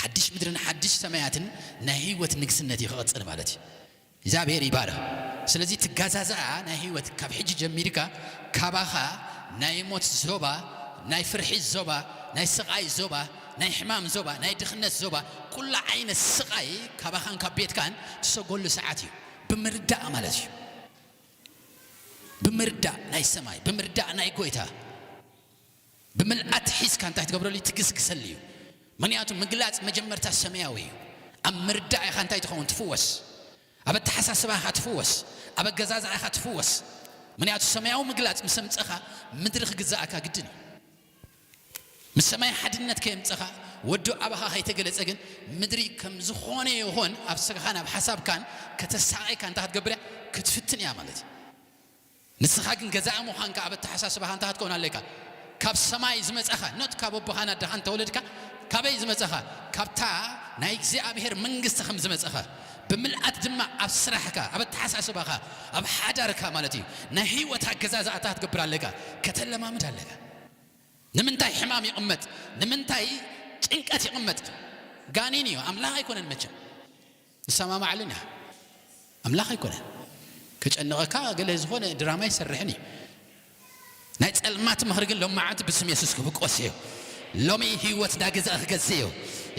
ሓድሽ ምድርን ሓድሽ ሰማያትን ናይ ህይወት ንግስነት እዩ ክቕጽል ማለት እዩ። እግዚኣብሔር ይባርኽ። ስለዚ ትጋዛዝኣ ናይ ህይወት ካብ ሕጂ ጀሚርካ ካባኻ ናይ ሞት ዞባ፣ ናይ ፍርሒ ዞባ፣ ናይ ስቓይ ዞባ፣ ናይ ሕማም ዞባ፣ ናይ ድኽነት ዞባ፣ ኩሉ ዓይነት ስቓይ ካባኻን ካብ ቤትካን ትሰጎሉ ሰዓት እዩ። ብምርዳእ ማለት እዩ። ብምርዳእ ናይ ሰማይ፣ ብምርዳእ ናይ ጎይታ፣ ብምልኣት ሒዝካ እንታይ ትገብረሉ እዩ? ትግስግሰሉ እዩ። ምኽንያቱ ምግላጽ መጀመርታ ሰማያዊ እዩ። ኣብ ምርዳእ ኢኻ እንታይ ትኸውን? ትፍወስ። ኣብ ኣተሓሳስባ ኢኻ ትፍወስ። ኣብ ኣገዛዝኣ ኢኻ ትፍወስ። ምኽንያቱ ሰማያዊ ምግላጽ ምስ ኣምጸኻ ምድሪ ክግዛእካ ግድን እዩ። ምስ ሰማይ ሓድነት ከየምጸኻ ወዲ ኣባኻ ከይተገለጸ ግን ምድሪ ከም ዝኾነ ይኹን ኣብ ስጋኻን ኣብ ሓሳብካን ከተሳቐየካ እንታይ ክትገብር እያ? ክትፍትን እያ ማለት እዩ። ንስኻ ግን ገዛኢ ምዃንካ ኣብ ኣተሓሳስባኻ እንታይ ክትከውን ኣለካ? ካብ ሰማይ ዝመጸኻ፣ ኖት ካብ ኣቦኻን ኣደኻን ተወለድካ፣ ካበይ ዝመጸኻ? ካብታ ናይ እግዚኣብሔር መንግስቲ ከም ዝመጸኻ፣ ብምልኣት ድማ ኣብ ስራሕካ፣ ኣብ ኣተሓሳስባኻ፣ ኣብ ሓዳርካ ማለት እዩ፣ ናይ ህይወት ኣገዛዝኣታ ክትገብር ኣለካ፣ ከተለማምድ ኣለካ። ንምንታይ ሕማም ይቕመጥ? ንምንታይ ጭንቀት ይቕመጥ? ጋኔን እዩ፣ ኣምላኽ ኣይኮነን መቸም። ንሰማማዓልን ኢና። ኣምላኽ ኣይኮነን። ከጨንቐካ ገለ ዝኾነ ድራማ ይሰርሕን እዩ። ናይ ጸልማት ምኽሪ ግን ሎማዓንቲ ብስም የሱስ ክብቆስ እዩ። ሎሚ ህይወት እንዳገዛእ ክገዝእ እዩ።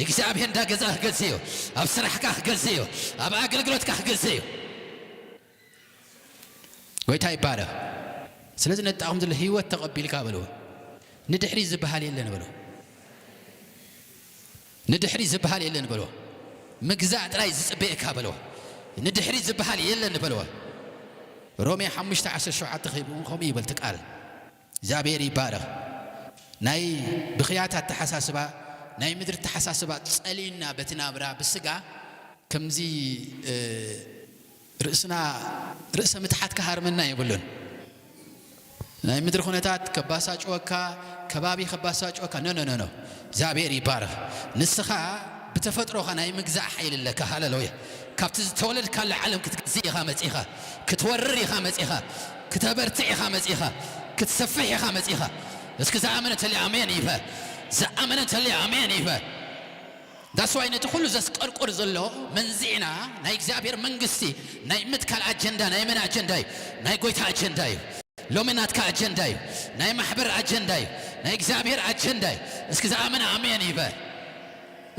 እግዚኣብሔር እንዳገዛእ ክገዝእ እዩ። ኣብ ስራሕካ ክገዝእ እዩ። ኣብ ኣገልግሎትካ ክገዝእ እዩ። ጎይታ ይባረኽ። ስለዚ ነጣኹም ዘሎ ህይወት ተቐቢልካ በልዎ። ንድሕሪ ዝበሃል የለን በልዎ። ንድሕሪ ዝበሃል የለን በልዎ። ምግዛእ ጥራይ ዝጽበየካ በልዎ። ንድሕሪ ዝበሃል የለን በልዎ። ሮሜ ሓሙሽተ ዓሰርተ ሸውዓተ ከይብኡ ከምኡ ይበል እቲ ቃል። እግዚኣብሔር ይባረኽ። ናይ ብኽያት ኣተሓሳስባ፣ ናይ ምድሪ ኣተሓሳስባ ጸሊና በቲ ናብራ ብስጋ ከምዚ፣ እ፣ ርእስና፣ ርእሰ ምትሓት ክሃርመና የብሉን። ናይ ምድሪ ኩነታት ከባሳጭወካ፣ ከባቢ ከባሳጭወካ፣ ኖ፣ ኖ፣ ኖ፣ ኖ። እግዚኣብሔር ይባረኽ። ንስኻ ብተፈጥሮኻ ናይ ምግዛእ ሓይሊ ኣለካ። ሃሌሉያ። ካብቲ ዝተወለድካሉ ዓለም ክትገዝእ ኢኻ መጺኻ፣ ክትወርር ኢኻ መጺኻ፣ ክተበርትዕ ኢኻ መጺኻ፣ ክትሰፍሕ ኢኻ መጺኻ። እስኪ ዝኣመነ ተሊ ኣሜን ይበል። ዝኣመነ ተሊ ኣሜን ይበል። ዳስዋይ ነቲ ኩሉ ዘስቀርቁር ዘሎ መንዚዕና ናይ እግዚኣብሔር መንግስቲ ናይ ምትካል ኣጀንዳ ናይ መን ኣጀንዳ እዩ? ናይ ጎይታ ኣጀንዳ እዩ። ሎሚ ናትካ ኣጀንዳ እዩ። ናይ ማሕበር ኣጀንዳ እዩ። ናይ እግዚኣብሔር ኣጀንዳ እዩ። እስኪ ዝኣመነ ኣሜን ይበል።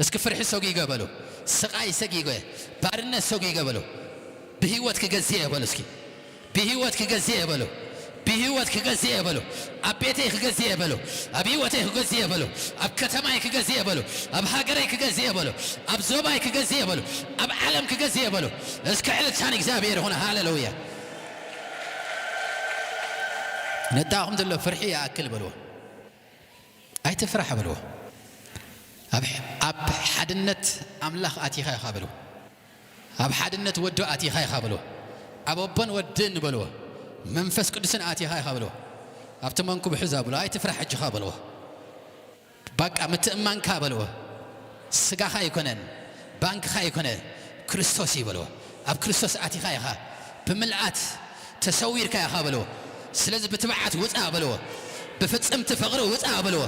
እስኪ ፍርሒ ሰጉገ በሉ። ስቓይ ሰጊገ፣ ባርነት ሰጉገ በሉ። ብህይወት ክገዝእ እየ በሉ እስኪ። ብህይወት ክገዝእ እየ በሉ። ብህይወት ክገዝእ እየ በሉ። ኣብ ቤተይ ክገዝእ እየ በሉ። ኣብ ህይወተይ ክገዝእ እየ በሉ። ኣብ ከተማይ ክገዝእ እየ በሉ። ኣብ ሃገረይ ክገዝእ እየ በሉ። ኣብ ዞባይ ክገዝእ እየ በሉ። ኣብ ዓለም ክገዝእ እየ በሉ። እስከ ዕልልታ ንእግዚኣብሔር ይኹን። ሃሌሉያ። ነዳኹም ዘሎ ፍርሒ ይኣክል በልዎ። ኣይትፍራሕ በልዎ። ኣብ፣ ኣብ ሓድነት ኣምላኽ ኣቲኻ ኢኻ በልዎ። ኣብ ሓድነት ወዱ ኣቲኻ ኢኻ በልዎ። ኣብ ኣቦን ወድን በልዎ። መንፈስ ቅዱስን ኣቲኻ ኢኻ በልዎ። ኣብቲ መንኩብ ሕዛ በልዎ። ኣይትፍራሕ ሕጅኻ በልዎ። ባቃ ምትእማንካ በልዎ። ስጋኻ ኣይኮነን፣ ባንክኻ ኣይኮነ፣ ክርስቶስ እዩ በልዎ። ኣብ ክርስቶስ ኣቲኻ ኢኻ። ብምልኣት ተሰዊርካ ኢኻ በልዎ። ስለዚ ብትብዓት ውጻእ በልዎ። ብፍጽምቲ ፍቕሪ ውጻእ በልዎ።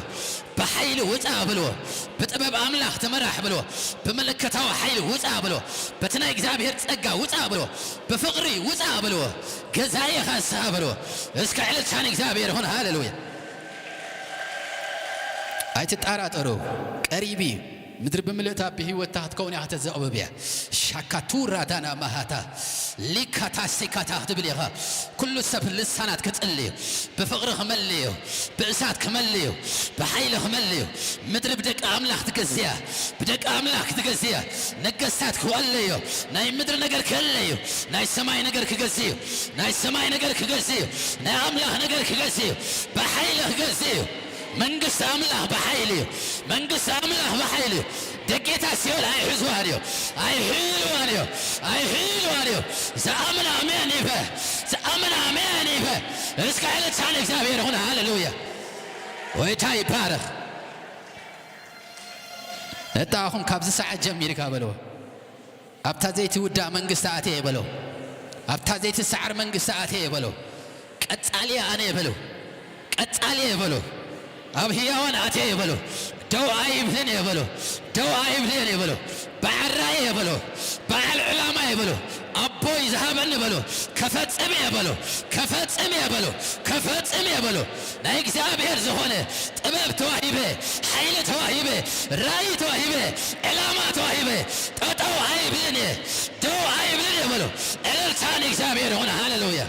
ብሓይሊ ውጻእ በልዎ። ብጥበብ ኣምላኽ ተመራሕ በልዎ። ብመለኮታዊ ሓይሊ ውጻእ በልዎ። በቲ ናይ እግዚኣብሔር ጸጋ ውጻእ በልዎ። ብፍቕሪ ውጻእ በልዎ። ገዛኢ ኢኻ ንስኻ በልዎ። እስከ ዕልልታ ንእግዚኣብሔር ይኹን። ሃሌሉያ። ኣይትጠራጠሩ። ቀሪቡ እዩ። ምድሪ ብምልእታ ብህይወትካ ክትከውን እያ፣ ከተዘቕብብ እያ። ሻካቱራ ዳና ማሃታ ሊካታ ሲካታ ክትብል ኢኻ። ኩሉ ሰብ ልሳናት ክጽሊ እዩ። ብፍቕሪ ክመልእ እዩ። ብእሳት ክመልእ እዩ። ብሓይሊ ክመልእ እዩ። ምድሪ ብደቂ ኣምላኽ ትገዝእ እያ። ብደቂ ኣምላኽ ክትገዝእ እያ። ነገስታት ክወለ እዩ። ናይ ምድሪ ነገር ክእለ እዩ። ናይ ሰማይ ነገር ክገዝእ እዩ። ናይ ሰማይ ነገር ክገዝእ እዩ። ናይ ኣምላኽ ነገር ክገዝእ እዩ። ብሓይሊ ክገዝእ እዩ። መንግስቲ ኣምላኽ ብሓይሊ እዩ። መንግስቲ ኣምላኽ ብሓይሊ እዩ። ደጌታ ሲኦል ኣይሕዝዋን እዩ። ኣይሕልዋን እዩ። ኣይሕልዋን እዩ። ዝኣምን ኣሜን ይበል። ዝኣምን ኣሜን ይበል። እስከ ዕልልታ ንእግዚኣብሔር ይኹን። ሃሌሉያ። ጎይታ ይባረኽ። ነጣኹም ካብዚ ሰዓት ጀሚርካ በልዎ። ኣብታ ዘይትውዳእ መንግስቲ ኣትየ በሎ። ኣብታ ዘይትሰዓር መንግስቲ ኣትየ በሎ። ቀጻሊ ኣነ በሎ። ቀጻሊ በሎ። ኣብ ህያዋን ኣትየ በሎ። ደው ኣይብልን እየ በሎ። ደው ኣይብልን እየ በሎ። በዓል ራእይ እየ በሎ። በዓል ዕላማ እየ በሎ። ኣቦይ ዝሃበኒ በሎ። ከፈጽም እየ በሎ። ከፈጽም እየ በሎ። ከፈጽም እየ በሎ። ናይ እግዚኣብሔር ዝኾነ ጥበብ ተዋሂበ፣ ሓይሊ ተዋሂበ፣ ራእይ ተዋሂበ፣ ዕላማ ተዋሂበ፣ ጠጠው ኣይብልን እየ፣ ደው ኣይብልን እየ በሎ። እልልታ ንእግዚኣብሔር ይኹን። ሃሌሉያ።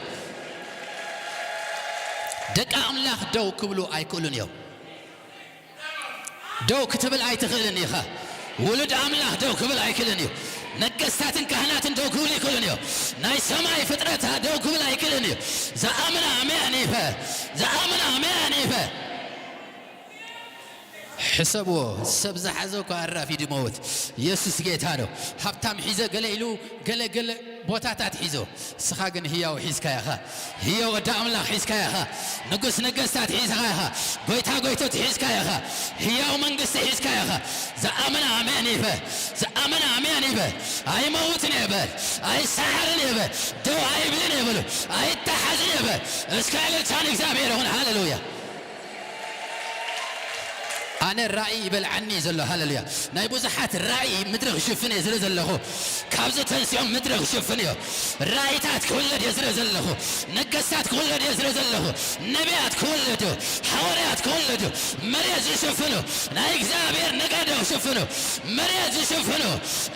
ደቂ ኣምላኽ ደው ክብሉ ኣይክእሉን እዮም። ደው ክትብል ኣይትኽእልን ኢኻ። ውሉድ ኣምላኽ ደው ክብል ኣይክእልን እዩ። ነገስታትን ካህናትን ደው ክብል ኣይክእልን እዩ። ናይ ሰማይ ፍጥረት ደው ክብል ኣይክእልን እዩ። ዝኣምን ኣሜን ይበል። ዝኣምን ኣሜን ይበል። ሕሰብዎ፣ ሰብ ዝሓዘ እኳ ኣራፊዱ ይመውት። ኢየሱስ ጌታ ነው። ሃብታም ሒዘ ገለ ኢሉ፣ ገለ ገለ ቦታታት ሒዞ። ንስኻ ግን ህያው ሒዝካ ኢኻ። ህያው ወዲ ኣምላኽ ሒዝካ ኢኻ። ንጉስ ነገስታት ሒዝካ ኢኻ። ጎይታ ጎይቶት ሒዝካ ኢኻ። ህያው መንግስቲ ሒዝካ ኢኻ። ዝኣምን ኣሜን ይበል። ዝኣምን ኣሜን ይበል። ኣይመውትን እየ በል። ኣይሰዓርን እየ በል። ደው ኣይብልን እየ በሉ። ኣይተሓዝን እየ በል። እስከ እልልታ ንእግዚኣብሔር ይኹን። ሃሌሉያ። ኣነ ራእይ ይበልዓኒ እዩ ዘሎ። ሃሌሉያ። ናይ ብዙሓት ራእይ ምድሪ ክሽፍን እየ ዝርኢ ዘለኹ። ካብዚ ተንሲኦም ምድሪ ክሽፍን እዮ። ራእይታት ክውለድ እየ ዝርኢ ዘለኹ። ነገስታት ክውለድ እየ ዝርኢ ዘለኹ። ነቢያት ክውለዱ፣ ሓዋርያት ክውለዱ፣ መሬት ዝሽፍኑ፣ ናይ እግዚኣብሔር ነገደ ክሽፍኑ፣ መሬት ዝሽፍኑ።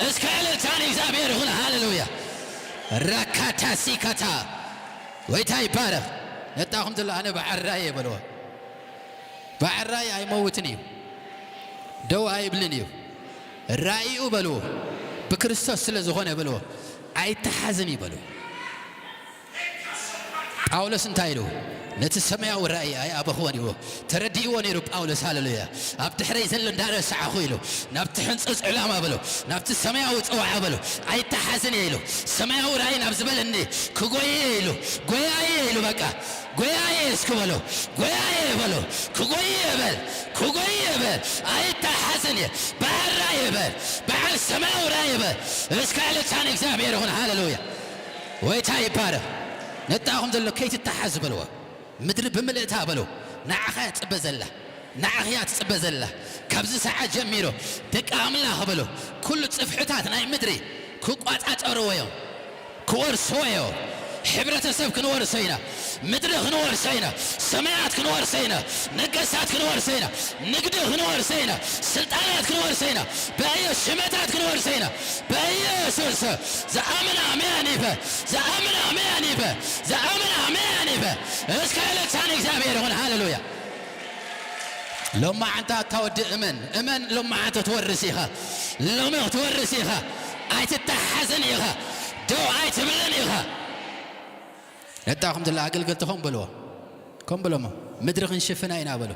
እስከ እልልታ ንእግዚኣብሔር ይኹን። ሃሌሉያ። ራካታሲካታ። ጎይታ ይባረኽ። ነጣኹም ዘሎ ኣነ በዓል ራእይ እየ በልዎ። በዓል ራእይ ኣይመውትን እዩ። ደው ኣይብልን እዩ። ራእይኡ በልዎ፣ ብክርስቶስ ስለ ዝኾነ በልዎ፣ ኣይተሓዝን እዩ በልዎ። ጳውሎስ እንታይ ኢሉ? ነቲ ሰማያዊ ራእይ ኣይኣበኽዎን እዩ። ተረዲእዎ ነይሩ ጳውሎስ። ሃሌሉያ። ኣብ ድሕረይ ዘሎ እንዳረሳዕኹ ኢሉ፣ ናብቲ ሕንጽጽ ዕላማ በሎ፣ ናብቲ ሰማያዊ ጸዋዓ በሎ፣ ኣይተሓዝን እየ ኢሉ። ሰማያዊ ራእይ ናብ ዝበለኒ ክጎየ ኢሉ፣ ጎያየ ኢሉ፣ በቃ ጎያየ እስኪ በሎ፣ ጎያየ በሎ፣ ክጎየ በል፣ ክጎየ በል፣ ኣይተሓዝን እየ፣ በዓል ራእይ በል፣ በዓል ሰማያዊ ራእይ በል። እስከ እልልታ ንእግዚኣብሔር ይኹን። ሃሌሉያ። ጎይታ ይባረኽ። ነጣኹም ዘሎ ከይትተሓዝ በልዎ። ምድሪ ብምልእታ በሉ፣ ንዓኻ እያ ትጽበ ዘላ፣ ንዓኺ እያ ትጽበ ዘላ። ካብዚ ሰዓት ጀሚሩ ደቂ ኣምላኽ በሉ፣ ኩሉ ጽፍሕታት ናይ ምድሪ ክቋጻጸርዎ እዮም፣ ክወርስዎ እዮም። ሕብረተሰብ ክንወርሶ ኢና፣ ምድሪ ክንወርሶ ኢና፣ ሰማያት ክንወርሶ ኢና፣ ነገስታት ክንወርሶ ኢና፣ ንግዲ ክንወርሶ ኢና፣ ስልጣናት ክንወርሶ ኢና፣ በየ ሽመታት ክንወርሶ ኢና። በኢየሱስ ዝኣምን ኣሜን ይበል። ዝኣምን ኣሜን ይበል። ዝኣምን ኣሜን ይበል። እስከ እልልታ ንእግዚኣብሔር ይኹን። ሃሌሉያ። ሎማዓንታ እታ ወዲ እመን፣ እመን ሎማዓንታ ትወርስ ኢኻ። ሎሚ ክትወርስ ኢኻ። ኣይትተሓዝን ኢኻ። ደው ኣይትብልን ኢኻ። ነጣኹም ዘላ ኣገልገልቲ ከም በልዎ፣ ከም በሎሞ፣ ምድሪ ክንሽፍና ኢና በሉ።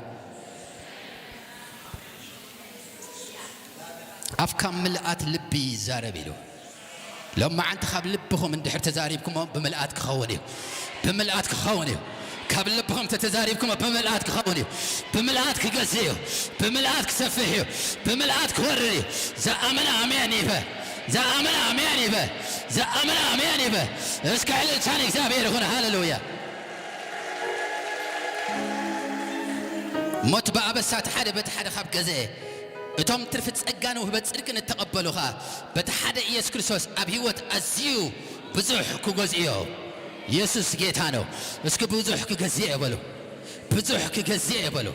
ኣፍ ካብ ምልኣት ልቢ ይዛረብ ኢሉ። ሎማዓንቲ ካብ ልብኹም እንድሕር ተዛሪብኩሞ ብምልኣት ክኸውን እዩ። ብምልኣት ክኸውን እዩ። ካብ ልብኹም ተተዛሪብኩሞ ብምልኣት ክኸውን እዩ። ብምልኣት ክገዝእ እዩ። ብምልኣት ክሰፍሕ እዩ። ብምልኣት ክወርድ እዩ። ዝኣምን ኣሜን ይበል። ዝኣምን ኣሜን ይበል። ዝኣምን ኣሜን ይበል። እስከ እልልታ ንእግዚኣብሔር ይኹን። ሃሌሉያ። ሞት ብኣበሳ እቲ ሓደ በቲ ሓደ ካብ ገዝአ፣ እቶም ትርፊ ጸጋን ውህበት ጽድቅን እተቐበሉ ኸኣ፣ በቲ ሓደ ኢየሱስ ክርስቶስ ኣብ ህይወት ኣዝዩ ብዙሕ ክገዝኡ እዮም። ኢየሱስ ጌታ ነው። እስኪ ብዙሕ ክገዝእ እየ በሉ። ብዙሕ ክገዝእ እየ በሉ።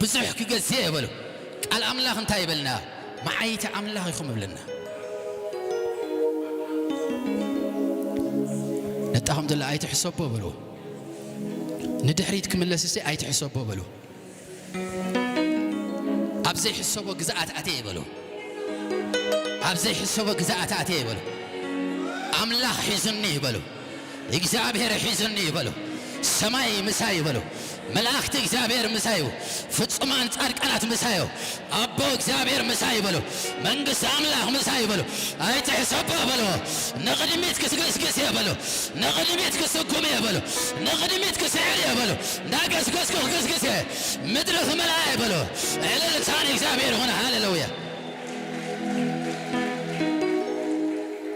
ብዙሕ ክገዝእ እየ በሉ። ቃል ኣምላኽ እንታይ ይበልና? መዓይቲ ኣምላኽ ኢኹም ይብለና። ነጣኹም ዘሎ ኣይትሕሰቦ በሉ። ንድሕሪት ክምለስ እስቲ ኣይትሕሰቦ በሉ። ኣብ ዘይሕሰቦ ግዝኣት ኣትየ ይበሉ። ኣብ ዘይሕሰቦ ግዝኣት ኣትየ ይበሉ። ኣምላኽ ሒዙኒ ይበሉ። እግዚኣብሔር ሒዙኒ ይበሉ። ሰማይ ምሳይ ይበሉ። መላእኽቲ እግዚኣብሔር ምሳይ እዩ። ፍጹማን ጻድቃናት ምሳይ እዩ። ኣቦ እግዚኣብሔር ምሳይ ይበሉ። መንግስቲ ኣምላኽ ምሳይ ይበሉ። ኣይትሕሰቦ በልዎ። ንቕድሚት ክስግስግስ እየ በሉ። ንቕድሚት ክስጉም እየ በሉ። ንቕድሚት ክስዕር እየ በሉ። እንዳገስገስኩ ክግስግስ እየ። ምድሪ ክመልኣ እየ በሉ። እልልታ ንእግዚኣብሔር ይኹን። ሃሌሉያ።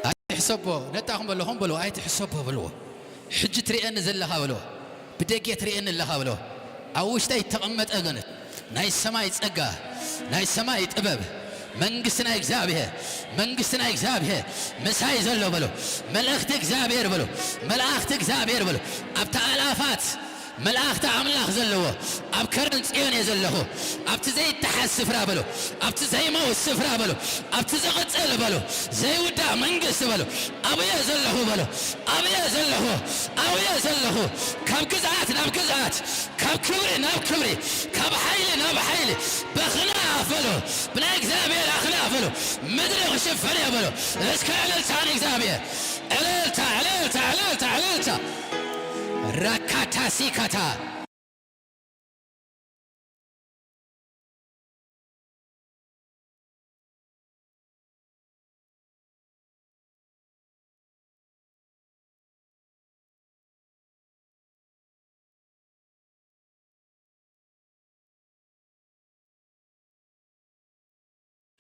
ኣይትሕሰቦ፣ ነጣኹም በለኹም በልዎ። ኣይትሕሰቦ በልዎ። ሕጂ ትርእየኒ ዘለኻ በልዎ። ብደገ ትርእየኒ ኣለኻ በልዎ። ኣብ ውሽጠይ እተቐመጠ ግን ናይ ሰማይ ጸጋ፣ ናይ ሰማይ ጥበብ፣ መንግስቲ ናይ እግዚኣብሔር፣ መንግስቲ ናይ እግዚኣብሔር ምሳይ ዘሎ በሎ። መልእኽቲ እግዚኣብሔር በሎ። መልእኽቲ እግዚኣብሔር በሎ። ኣብታ ኣላፋት መላእኽቲ ኣምላኽ ዘለዎ ኣብ ከረን ጽዮን እየ ዘለኹ። ኣብቲ ዘይተሓዝ ስፍራ በሎ፣ ኣብቲ ዘይመውት ስፍራ በሎ፣ ኣብቲ ዝቕጽል በሎ፣ ዘይውዳእ መንግስቲ በሎ፣ ኣብየ ዘለኹ በሎ፣ ኣብየ ዘለኹ፣ ኣብየ ዘለኹ። ካብ ግዝኣት ናብ ግዝኣት፣ ካብ ክብሪ ናብ ክብሪ፣ ካብ ሓይሊ ናብ ሓይሊ በኽናፍ በሎ፣ ብናይ እግዚኣብሔር ኣኽናፍ በሎ፣ ምድሪ ክሽፈን እየ በሎ። እስከ ዕልልታ ንእግዚኣብሔር። ዕልልታ፣ ዕልልታ፣ ዕልልታ፣ ዕልልታ። ራካታ ሲካታ።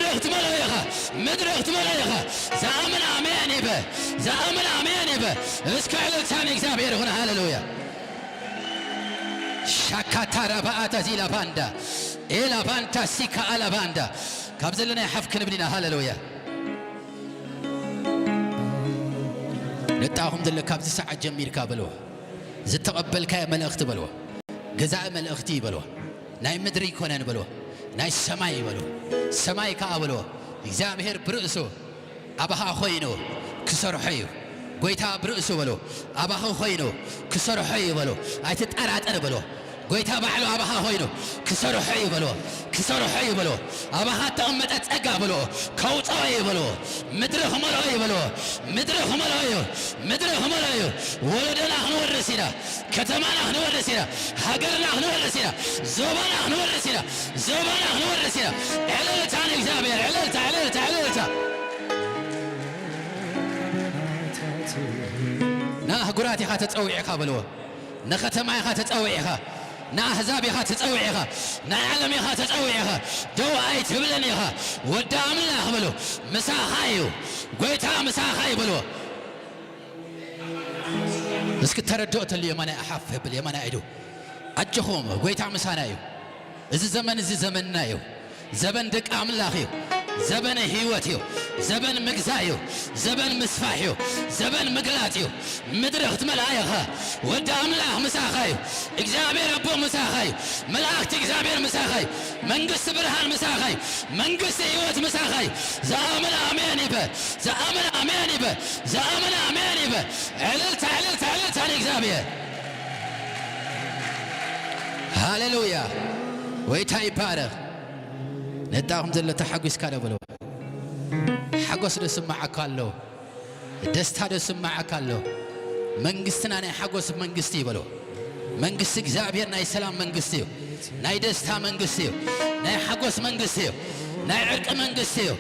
ምድሪ ክትመልኦ ኢኻ፣ ምድሪ ክትመልኦ ኢኻ። ዝኣምን ኣሜን ይበል፣ ዝኣምን ኣሜን ይበል። እስከ ዕልልታ ንእግዚኣብሔር ይኹን። ሃሌሉያ። ሻካታ ራባኣታ ዚላ ባንዳ፣ ኤላ ባንታ ሲካ ኣላ ባንዳ። ካብ ዘለና ሓፍ ክንብል ኢና። ሃሌሉያ። ነጣኹም ዘሎ ካብዚ ሰዓት ጀሚርካ በልዎ። ዝተቐበልካዮ መልእኽቲ በልዎ። ገዛኢ መልእኽቲ በልዎ። ናይ ምድሪ ኣይኮነን በልዎ። ናይ ሰማይ በልዎ። ሰማይ ከኣ በልዎ። እግዚኣብሔር ብርእሱ ኣባኻ ኾይኑ ክሰርሖ እዩ። ጎይታ ብርእሱ በልዎ። ኣባኻ ኾይኑ ክሰርሖ እዩ በልዎ። ኣይትጠራጠር በልዎ። ጎይታ ባዕሉ ኣባኻ ኾይኑ ክሰርሖ እዩ በልዎ። ክሰርሖ እዩ በልዎ። ኣባኻ እተቐመጠ ጸጋ በልዎ። ከውጽኦ እዩ በልዎ። ምድሪ ክመልኦ እዩ በልዎ። ምድሪ ክመልኦ እዩ። ምድሪ ክመልኦ እዩ። ወለዶና ክንወርስ ኢና። ከተማና ክንወርስ ኢና። ሃገርና ክንወርስ ኢና። ዞባና ክንወርስ ኢና። ዞባና ክንወርስ ኢና። ዕልልታ ንእግዚኣብሔር። ዕልልታ፣ ዕልልታ፣ ዕልልታ። ንኣህጉራት ኢኻ ተጸዊዕካ በልዎ። ንኸተማ ኢኻ ተጸዊዕኻ። ንኣህዛብ ኢኻ ተጸዊዕኻ። ንዓለም ኢኻ ተጸዊዕኻ። ደው ኣይትብልን ኢኻ። ወዲ ኣምላኽ በሎ። ምሳኻ እዩ። ጎይታ ምሳኻ እዩ በሎ። እስኪ ተረድኦ ተልዩ የማናይ ኣሓፍ የብል የማናይ ኢዱ። ኣጆኹም፣ ጎይታ ምሳና እዩ። እዚ ዘመን እዚ ዘመንና እዩ። ዘበን ደቂ ኣምላኽ እዩ። ዘበን ህይወት እዩ። ዘበን ምግዛእ እዩ። ዘበን ምስፋሕ እዩ። ዘበን ምግላጽ እዩ። ምድሪ ክትመልኣ ኢኻ። ወዲ ኣምላኽ ምሳኻ እዩ። እግዚኣብሔር ኣቦ ምሳኻ እዩ። መላእኽቲ እግዚኣብሔር ምሳኻ እዩ። መንግስቲ ብርሃን ምሳኻ እዩ። መንግስቲ ህይወት ምሳኻ እዩ። ዝኣምን ኣሜን ይበል። ዝኣምን ኣሜን ይበል። ዝኣምን ኣሜን ይበል። ዕልልታ፣ ዕልልታ፣ ዕልልታ ንእግዚኣብሔር። ሃሌሉያ። ጎይታ ይባረኽ። ነጣኹም ዘሎ ተሓጒስካ ዶ በሎ። ሓጎስ ዶ ስምዓካ ኣሎ? ደስታ ዶ ስምዓካ ኣሎ? መንግስትና ናይ ሓጎስ መንግስቲ እዩ በሎ። መንግስቲ እግዚኣብሔር ናይ ሰላም መንግስቲ እዩ። ናይ ደስታ መንግስቲ እዩ። ናይ ሓጎስ መንግስቲ እዩ። ናይ ዕርቂ መንግስቲ እዩ።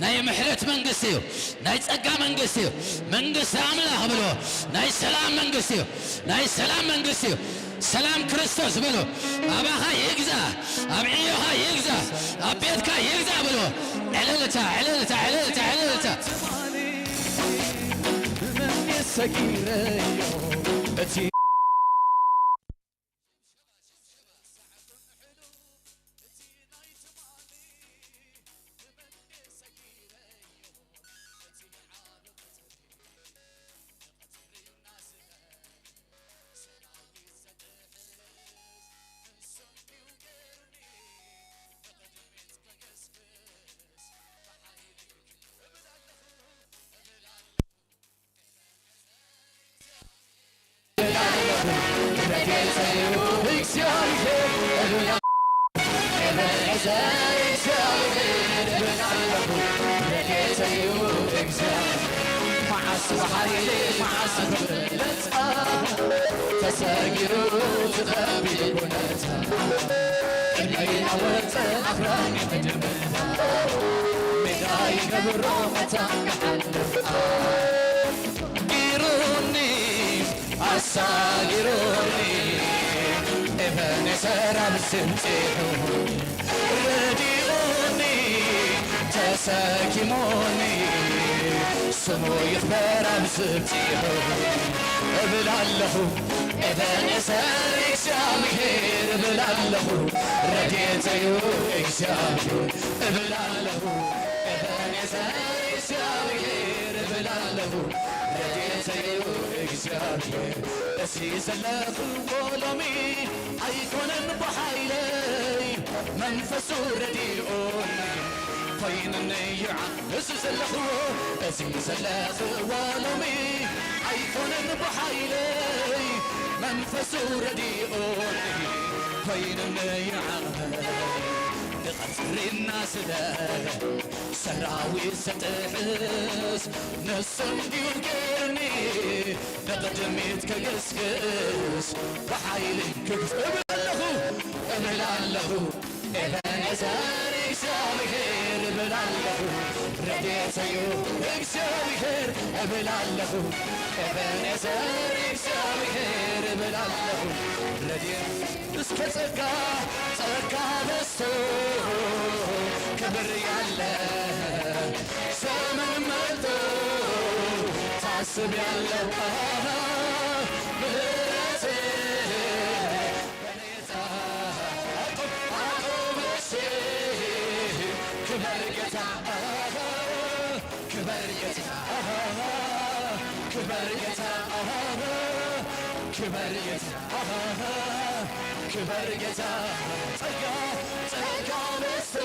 ናይ ምሕረት መንግስቲ እዩ። ናይ ጸጋ መንግስቲ እዩ። መንግስቲ ኣምላኽ በሎ። ናይ ሰላም መንግስቲ እዩ። ናይ ሰላም መንግስቲ እዩ። ሰላም ክርስቶስ በሎ። ኣባኻ ይግዛ፣ ኣብ ዕዮኻ ይግዛ፣ ኣብ ቤትካ ይግዛ በሎ። ዕልልታ፣ ዕልልታ፣ ዕልልታ፣ ዕልልታ። መዓስ ብሓይሊ መዓስ ብብለታ ተሰጊሩ ዝኸቢድ ኩነታ ቅድመይ ናወፀ ኣኽራን ምድርታ ሜዳ ይገብሮ መታን ክሓልፍ ገይሩኒ ኣሳጊሩኒ ኤበኔሰር ኣብ ስንጺሑ ረዲኡኒ ተሰኪሙኒ ስሙ ይኽበር ኣብ ስንጺሑ እብል ኣለኹ ኤበኔሰር እግዚኣብሔር እብል ኣለኹ ረድኤተዩ እግዚኣብሔር እብል ኣለኹ ኤበኔሰር እግዚኣብሔር እብል ኣለኹ ረድኤተዩ እግዚኣብሔር እዚ ዘለኽዎ ሎሚ ኣይኮነን ብሓይለይ፣ መንፈሱ ረዲኡኒ ኮይኑኒ ይዓ። እዚ ዘለኽዎ፣ እዚ ዘለኽዎ ሎሚ ኣይኮነን ብሓይለይ፣ መንፈሱ ረዲኡኒ ኮይኑኒ ይዓ። ንቐጽሪ እናስለ ሰራዊት ዘጥሕስ ንሱ እንድዩ ገይሩኒ ንቕድሚት ክግስግስ ብሓይሊ ክግስ እብል ኣለኹ፣ እብል ኣለኹ። ኤበኔዘር እግዚኣብሔር እብል ኣለኹ፣ ረድኤተዩ እግዚኣብሔር እብል ኣለኹ፣ ኤበኔዘር እግዚኣብሔር እብል ኣለኹ፣ ረድኤት እስከ ጸጋ፣ ጸጋ በዝቶ ክብር ያለ ዘመን መጥቶ ታስብ ያለ ምህረት በኔታ አቆመሽ ክብር ጌታ ክብር ጌታ ክብር ጌታ ክብር ጌታ ክብር ጌታ ጸጋ ጸጋ በዝቶ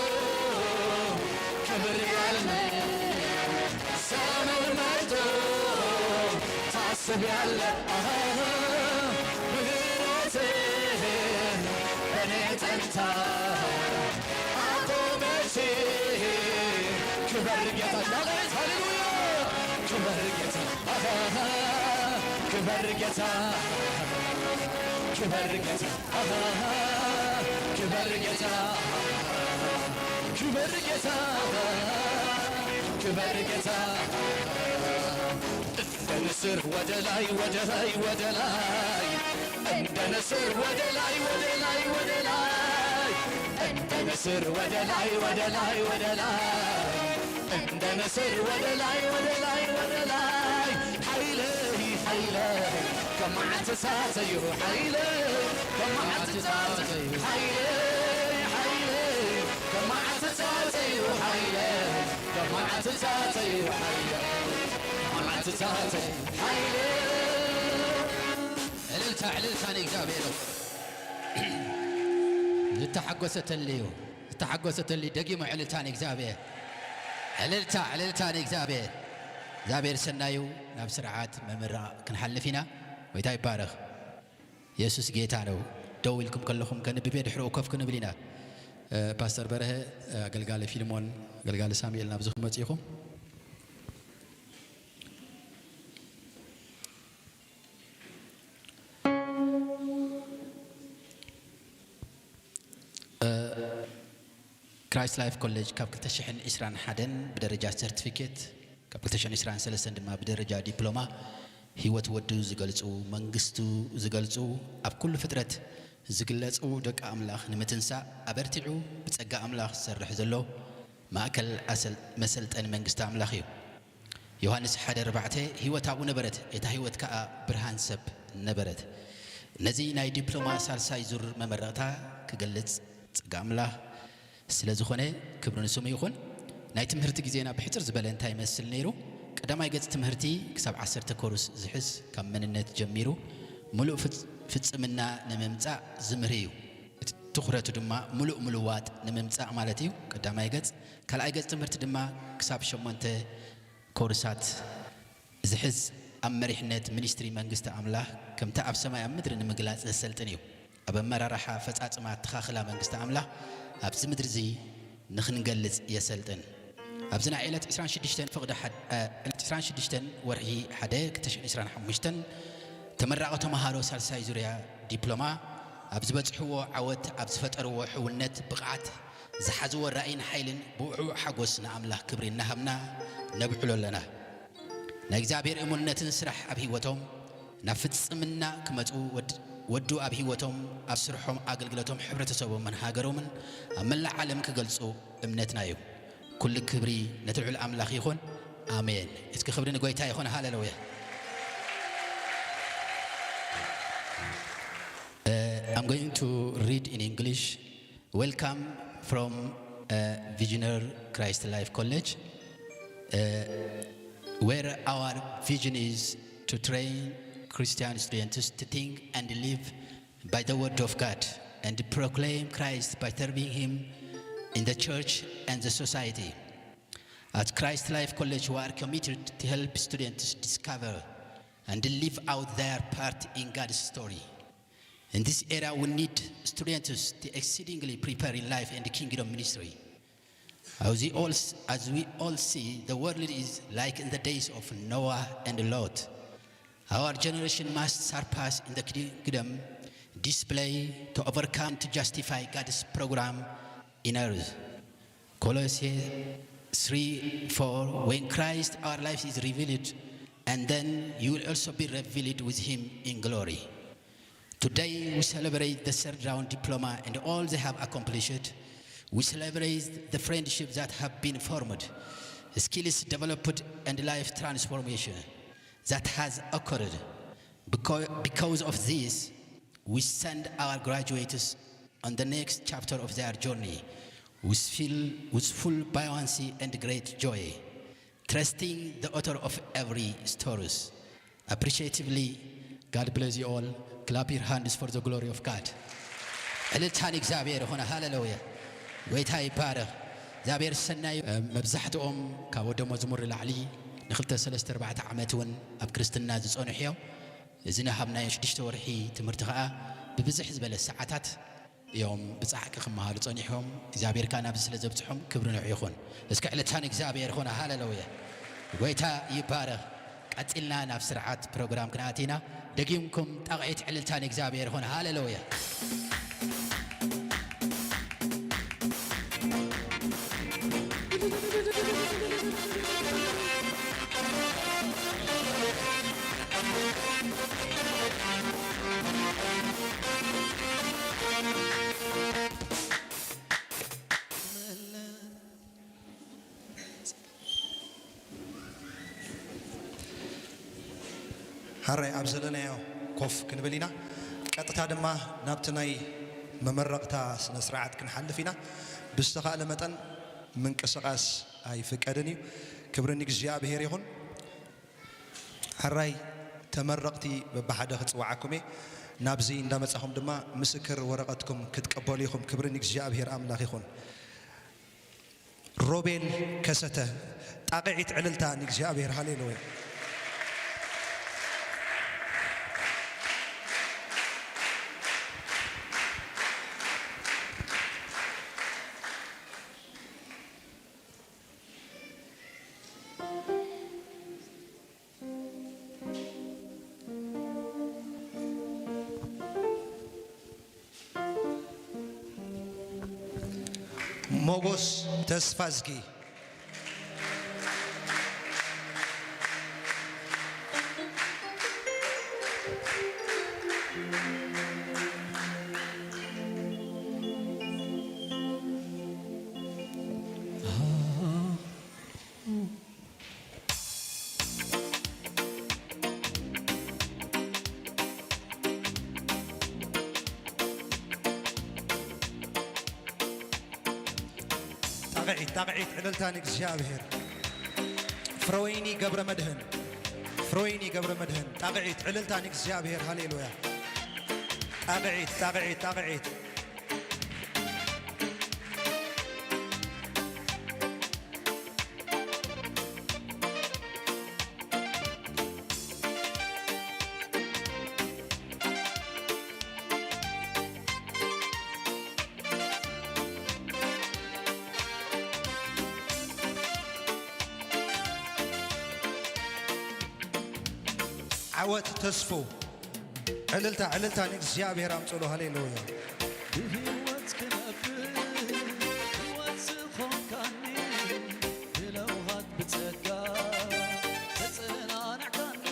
ክብር ያለ ዘመን መጥቶ ታስብ ያለ ምህረትህ በኔ ጸንታ አቆመች ክብር ጌታ ዳዊት ሃሌሉያ ክብር ጌታ ክብር ጌታ ክብር ጌታ ክብር ጌታ ክብር ጌታ ክብር ጌታ እንደ ንስር ወደ ላይ ወደ ላይ ወደ ላይ እንደ ንስር ወደ ላይ ወደ ላይ ወደ ላይ እንደ ንስር ወደ ላይ ወደ ላይ ወደ ላይ እንደ ንስር ወደ ላይ ወደ ላይ ወደ ላይ ሓይለይ ሓይለይ ከመዓትታት እዩ ሓይለይ ከመዓትታት እዩ ሓይለይ ሓይለይ ከመዓትታት እዩ ሓይለይ ከመዓትታት እዩ ሓይለይ ከመዓትታት እዩ ሓይለይ እልልታ እልልታ ንእግዚኣብሔር ዝተሓጎሰ ተልዩ ዝተሓጎሰ ተልዩ ደጊሙ ዕልልታ ንእግዚኣብሔር ዕልልታ ዕልልታ ንእግዚኣብሔር እግዚኣብሔር ሰናዩ ናብ ስርዓት መምራቕ ክንሓልፍ ኢና ወይታ ይባረኽ የሱስ ጌታ ነው ደው ኢልኩም ከለኹም ከንብብ ድሕርኡ ኮፍ ክንብል ኢና ፓስተር በረሀ ኣገልጋሊ ፊልሞን ኣገልጋሊ ሳሙኤል ናብዚ ክመፅ ኢኹም ክራይስት ላይፍ ኮሌጅ ካብ ክልተ ሽሕን ዕስራን ሓደን ብደረጃ ሰርቲፊኬት ካብ ክልተ ሽሕን ዕስራን ሰለስተን ድማ ብደረጃ ዲፕሎማ ህይወት ወዱ ዝገልጹ መንግስቱ ዝገልጹ ኣብ ኩሉ ፍጥረት ዝግለጹ ደቂ ኣምላኽ ንምትንሳእ ኣበርቲዑ ብጸጋ ኣምላኽ ዝሰርሕ ዘሎ ማእከል መሰልጠኒ መንግስቲ ኣምላኽ እዩ። ዮሃንስ ሓደ ኣርባዕተ ህይወት ኣብኡ ነበረት፣ እታ ህይወት ከኣ ብርሃን ሰብ ነበረት። ነዚ ናይ ዲፕሎማ ሳልሳይ ዙር መመረቕታ ክገልጽ ጸጋ ኣምላኽ ስለ ዝኾነ ክብሪ ንስሙ ይኹን። ናይ ትምህርቲ ግዜና ብሕጽር ዝበለ እንታይ ይመስል ነይሩ? ቀዳማይ ገጽ ትምህርቲ ክሳብ ዓሰርተ ኮርስ ዝሕዝ ካብ መንነት ጀሚሩ ምሉእ ፍጽምና ንምምጻእ ዝምህር እዩ። እቲ ትኹረቱ ድማ ምሉእ ምልዋጥ ንምምጻእ ማለት እዩ። ቀዳማይ ገጽ ካልኣይ ገጽ ትምህርቲ ድማ ክሳብ ሸሞንተ ኮርሳት ዝሕዝ ኣብ መሪሕነት ሚኒስትሪ መንግስቲ ኣምላኽ ከምቲ ኣብ ሰማይ ኣብ ምድሪ ንምግላጽ ዘሰልጥን እዩ። ኣብ ኣመራርሓ ኣፈጻጽማ ኣተኻኽላ መንግስቲ ኣምላኽ ኣብዚ ምድሪ እዚ ንኽንገልጽ የሰልጥን። ኣብዚ ናይ ዕለት ዕስራን ሽዱሽተን ፍቕዲ ዕስራን ሽዱሽተን ወርሒ ሓደ ክልተ ሽሕን ዕስራን ሓሙሽተን ተመራቒ ተምሃሮ ሳልሳይ ዙርያ ዲፕሎማ ኣብ ዝበጽሕዎ ዓወት ኣብ ዝፈጠርዎ ሕውነት ብቕዓት ዝሓዝዎ ራእይን ሓይልን ብውዕውዕ ሓጎስ ንኣምላኽ ክብሪ እናሃብና ነብዕሎ ኣለና። ናይ እግዚኣብሔር እሙንነትን ስራሕ ኣብ ህይወቶም ናብ ፍጽምና ክመጹ ወድ- ወዱ ኣብ ህይወቶም ኣብ ስርሖም ኣገልግሎቶም ሕብረተሰቦምን ሃገሮምን ኣብ መላእ ዓለም ክገልጹ እምነትና እዩ። ኩሉ ክብሪ ነቲ ልዑል ኣምላኽ ይኹን። ኣሜን። እስኪ ክብሪ ንጎይታ ይኹን። ሃሌሉያ። Uh, I'm going to read in English. Welcome from uh, Visionary Christ Life College, uh, where our vision is to train Christian students to think and live by the word of God and proclaim Christ by serving Him in the church and the society. At Christ Life College, we are committed to help students discover and live out their part in God's story. In this area, we need students to exceedingly prepare in life and kingdom ministry. As we all, as we all see, the world is like in the days of Noah and Lot. Our generation must surpass in the kingdom display to overcome to justify God's program in earth. Colossians three four, when Christ our life is revealed, and then you will also be revealed with Him in glory. Today we celebrate the third round diploma and all they have accomplished. We celebrate the friendship that have been formed, skills developed, and life transformation that has occurred. Because, because of this, we send our graduates on the next chapter of their journey with, feel, with full buoyancy and great joy, trusting the author of every stories. Appreciatively, God bless you all. Clap your hands for the glory of God. ዕልልታ ንእግዚኣብሔር ይኹን። ሃሌሉያ። ጎይታ ይባረኽ። እግዚኣብሔር ሰናይ። መብዛሕትኦም ካብ ወደ መዝሙር ንላዕሊ ንክልተ ሰለስተ ኣርባዕተ ዓመት እውን ኣብ ክርስትና ዝጸንሑ እዮም። እዚ ንሃብ ናይ ሽዱሽተ ወርሒ ትምህርቲ ኸኣ ብብዝሕ ዝበለ ሰዓታት እዮም ብጻዕቂ ክመሃሩ ጸኒሖም። እግዚኣብሔር ከኣ ናብዚ ስለ ዘብጽሖም ክብሪ ንዑ ይኹን። እስኪ ዕልልታ ንእግዚኣብሔር ይኹን። ሃሌሉያ። ጎይታ ይባረኽ። ቀጺልና ናብ ስርዓት ፕሮግራም ክንኣቲ ኢና። ደጊምኩም ጣቕዒት ዕልልታ ንእግዚኣብሔር ይኹን። ሃሌሉያ። ሓራይ ኣብ ዘለናዮ ኮፍ ክንብል ኢና። ቀጥታ ድማ ናብቲ ናይ መመረቕታ ስነ ስርዓት ክንሓልፍ ኢና። ብዝተኻእለ መጠን ምንቅስቓስ ኣይፍቀድን እዩ። ክብሪ ንእግዚኣብሔር ይኹን። ሓራይ ተመረቕቲ በብሓደ ክጽውዓኩም እየ። ናብዚ እንዳመጻኹም ድማ ምስክር ወረቐትኩም ክትቀበሉ ኢኹም። ክብሪ ንእግዚኣብሔር ኣምላኽ ይኹን። ሮቤል ከሰተ፣ ጣቕዒት ዕልልታ ንእግዚኣብሔር። ሃሌሉያ። ሞጎስ ተስፋዝጊ። ጣቕዒት፣ ጣቕዒት፣ ዕልልታ ንእግዚኣብሔር። ፍረወይኒ ገብረ መድህን፣ ፍረወይኒ ገብረ መድህን፣ ጣቕዒት፣ ዕልልታ ንእግዚኣብሔር። ሃሌሉያ። ጣቕዒት፣ ጣቕዒት፣ ጣቕዒት። ዓወት ተስፉ። ዕልልታ፣ ዕልልታ ንእግዚኣብሔር ኣምጽእሉ። ሃሌሉያ። ብህይወት ክነብር ህይወት ዝኾንካኒ፣ ብለውሃት ብጸጋ ተጸናንዕካኒ።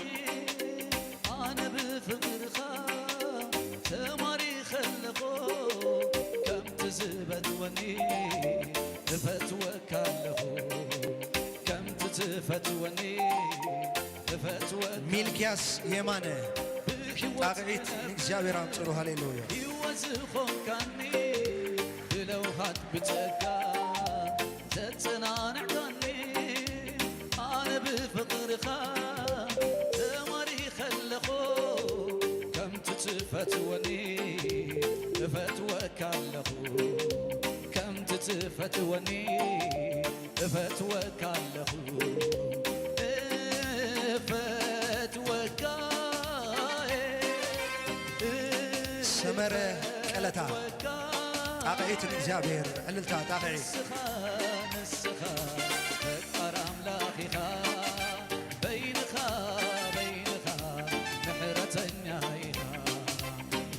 ኣነ ብፍቕርኻ ተማሪኸ ኣለኹ፣ ከምቲ ዝበትወኒ እፈትወካ ኣለኹ፣ ከምቲ ትፈትወኒ እፈትወካ። ሚልክያስ የማነ፣ ብህይወት ጣቕዒት ንእግዚኣብሔር ኣምጽእሉ። ሃሌሉያ። ህይወት ዝኾንካኒ፣ ብለውሃት ብጸጋ ተጸናንዕካኒ። ኣነ ብፍቕርኻ ተማሪኸ ኣለኹ፣ ኣለኹ ከምቲ ትፈትወኒ እፈትወካ ኣለኹ እፈትወካ ሰመረ ቀለታ ጣቕዒት ንእግዚኣብሔር ዕልልታ ጣቕዒት ንስኻ ንስኻ ፈቃር ኣምላኽ ኢኻ በይንኻ በይንኻ ምሕረተኛ ኢኻ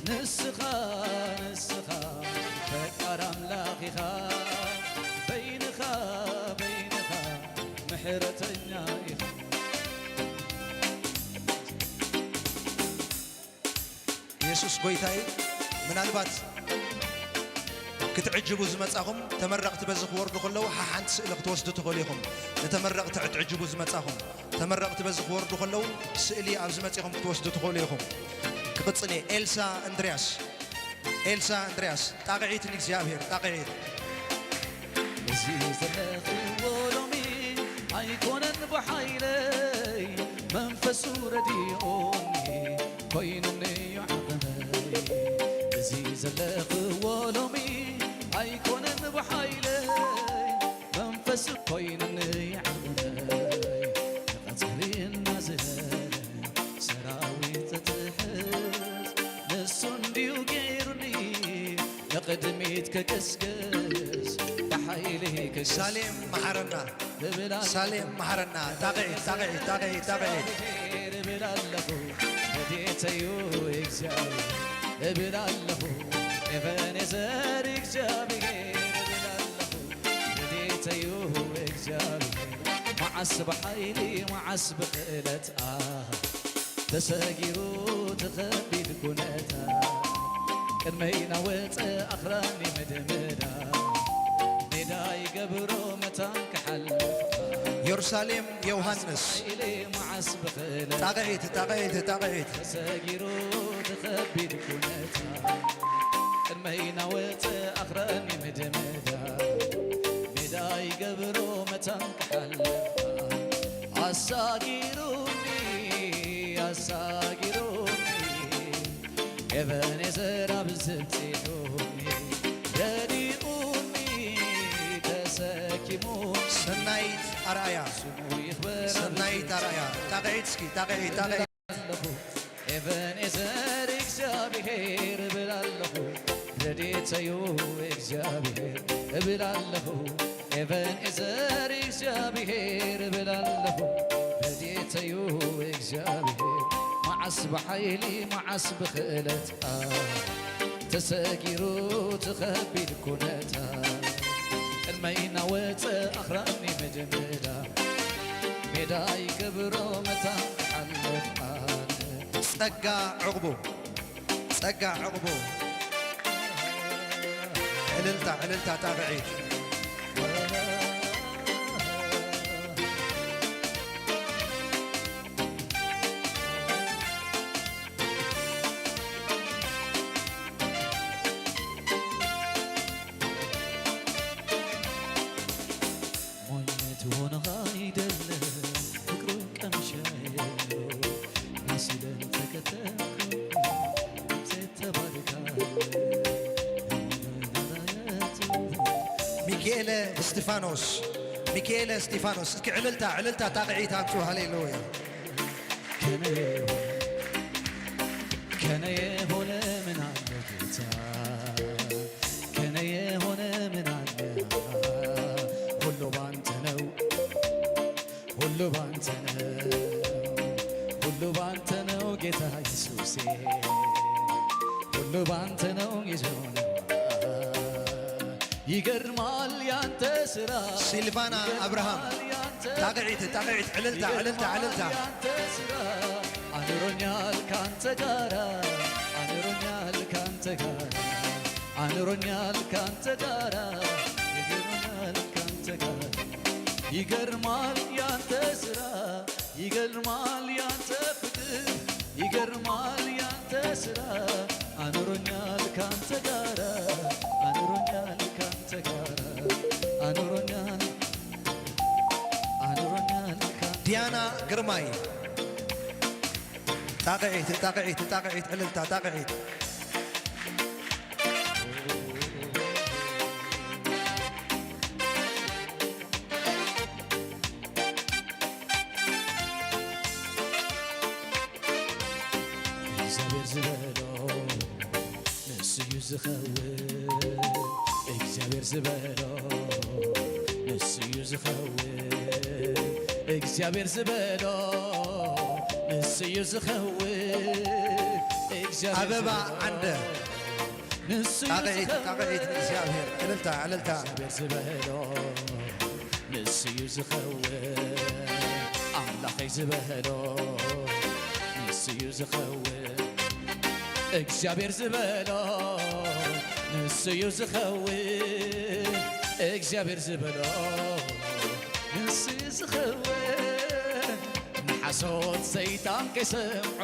ንስኻ ንስኻ ፈቃር ኣምላኽ ኢኻ በይንኻ በይንኻ ምሕረተኛ ኢኻ የሱስ ጎይታ እዩ። ምናልባት ክትዕጅቡ ዝመጻኹም ተመረቕቲ በዚ ክወርዱ ከለዉ ሓሓንቲ ስእሊ ክትወስዱ ትኽእሉ ኢኹም። ንተመረቕቲ ክትዕጅቡ ዝመጻኹም ተመረቕቲ በዚ ክወርዱ ከለዉ ስእሊ ኣብዚ መጺኹም ክትወስዱ ትኽእሉ ኢኹም። ክቕጽል እየ። ኤልሳ እንድርያስ፣ ኤልሳ እንድርያስ፣ ጣቕዒት ንእግዚኣብሔር፣ ጣቕዒት። እዚ ዘለኽዎ ሎሚ ኣይኮነን ብሓይለይ መንፈሱ ረዲኡኒ ኮይኑኒ እዩ ዓቕመይ እዚ ዘለኽዎ ሎሚ ኣይኮነን ብሓይለይ መንፈሱ ኮይኑኒ ዓቕመይ ተቐጸሪ እናዝለለ ሰራዊት ዘትሕዝ ንሱ እንድዩ ገይሩኒ ንቕድሚት ክቅስቅስ ብሓይሊ ክቅስቅስ ሳሌም መሓረና እብል ኣለኹ ሳሌም መሓረና ጣቕዒት ጣቕዒት ጣቕዒት ጣቕዒት እብል ኣለኹ ረድኤተዩ እግዚኣብሔር እብል ኣለኹ ኤበኔዘር እግዚኣብሔር እብል ኣለኹ ረድኤተዩ እግዚኣብሔር መዓስ ብሓይሊ መዓስ ብኽእለት ተሰጊሩ እቲ ኸቢድ ኩነታት ቅድመይ ናወፀ ኣኽራኒ ምድምዳ ሜዳ ይገብሮ መታን ክሓልፍ ዮርሳሌም ዮሃንስ ኢለ መዓስ ብኽእለ ጣቕዒት ጣቕዒት ጣቕዒት ተሰጊሩ እቲ ኸቢድ ኩነታት ቅድመይ ናወፀ ኣኽራኒ ምድምዳ ሜዳ ይገብሮ መታን ክሓልፍ ኣሳጊሩኒ ኣሳጊሩኒ ኤበኔዘር ኣብዚ ብፅሑኒ ረዲኡኒ ተሰኪሙ ሰናይት ኣርኣያ ስሙ ይኽበር ሰናይት ኣርኣያ ጣቕዒት እስኪ ጣቕዒት ጣቕዒት ኣለኹ ኤበኔዘር እግዚኣብሔር እብል ኣለኹ ረድኤተዩ እግዚኣብሔር እብል ኣለኹ ኤበኔዘር እግዚኣብሔር እብል ኣለኹ ረድኤተዩ እግዚኣብሔር መዓስ ብሓይሊ መዓስ ብኽእለት ተሰጊሩ ትኸቢድ ኩነታ ቅድመይ ናወፀ ኣኽራኒ ምድምዳ ሜዳ ይገብሮ መታን ክሓልፍ ኣነ ጸጋ ዕቕቡ ጸጋ ዕቕቡ ዕልልታ ዕልልታ ጣቕዒት ሞኝነት ሆነኻ ኣይደለም ፍቅሩ ቀምሻዮ መሲለን ተከተልኩ ተባርካለ ሚካኤለ እስጢፋኖስ ሚካኤለ እስጢፋኖስ እስኪ ዕልልታ ዕልልታ ጣቕዒት ኣምፁ ሃሌሉያ ከነ ከነ የሆነ ምን አለ ጌታ ከነ የሆነ ምን አለ ሁሉ ባንተ ነው ሁሉ ባንተ ነው ሁሉ ባንተ ነው ጌታ ኢየሱሴ ሁሉ ባንተ ነው የሆነው ይገርማል ያንተ ስራ ሲልቫና አብርሃም ያንተ ጣቕዒት ጣቕዒት ዕልልታ ዕልልታ ዕልልታ ያንተ ስራ አኑሮኛል ካንተ ጋራ አኑሮኛል ካንተ ጋራ አኑሮኛል ካንተ ጋራ ይገርማል ካንተ ጋራ ይገርማል ያንተ ስራ ይገርማል ያንተ ፍቅር ይገርማል ያንተ ስራ አኑሮኛል ካንተ ጋራ አኑሮኛል ካንተ ጋራ አኑሮኛል አኑሮኛል ካንተ ዲያና ግርማይ ጣቕዒት ጣቕዒት ጣቕዒት ዕልልታ ጣቕዒት እግዚኣብሔር ዝበሎ ንሱ እዩ ዝኸውን። እግዚኣብሔር ዝበሎ ንሱ እዩ ዝኸውን። እግዚኣብሔር ዝበሎ ንሱ እዩ ዝኸውን። እግዚኣብሔር ኣበባ ዝበሎ ዓንደ ንሱ እዩ ጣቕዒት ዝኸውን። ጣቕዒት ንእግዚኣብሔር። ዕልልታ ዕልልታ። እግዚኣብሔር ዝበሎ ንሱ እዩ ዝኸውን። ኣምላኸይ ዝበሎ ንሱ እዩ ዝኸውን። እግዚኣብሔር ዝበሎ ንሱ እዩ ዝኸውን። እግዚኣብሔር ዝበሎ ንሱ እዩ ዝኸውን። ንሓሶት ሰይጣን ከይሰምዖ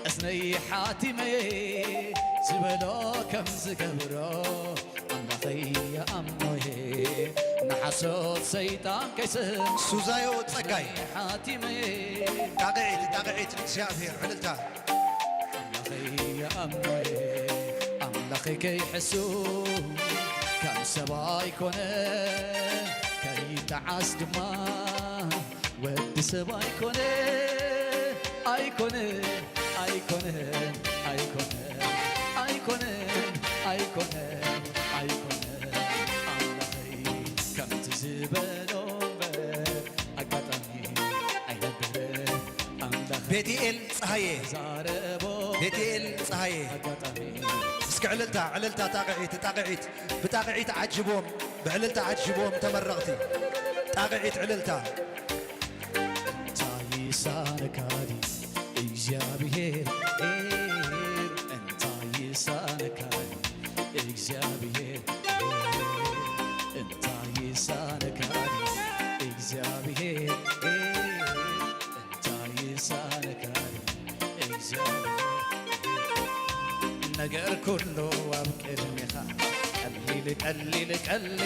እዝነይ ሓቲመ ዝበሎ ከም ዝገብሮ ኣምላኸይ ይኣምኖ እየ። ንሓሶት ሰይጣን ከይስም ሱዛዮ ጸጋይ ሓቲመ ጣቕዒት ጣቕዒት እግዚኣብሔር ዕልልታ። ኣምላኸይ ይኣምኖ እየ። ኣምላኸይ ከይሕሱ ከም ሰብ ኣይኮነ ከይጠዓስ ድማ ወዲ ሰብ ኣይኮነ ኣይኮነ ኣይኮነ ኣይኮነ ኣይኮነ ኣይኮነ ኣይኮነ ኣምላኸይ ከምቲ ዝበሎ እምበር ኣጋጣሚ ኣይነበረ ኣምላኸይ ቤትኤል ፀሃየ ዛረቦ ቤትኤል ፀሃየ ኣጋጣሚ እስኪ ዕልልታ ዕልልታ ጣቕዒት ጣቕዒት ብጣቕዒት ዓጅቦም ብዕልልታ ዓጅቦም ተመረቕቲ ጣቕዒት ዕልልታ እንታይ ይሳነካ ድዩ እግዚኣብሔር እንታይ ይሳነካ ድዩ እግዚኣብሔር እንታይ ይሳነካ ድዩ እግዚኣብሔር እንታይ ይሳነካ ድዩ እግዚኣብሔር ነገር ኩሉ ኣብ ቅድሜኻ ቀሊል ቀሊል ቀሊል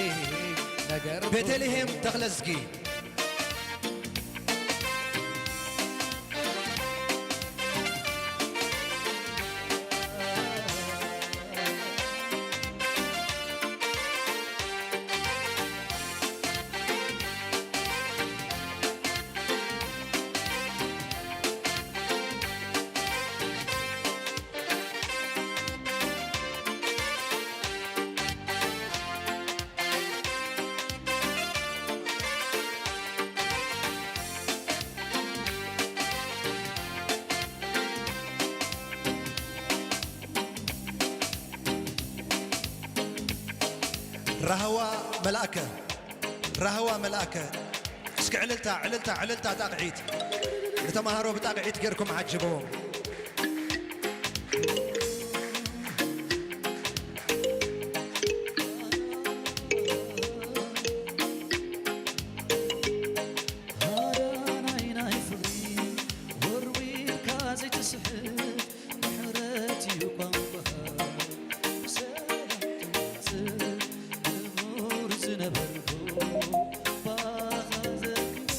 ነገር ኩሉ ቤተልሔም ተኽለዝጊ ራህዋ መልኣከ ራህዋ መልኣከ እስኪ ዕልልታ ዕልልታ ዕልልታ ጣቕዒት ንተምሃሮ ብጣቕዒት ጌርኩም ዓጅብዎም ሃዳናይ ናይ ፍቕሪ ወርዊርካ ዘይትስሕት ምሕረት እዩ ቋንቋኻ ብሰላም ትመጽእ ክቡር ዝነበርኩ ባኻ ዘርግበ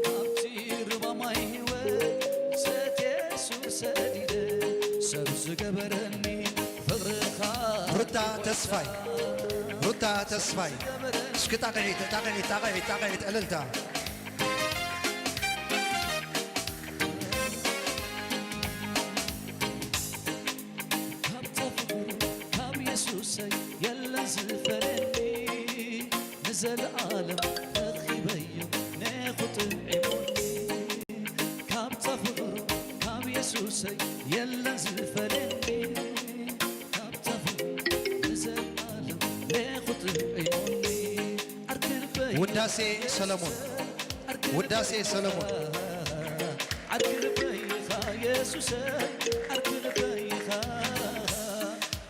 ካብቲ ሩባ ማይ ህይወት ሰትየ ሱር ሰዲደ ሰብ ዝገበረኒ ፍቕርኻ ሩታ ተስፋይ ሩታ ተስፋይ እስኪ ጣቕዒት ጣቕዒት ጣቕዒት ጣቕዒት ዕልልታ ካብታ ፍቕሩ ካብ የሱሰይ የለን ዝፈልየኒ ንዘለኣለም ረኺበዮ ነኹ ጥዒሙኒ ካብታ ፍቕሩ ካብ የሱሰይ የለን ዝፈልየኒ ካብታ ፍቕሩ ንዘለኣለም ነኹ ጥዒሙኒ ዓርኪ ልበይ ውዳሴ ሰለሞን ውዳሴ ሰለሞን ዓርኪ ልበይ ኢኻ የሱሰይ ዓርኪ ልበይ ኢኻ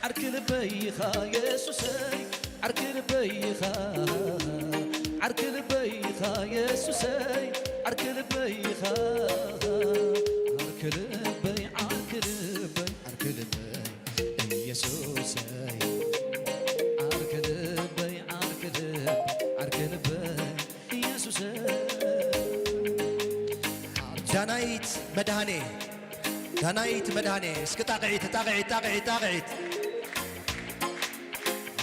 ዓርኪ ልበይ ኢኻ የሱሰይ ዓርኪ ልበይ ኢኻ ዓርኪ ልበይ ኢኻ የሱሰይ ዓርኪ ልበይ ኢኻ ዓርኪ ልበይ ዓርኪ ልበይ ዓርኪ ልበይ ኢየሱሰይ ዓርኪ ልበይ ዓርኪ ልበይ ዓርኪ ልበይ ኢየሱሰይ ዳናይት መድኃኔ ዳናይት መድኃኔ እስኪ ጣቕዒት ጣቕዒት ጣቕዒት ጣቕዒት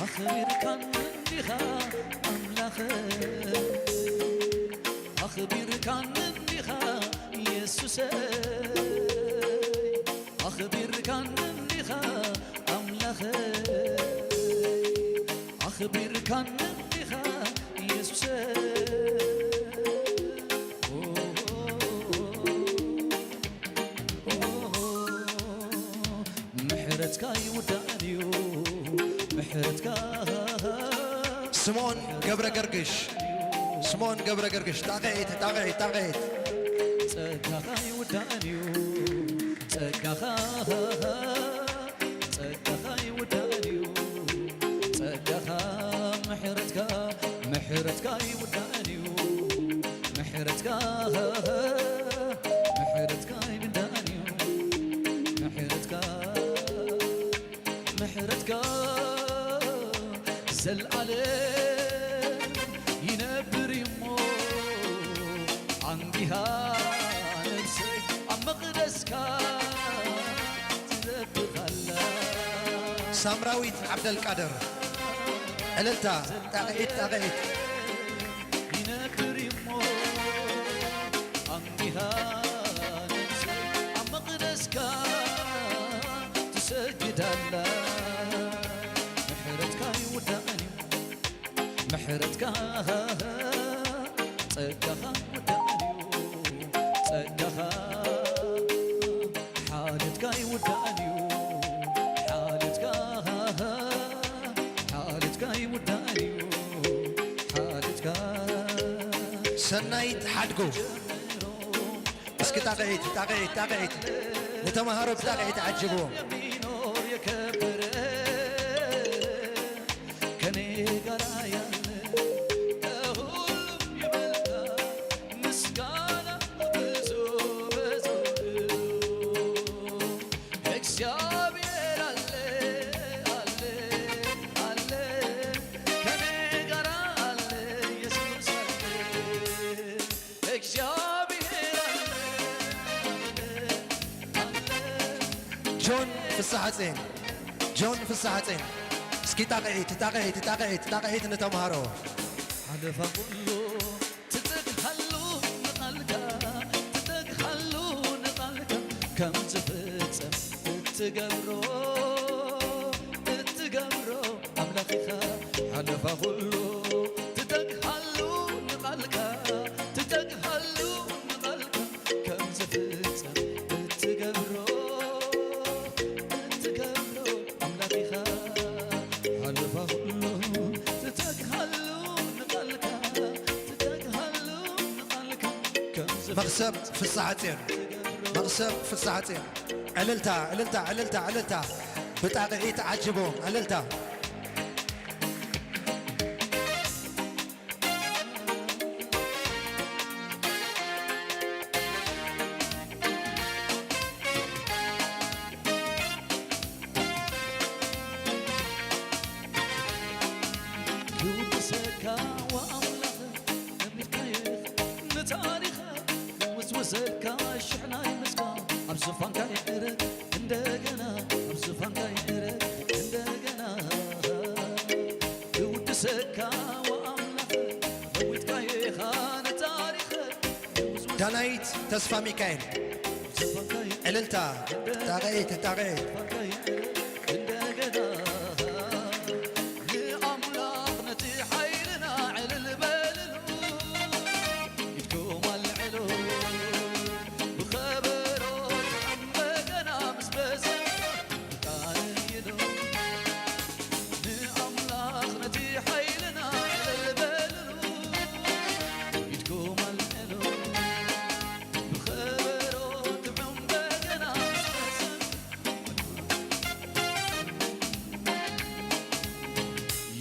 ኣኽቢርካኒ እንዲኻ ኣምላኸይ ኣኽቢርካኒ እንዲኻ ኢየሱሰይ ኣኽቢርካኒ እንዲኻ ኣምላኸይ፣ ኣኽቢርካኒ እንዲኻ ኢየሱሰይ። ምሕረትካ ይውዳእን እዩ፣ ምሕረትካ። ስምኦን ገብረ ገርግሽ፣ ስምኦን ገብረ ገርግሽ፣ ጣቕዒት፣ ጣቕዒት፣ ጣቕዒት። ጸጋኻ ይውዳእን እዩ፣ ጸጋኻ፣ ጸጋኻ ይውዳእን እዩ፣ ጸጋኻ፣ ምሕረትካ፣ ምሕረትካ ይውዳእን እዩ፣ ምሕረትካ፣ ምሕረትካ ይውዳእን እዩ፣ ምሕረትካ። ምሕረትካ ዘልኣለም ይነብር እሞ፣ ኣንጊሃ ነፍሰይ ኣብ መቕደስካ ትዘብኻላ። ሳምራዊት ዓብደልቃድር፣ ዕልልታ፣ ጣቕዒት፣ ጣቕዒት። ይነብር እሞ፣ ኣንጊሃ ነፍሰይ ኣብ መቕደስካ ትሰግድ ኣላ። ምሕረትካ ይውዳእን እዩ፣ ምሕረትካ፣ ጸጋኻ ይውዳእን እዩ፣ ጸጋኻ። ሓልዮትካ ይውዳእን እዩ፣ ሓልዮትካ፣ ሓልዮትካ ይውዳእን እዩ፣ ሓልዮትካ። ሰናይት ሓድጉ፣ እስኪ ጣቕዒት፣ ጣቕዒት፣ ጣቕዒት። ንተምሃሮ ብጣቕዒት ዓጅብዎም። የሚኖር የከበረ ከኔ ጋር ያለ ከሁሉም ይበልጣል ምስጋና ብዙ ብዙ ብዙ። እግዚአብሔር አለ፣ አለ፣ አለ፣ ከኔ ጋር አለ፣ ኢየሱስ አለ። እግዚአብሔር አለ፣ አለ፣ አለ። ጆን ፍስሐጼን፣ ጆን ፍስሐጼን። እስኪ ጣቕዒት፣ ጣቕዒት፣ ጣቕዒት፣ ጣቕዒት ንተምሃሮ። ሓለፋ ኩሉ ትጠግሓሉ ንቓልካ፣ ትጠግሓሉ ንቓልካ ከም ዝፍጸም እትገብሮ፣ እትገብሮ ኣምላኽ ኢኻ። ሓለፋ ኩሉ ትጠግሓሉ ንቓልካ፣ ትጠግሓሉ ንቓልካ ከም ዝፍጸም እትገብሮ፣ እትገብሮ ኣምላኽ ኢኻ። ሓለፋ ኩሉ ትጠግሓሉ ንቓልካ፣ ትጠግሓሉ ንቓልካ ከም ዝፍጸም መኽሰብ ፍስሓጽዮን፣ መኽሰብ ፍስሓጽዮን። ዕልልታ፣ ዕልልታ፣ ዕልልታ፣ ዕልልታ። ብጣቕዒት ዓጅቦም፣ ዕልልታ። ክውድሰካ ወኣምላኽ ነቢትካ ይኽ ንታሪኸ ክውስወሰልካ ሽሕናይ ምስጋና ኣብ ዝፋንካ ይዕረግ እንደገና ኣብ ዝፋንካ ይዕረግ እንደገና ክውድሰካ ወኣምላኽ ነዊትካ ይኻ ንታሪኸ ክውስወሰልካ ዳናይት ተስፋ ሚካኤል። ዕልልታ፣ ጣቕዒት፣ ጣቕዒት። እንደገና ንኣምላኽ ነቲ ሓይልና ዕልል በልሉ። ኢድኩም ኣልዕሉ፣ ብኸበሮ ጥዑም በገና ምስ በዘንቱ ቃረይሉ። ንኣምላኽ ነቲ ሓይልና ዕልል በልሉ፣ ኢድኩም ኣልዕሉ፣ ብኸበሮ ጥዑም በገና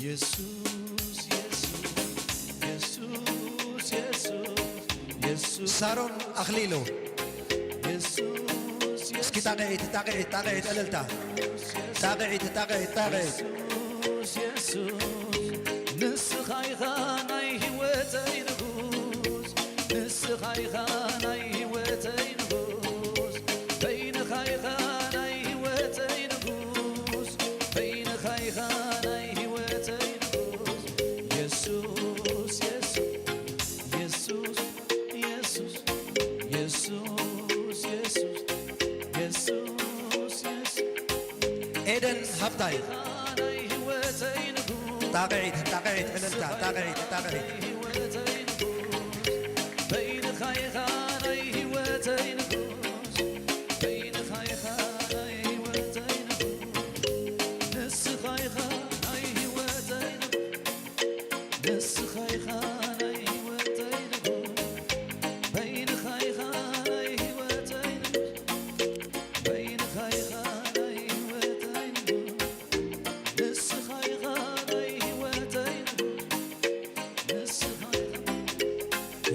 የሱስ፣ የሱስ፣ የሱስ፣ የሱስ፣ የሱስ። ሳሮን ኣኽሊሉ። የሱስ፣ እስኪ ጣቕዒት፣ ጣቕዒት፣ ጣቕዒት፣ ዕልልታ። ጣቕዒት፣ ጣቕዒት፣ ጣቕዒት። የሱስ፣ የሱስ፣ ንስኻ ኢኻ ናይ ህይወተይ ንጉስ፣ ንስኻ ኢኻ ናይ ህይወተይ ንጉስ፣ በይንኻ ኢኻ ናይ ህይወተይ ንጉስ፣ በይንኻ ኢኻ ናይ ህይወተይ ንጉስ። የሱስ፣ የሱስ፣ የሱስ፣ የሱስ፣ የሱስ፣ የሱስ፣ የሱስ። ኤደን ሃብታይ። ጣቕዒት፣ ጣቕዒት፣ ዕልልታ፣ ጣቕዒት፣ ጣቕዒት።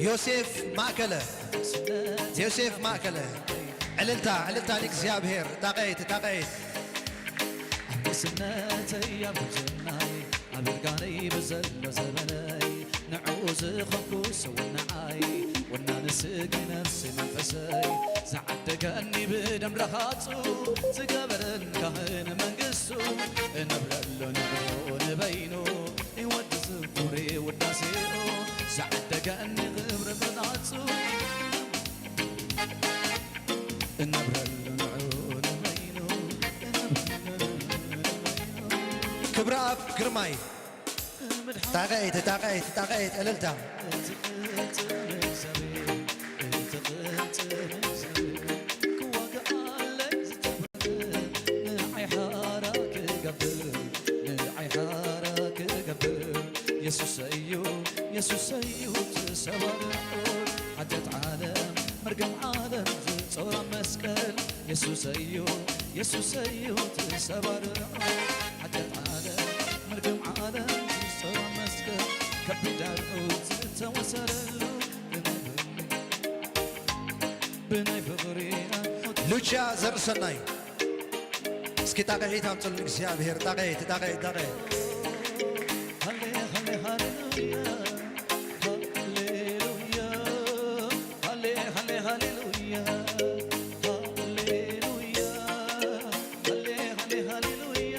ዮሴፍ ማእከለ፣ ዮሴፍ ማእከለ። ዕልልታ፣ ዕልልታ ንእግዚኣብሔር። ጣቕዒት፣ ጣቕዒት። ኣብ ንእስነተይ ኣብ ጉብዝናይ ኣብ እርጋነይ ብዘሎ ዘበነይ ንዕኡ ዝኾንኩ ስውእ ንዓይ ወናኒ ስጋይ ነፍሰይ መንፈሰይ ዝዓደገኒ ብደም ረኻጹ ዝገበረን ካህን መንግስቱ እነብረሉ ንዕኡ ንበይኑ ይወድስ ክብሪ ውዳሴኡ ዝዓደገኒ ክብሪ ብናጹ እነብረሉ ንዕኡ ንበይኑ እነብረሉ ንዕኡ ንበይኑ ክብረኣብ ግርማይ። ጣቕዒት፣ ጣቕዒት፣ ጣቕዒት፣ እልልታ። የሱሰዩ የሱሰዩ ተሰባርዑ ሓጢኣት ዓለም መርገም ዓለም ዝጾራ መስቀል የሱሰዩ የሱሰዩ ተሰባርዑ ሓጢኣት ዓለም መርገም ዓለም ዝጾራ መስቀል ከቢድ ኣርዑት ዝተወሰረሉ ብናይ ፍቕሪ ሉቻ ዘርእሰናይ እስኪ ጣቕዒት ኣምጽሉ ንእግዚኣብሔር። ጣቕዒት፣ ጣቕዒት፣ ጣቕዒት። ሃሌ፣ ሃሌ፣ ሃሌሉያ፣ ሃሌ፣ ሃሌ፣ ሃሌሉያ፣ ሃሌሉያ፣ ሃሌ፣ ሃሌ፣ ሃሌሉያ፣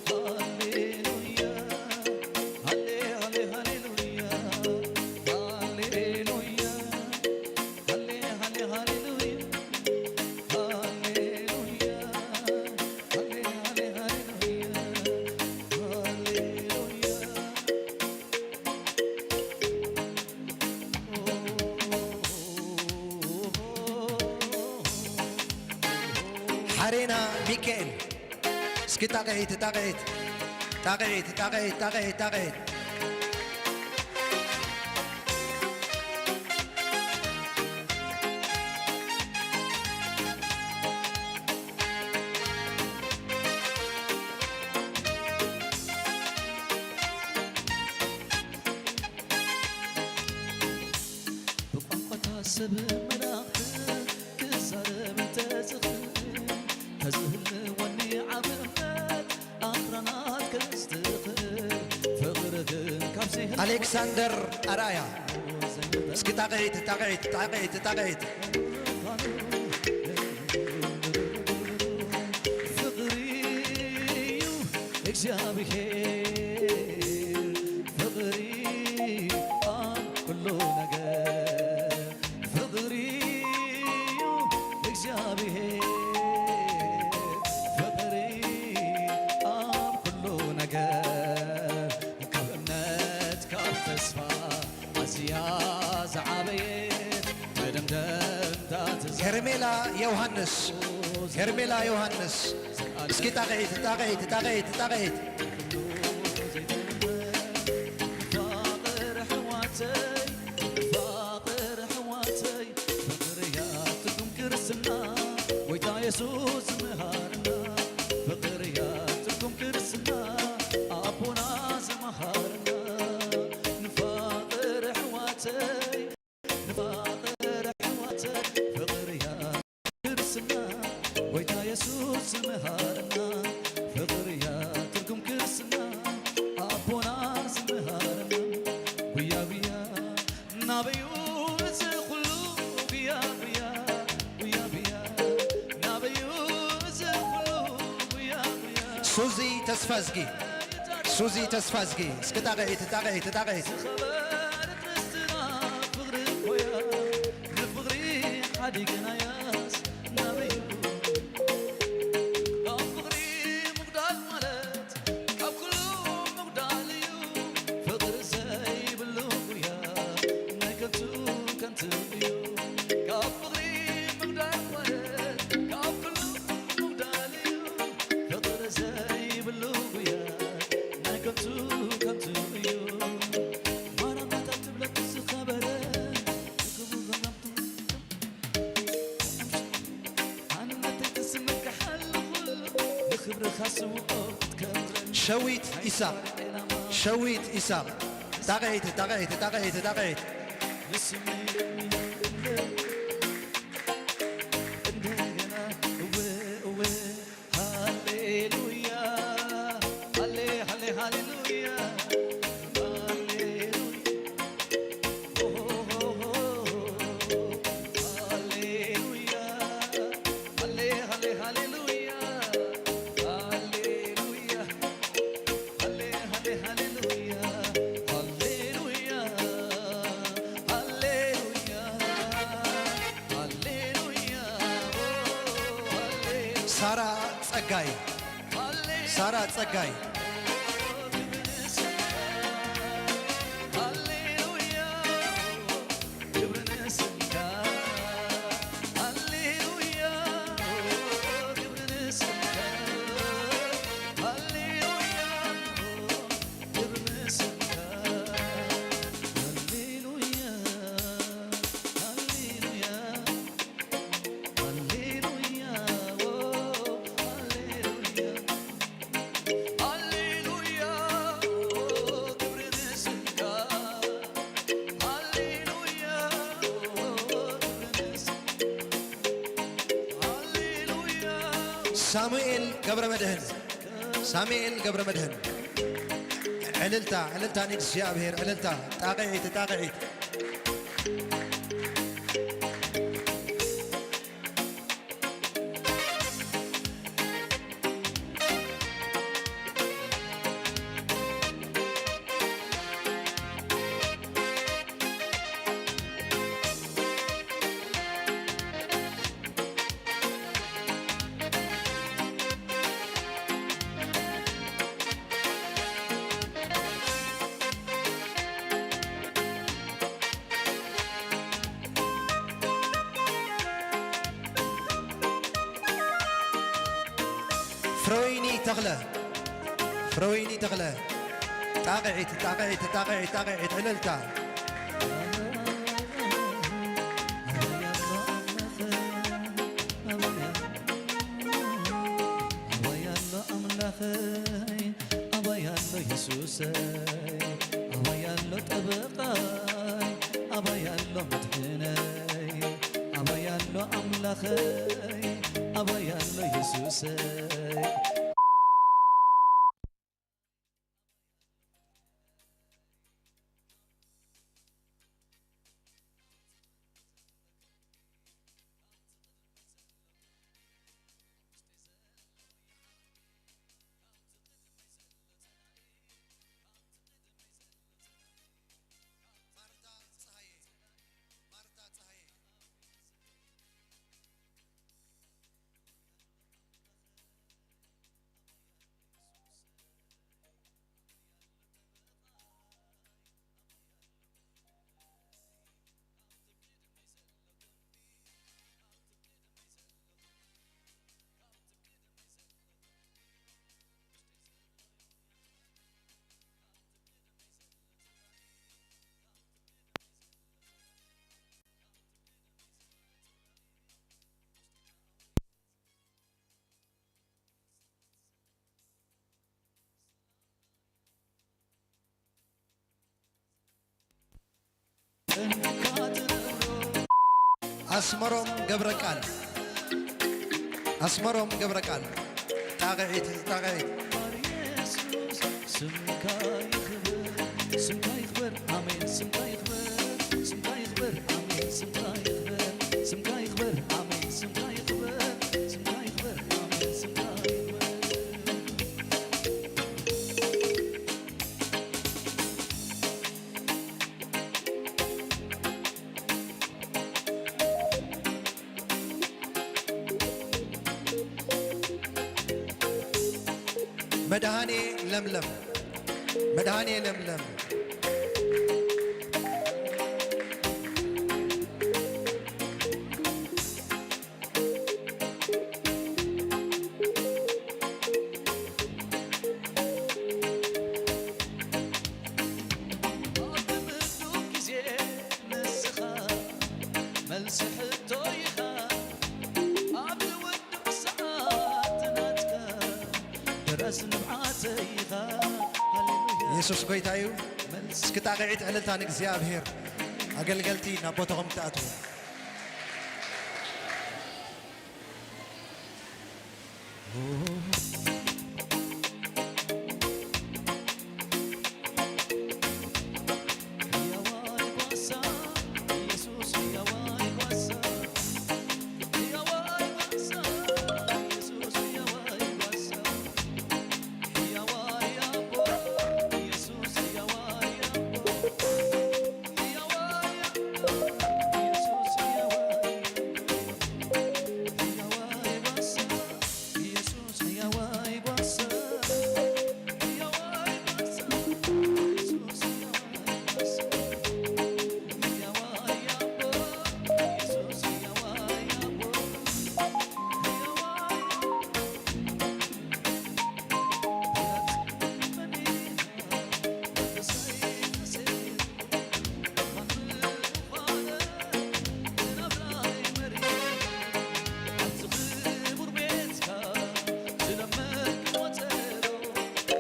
ሃሌሉያ፣ ሃሌ፣ ሃሌ፣ ሃሌሉያ፣ ሃሌሉያ፣ ሃሌ፣ ሃሌ፣ ሃሌሉያ። ሃሌሉያ፣ ሃሌ፣ ሃሌ፣ ሃሌሉያ፣ ሃሌሉያ። ሓሬና ሚካኤል። እስኪ ጣቕዒት፣ ጣቕዒት፣ ጣቕዒት፣ ጣቕዒት፣ ጣቕዒት፣ ጣቕዒት። ብቋንቋታት ሰብ መላእኽቲ ክዛረብ እንተዝኽእል፣ ከዝህልወኒ ዓቢ እምነት ኣኽራናት ከስትኽእል፣ ፍቕርኽን ካብ ዘይህልወኒ ኣሌክሳንደር ኣርኣያ። እስኪ ጣቕዒት፣ ጣቕዒት፣ ጣቕዒት፣ ጣቕዒት። ፍቕሪ እዩ እግዚኣብሔር፣ ፍቕሪ ኣብ ኩሉ ነገር፣ ፍቕሪ እዩ እግዚኣብሔር፣ ፍቕሪ ኣብ ኩሉ ነገር፣ ካብ እምነት ካብ ተስፋ ኣዝያ ዝዓበየት መደምደምታ ትዝ- ሄርሜላ ዮሃንስ፣ ሄርሜላ ዮሃንስ። እስኪ ጣቕዒት፣ ጣቕዒት፣ ጣቕዒት፣ ጣቕዒት። ፋቕር ኣሕዋተይ፣ ፋቕር ኣሕዋተይ፣ ፍቕሪ እያ ትርጉም ክርስትና፣ ጎይታ የሱስ ዝመሃርና። ፍቕሪ እያ ትርጉም ክርስትና፣ ኣቦና ዝመሃርና። ንፋቕር ኣሕዋተይ፣ ንፋቕር ኣሕዋተይ፣ ፍቕሪ እያ ክርስትና፣ ጎይታ የሱስ ዝመሃርና። ፍቕሪ እያ ትርጉም ክርስትና፣ ኣቦና ዝመሃርና። ጉያ ጉያ ናበዩ እዚ ኩሉ ጉያ ጉያ፣ ጉያ ጉያ ናበዩ እዚ ኩሉ ጉያ ጉያ። ሱዚ ተስፋዝጊ፣ ሱዚ ተስፋዝጊ፣ እስኪ ጣቕዒት፣ ጣቕዒት፣ ጣቕዒት። ዝኸበረ ክርስትና ፍቕሪ እኮ እያ፣ ንፍቕሪ ሓዲግናያስ ናበዩ ካብ ፍቕሪ ሸዊት ኢሳቕ፣ ሸዊት ኢሳቕ። ጣቕዒት፣ ጣቕዒት፣ ጣቕዒት፣ ጣቕዒት። እንደገና እወ፣ እወ፣ ሃሌሉያ፣ ሃሌ፣ ሃሌ፣ ሃሌሉያ፣ ሃሌሉያ፣ ኦ፣ ሃሌሉያ፣ ሃሌ፣ ሃሌ፣ ሃሌሉያ፣ ሃሌሉያ። ሃሌ፣ ሃሌ፣ ሃሌሉያ፣ ሃሌሉያ፣ ሃሌሉያ፣ ሃሌሉያ፣ ኦ፣ ሃሌ፣ ሳራ ጸጋይ፣ ሃሌ፣ ሳራ ጸጋይ። ሃሌሉያ፣ ክብሪ ንስምካ፣ ሃሌሉያ፣ ክብሪ ንስምካ፣ ሃሌሉያ፣ ክብሪ ንስምካ፣ ሃሌሉያ፣ ሃሌሉያ፣ ሃሌሉያ፣ ኦ፣ ሃሌሉያ። ሃሌሉያ፣ ክብሪ ንስምካ። ሃሌሉያ፣ ክብሪ ንስምካ። ሃሌሉያ። ሳሙኤል ገብረ መድህን፣ ሳሙኤል ገብረ መድህን። ዕልልታ፣ ዕልልታ ንእግዚኣብሔር፣ ዕልልታ። ጣቕዒት፣ ጣቕዒት። ፍረወይኒ ተኽለ፣ ፍረወይኒ ተኽለ። ጣቕዒት፣ ጣቕዒት፣ ጣቕዒት፣ ጣቕዒት፣ ዕልልታ። ኣባይ ኣሎ ኣምላኸይ፣ ኣባይ ኣሎ የሱሰይ፣ ኣባይ ኣሎ ጠበቓይ፣ ኣባይ ኣሎ መድሕነይ፣ ኣባይ ኣሎ ኣምላኸይ፣ ኣባይ ኣሎ የሱሰይ። ኣስመሮም ገብረቃል፣ ኣስመሮም ገብረቃል። ጣቕዒት፣ ጣቕዒት። ስምካ ይኽበር፣ ስምካ ይኽበር፣ ኣሜን። ስምካ ይኽበር፣ ስምካ ይኽበር፣ ኣሜን። ስምካ ይኽበር፣ ስምካ ይኽበር፣ ኣሜን። ስምካ ይኽበር፣ ስምካ ይኽበር፣ ኣሜን። ስምካ ይኽበር። መድሃኔ ለምለም፣ መድሃኔ ለምለም። ኣብ ምዱብ ግዜ ንስኻ መልሲ ሕቶ ኢኻ፣ ኣብ ዝውድቕ ሰዓት ናትካ ራስ ንብዓተይ ኢኻ። ሃሌሉያ። ኢየሱስ ጎይታ እዩ። መልስ። እስኪ ጣቕዒት ዕልልታ ንእግዚኣብሔር። ኣገልገልቲ ናብ ቦታኹም ትኣትዉ።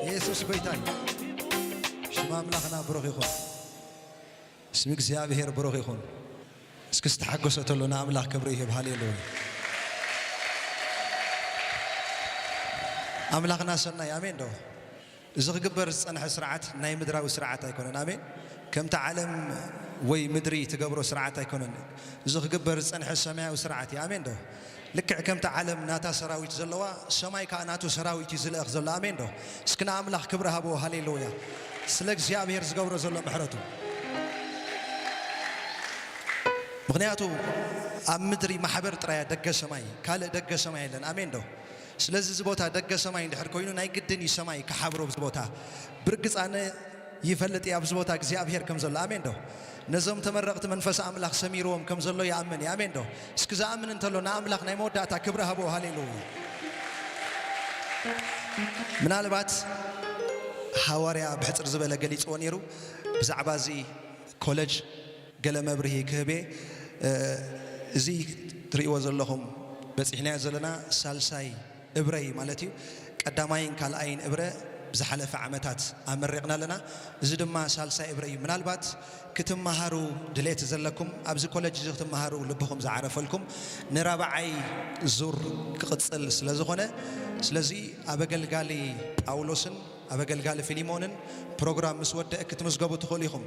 ኢየሱስ ጎይታ እዩ። ሽም ኣምላኽና ብሩኽ ይኹን። ስም እግዚኣብሔር ብሩኽ ይኹን። እስኪ ዝተሓጎሰ ተሎ ንኣምላኽ ክብሪ ይህብ። ሃሌሉያ። ኣምላኽና ሰናይ። ኣሜን ዶ? እዚ ክግበር ዝጸንሐ ስርዓት ናይ ምድራዊ ስርዓት ኣይኮነን። ኣሜን። ከምቲ ዓለም ወይ ምድሪ ትገብሮ ስርዓት ኣይኮነን። እዚ ክግበር ዝጸንሐ ሰማያዊ ስርዓት እዩ። ኣሜን ዶ? ልክዕ ከምቲ ዓለም ናታ ሰራዊት ዘለዋ፣ ሰማይ ከኣ ናቱ ሰራዊት እዩ ዝልእኽ ዘሎ። ኣሜን ዶ? እስኪ ንኣምላኽ ክብሪ ሃብዎ። ሃሌሉያ። ስለ እግዚኣብሔር ዝገብሮ ዘሎ ምሕረቱ። ምኽንያቱ ኣብ ምድሪ ማሕበር ጥራይ ደገ ሰማይ፣ ካልእ ደገ ሰማይ የለን። ኣሜን ዶ? ስለዚ እዚ ቦታ ደገ ሰማይ እንድሕር ኮይኑ ናይ ግድን እዩ ሰማይ ክሓብሮ ኣብዚ ቦታ። ብርግጽ ኣነ ይፈልጥ እየ ኣብዚ ቦታ እግዚኣብሔር ከም ዘሎ። ኣሜን ዶ? ነዞም ተመረቕቲ መንፈስ ኣምላኽ ሰሚርዎም ከም ዘሎ ይኣምን እየ። ኣሜን ዶ? እስኪ ዝኣምን እንተሎ ንኣምላኽ ናይ መወዳእታ ክብሪ ሃብዎ። ሃሌሉያ። ምናልባት ሃዋርያ ብሕጽር ዝበለ ገሊጽዎ ነይሩ ብዛዕባ እዚ ኮለጅ ገለ መብርሂ ክህብ እየ። እ፣ እዚ ትርእይዎ ዘለኹም በጺሕናዮ ዘለና ሳልሳይ እብረ እዩ ማለት እዩ። ቀዳማይን ካልኣይን እብረ ብዝሓለፈ ዓመታት ኣመሪቕና ኣለና። እዚ ድማ ሳልሳይ እብረ እዩ። ምናልባት ክትመሃሩ ድሌት ዘለኩም፣ ኣብዚ ኮለጅ እዚ ክትመሃሩ ልብኹም ዝዓረፈልኩም፣ ንራብዓይ ዙር ክቕጽል ስለ ዝኾነ፣ ስለዚ ኣብ ኣገልጋሊ ጳውሎስን ኣብ ኣገልጋሊ ፊሊሞንን ፕሮግራም ምስ ወደአ ክትምዝገቡ ትኽእሉ ኢኹም።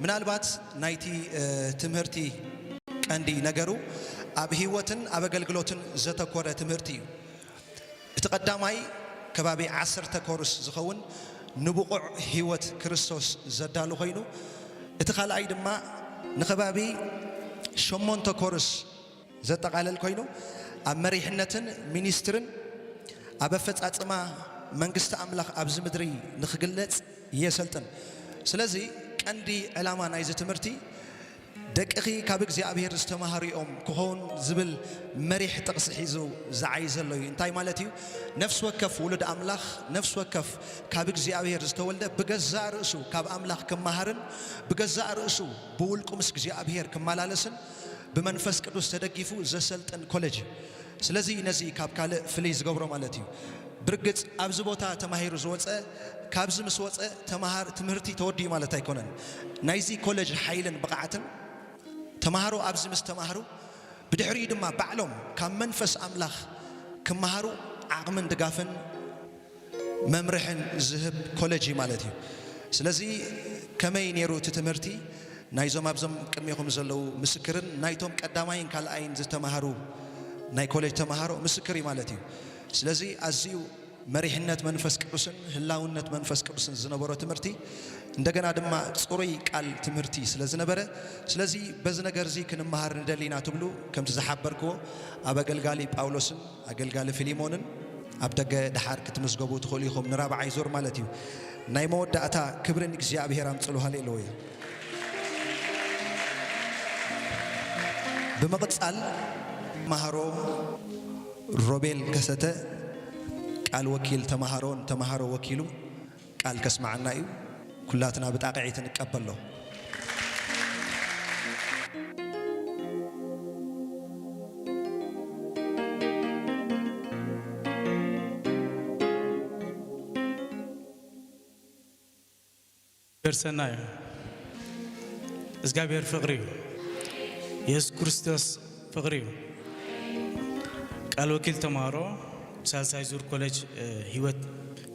ምናልባት ናይቲ፣ እ፣ ትምህርቲ ቀንዲ ነገሩ ኣብ ህይወትን ኣብ ኣገልግሎትን ዘተኮረ ትምህርቲ እዩ። እቲ ቀዳማይ ከባቢ ዓሰርተ ኮርስ ዝኸውን ንብቑዕ ህይወት ክርስቶስ ዘዳሉ ኮይኑ፣ እቲ ካልኣይ ድማ ንከባቢ ሸሞንተ ኮርስ ዘጠቓልል ኮይኑ፣ ኣብ መሪሕነትን ሚኒስትርን ኣብ ኣፈጻጽማ መንግስቲ ኣምላኽ ኣብዚ ምድሪ ንኽግለጽ የሰልጥን። ስለዚ ቀንዲ ዕላማ ናይዚ ትምህርቲ ደቅኺ ካብ እግዚኣብሔር ዝተማህሩ እዮም ክኸውን ዝብል መሪሕ ጥቕሲ ሒዙ ዝዓይ ዘሎ እዩ። እንታይ ማለት እዩ? ነፍሲ ወከፍ ውሉድ ኣምላኽ፣ ነፍሲ ወከፍ ካብ እግዚኣብሔር ዝተወልደ ብገዛእ ርእሱ ካብ ኣምላኽ ክመሃርን ብገዛእ ርእሱ ብውልቁ ምስ እግዚኣብሔር ክመላለስን ብመንፈስ ቅዱስ ተደጊፉ ዘሰልጥን ኮለጅ እዩ። ስለዚ ነዚ ካብ ካልእ ፍልይ ዝገብሮ ማለት እዩ። ብርግጽ ኣብዚ ቦታ ተማሂሩ ዝወጸ፣ ካብዚ ምስ ወጸ ተማሃር ትምህርቲ ተወዲኡ ማለት ኣይኮነን። ናይዚ ኮለጅ ሓይልን ብቕዓትን ተማሃሮ ኣብዚ ምስ ተማህሩ፣ ብድሕሪኡ ድማ ባዕሎም ካብ መንፈስ ኣምላኽ ክመሃሩ ዓቕምን ድጋፍን መምርሕን ዝህብ ኮለጅ እዩ ማለት እዩ። ስለዚ ከመይ ነይሩ እቲ ትምህርቲ? ናይዞም ኣብዞም ቅድሜኹም ዘለዉ ምስክርን ናይቶም ቀዳማይን ካልኣይን ዝተማሃሩ ናይ ኮሌጅ ተማሃሮ ምስክር እዩ ማለት እዩ። ስለዚ ኣዝዩ መሪሕነት መንፈስ ቅዱስን ህላውነት መንፈስ ቅዱስን ዝነበሮ ትምህርቲ፣ እንደገና ድማ ጽሩይ ቃል ትምህርቲ ስለ ዝነበረ፣ ስለዚ በዚ ነገር እዚ ክንመሃር ንደሊ ኢና ትብሉ፣ ከምቲ ዝሓበርክዎ ኣብ ኣገልጋሊ ጳውሎስን ኣገልጋሊ ፊሊሞንን ኣብ ደገ ደሓር ክትምዝገቡ ትኽእሉ ኢኹም፣ ንራብዓይ ዙር ማለት እዩ። ናይ መወዳእታ ክብሪ ንእግዚኣብሔር ኣምጽሉ። ሃሌሉያ። ብምቕጻል ተማሃሮ ሮቤል ከሰተ ቃል ወኪል ተማሃሮን ተማሃሮ ወኪሉ ቃል ከስመዓና እዩ። ኩላትና ብጣቕዒት ንቀበሎ። ደርሰና እዩ። እግዚኣብሔር ፍቕሪ እዩ። የሱስ ክርስቶስ ፍቕሪ እዩ። ቃል ወኪል ተምሃሮ ሳልሳይ ዙር ኮሌጅ፣ እ፣ ህይወት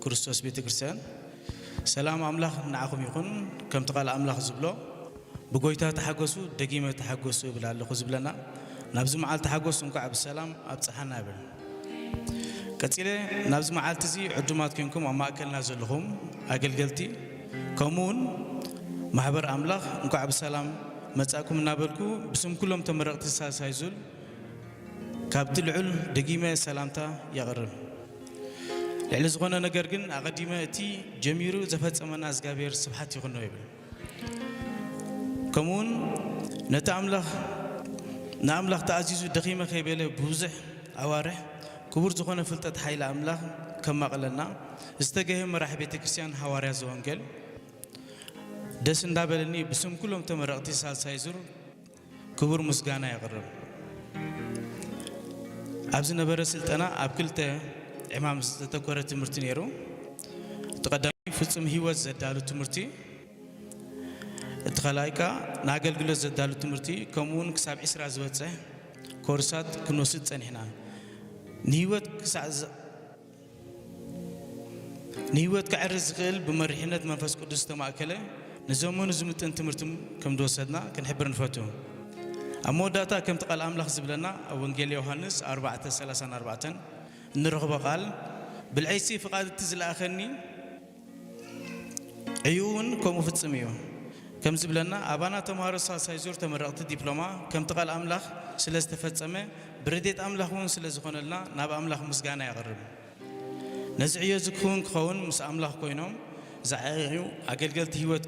ክርስቶስ ቤተ ክርስቲያን። ሰላም ኣምላኽ ንዓኹም ይኹን። ከምቲ ቃል ኣምላኽ ዝብሎ፣ ብጎይታ ተሓጎሱ፣ ደጊመ ተሓጎሱ እብል ኣለኹ ዝብለና፣ ናብዚ መዓልቲ ሓጎስ እንኳዕ ብሰላም ኣብጽሓና እብል። ቀጺለ፣ ናብዚ መዓልቲ እዚ ዕዱማት ኮንኩም ኣብ ማእከልና ዘለኹም ኣገልገልቲ፣ ከምኡ እውን ማሕበር ኣምላኽ እንኳዕ ብሰላም መጻእኩም እናበልኩ፣ ብስም ኩሎም ተመረቕቲ ሳልሳይ ዙር ካብቲ ልዑል ደጊመ ሰላምታ የቕርብ። ልዕሊ ዝኾነ ነገር ግን ኣቐዲመ እቲ ጀሚሩ ዘፈጸመና እግዚኣብሔር ስብሓት ይኹኖ ይብል። ከምኡውን ነቲ ኣምላኽ፣ ንኣምላኽ ተኣዚዙ ደኺመ ከይበለ ብብዙሕ ኣዋርሕ ክቡር ዝኾነ ፍልጠት ሓይሊ ኣምላኽ ከማቕለና ዝተገህመ መራሒ ቤተ ክርስቲያን ሃዋርያ ዘወንጌል ደስ እንዳበለኒ ብስም ኩሎም ተመረቕቲ ሳልሳይ ዙር ክቡር ምስጋና የቕርብ። ኣብ ዝነበረ ስልጠና ኣብ ክልተ ዕማም ዝተተኮረ ትምህርቲ ነይሩ። እቲ ቀዳማይ ፍጹም ህይወት ዘዳሉ ትምህርቲ፣ እቲ ካልኣይ ከኣ ንኣገልግሎት ዘዳሉ ትምህርቲ፣ ከምኡ እውን ክሳብ ዕስራ ዝበጽሕ ኮርሳት ክንወስድ ጸኒሕና። ንህይወት ክሳዕ ዝ-፣ ንህይወት ከዕርስ ዝኽእል ብመሪሕነት መንፈስ ቅዱስ ዝተማእከለ ንዘመኑ ዝምጥን ትምህርቲ ከም ዝወሰድና ክንሕብር ንፈቱ። ኣብ መወዳእታ ከምቲ ቃል ኣምላኽ ዝብለና ኣብ ወንጌል ዮሃንስ ኣርባዕተ ሰላሳን ኣርባዕተን እንረኽቦ ቃል፣ "ብልዐይሲ ፍቓድ እቲ ዝለኣኸኒ እዩ እውን ከምኡ ፍጽም እዩ" ከም ዝብለና፣ ኣባና ተምሃሮ ሳልሳይ ዙር ተመረቕቲ ዲፕሎማ ከምቲ ቃል ኣምላኽ ስለ ዝተፈጸመ፣ ብረድኤት ኣምላኽ እውን ስለ ዝኾነልና ናብ ኣምላኽ ምስጋና የቕርብ። ነዚ ዕዮ እዚ ክውን ክኸውን ምስ ኣምላኽ ኮይኖም ዝዓየዩ ኣገልገልቲ ህይወት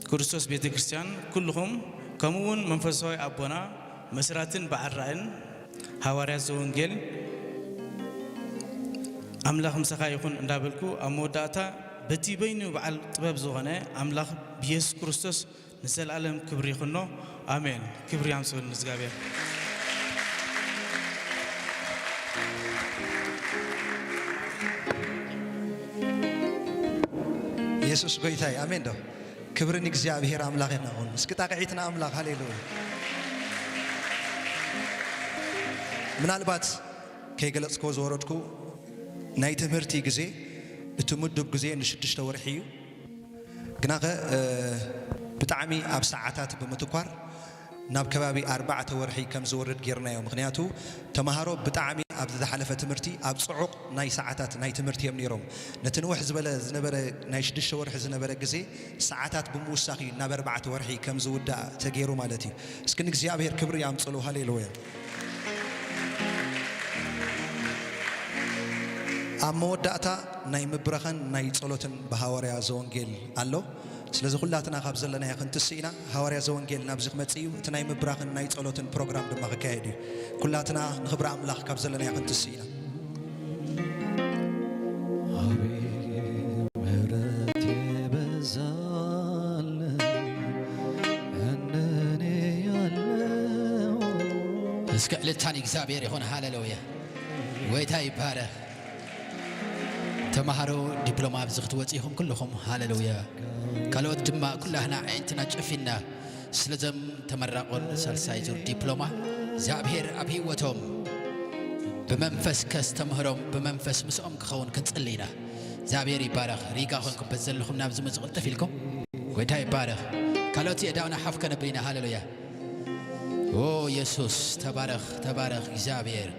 ክርስቶስ ቤተ ክርስቲያን ኩልኹም፣ ከምኡ እውን መንፈሳዊ ኣቦና መስራትን በዓል ራእን ሃዋርያ ዘወንጌል ኣምላኽ ምሳኻ ይኹን እንዳበልኩ፣ ኣብ መወዳእታ በቲ በይኑ በዓል ጥበብ ዝኾነ ኣምላኽ ብየሱስ ክርስቶስ ንዘለኣለም ክብሪ ይኹኖ። ኣሜን። ክብሪ ኣምስሉ ንእግዚኣብሔር። የሱስ ጎይታ እዩ። ኣሜን ዶ? ክብሪ ንእግዚኣብሔር ኣምላኽና ይኹን። እስኪ ጣቕዒት ንኣምላኽ። ሃሌሉያ። ምናልባት ከይገለጽክዎ ዝወረድኩ ናይ ትምህርቲ ግዜ፣ እቲ ምዱብ ግዜ ንሽዱሽተ ወርሒ እዩ። ግናኸ፣ እ፣ ብጣዕሚ ኣብ ሰዓታት ብምትኳር ናብ ከባቢ ኣርባዕተ ወርሒ ከም ዝወርድ ጌርናዮ። ምኽንያቱ ተምሃሮ ብጣዕሚ ኣብ ዝሓለፈ ትምህርቲ ኣብ ጽዑቕ ናይ ሰዓታት ናይ ትምህርቲ እዮም ነይሮም። ነቲ ንውሕ ዝበለ ዝነበረ ናይ ሽዱሽተ ወርሒ ዝነበረ ግዜ ሰዓታት ብምውሳኽ እዩ ናብ ኣርባዕተ ወርሒ ከም ዝውዳእ ተገይሩ ማለት እዩ። እስኪ ንእግዚኣብሔር ክብሪ ኣምጽሉ። ሃሌሉያ። ኣብ መወዳእታ ናይ ምብራኽን ናይ ጸሎትን ብሃዋርያ ዘወንጌል ኣሎ። ስለዚ ኩላትና ካብ ዘለናዮ ክንትስእ ኢና። ሃዋርያ ዘወንጌል ናብዚ ክመጽእ እዩ። እቲ ናይ ምብራኽን ናይ ጸሎትን ፕሮግራም ድማ ክካየድ እዩ። ኩላትና ንኽብሪ ኣምላኽ ካብ ዘለናዮ ክንትስእ ኢና። ኣቤት ምሕረት የበዛልን እንደኔ ያለው። እስከ እልልታ ንእግዚኣብሔር ይኹን። ሃሌሉያ። ጎይታ ይባረኽ። ተምሃሮ ዲፕሎማ ኣብዚ ክትወጽኡ ኢኹም ኩልኹም። ሃሌሉያ። ካልኦት ድማ ኩላህና ኣዒንትና ጨፊና ስለዞም ተመራቖን ሳልሳይ ዙር ዲፕሎማ እግዚኣብሔር ኣብ ህይወቶም ብመንፈስ ከስተምህሮም ብመንፈስ ምስኦም ክኸውን ክንጽሊ ኢና። እግዚኣብሔር ይባረኽ። ሪጋ ኮንኩም በዚ ዘለኹም ናብዚ ምጹ ቅልጥፍ ኢልኩም። ጎይታ ይባረኽ። ካልኦት የእዳውና ሓፍ ከነብል ኢና። ሃሌሉያ። ኦ የሱስ ተባረኽ፣ ተባረኽ እግዚኣብሔር።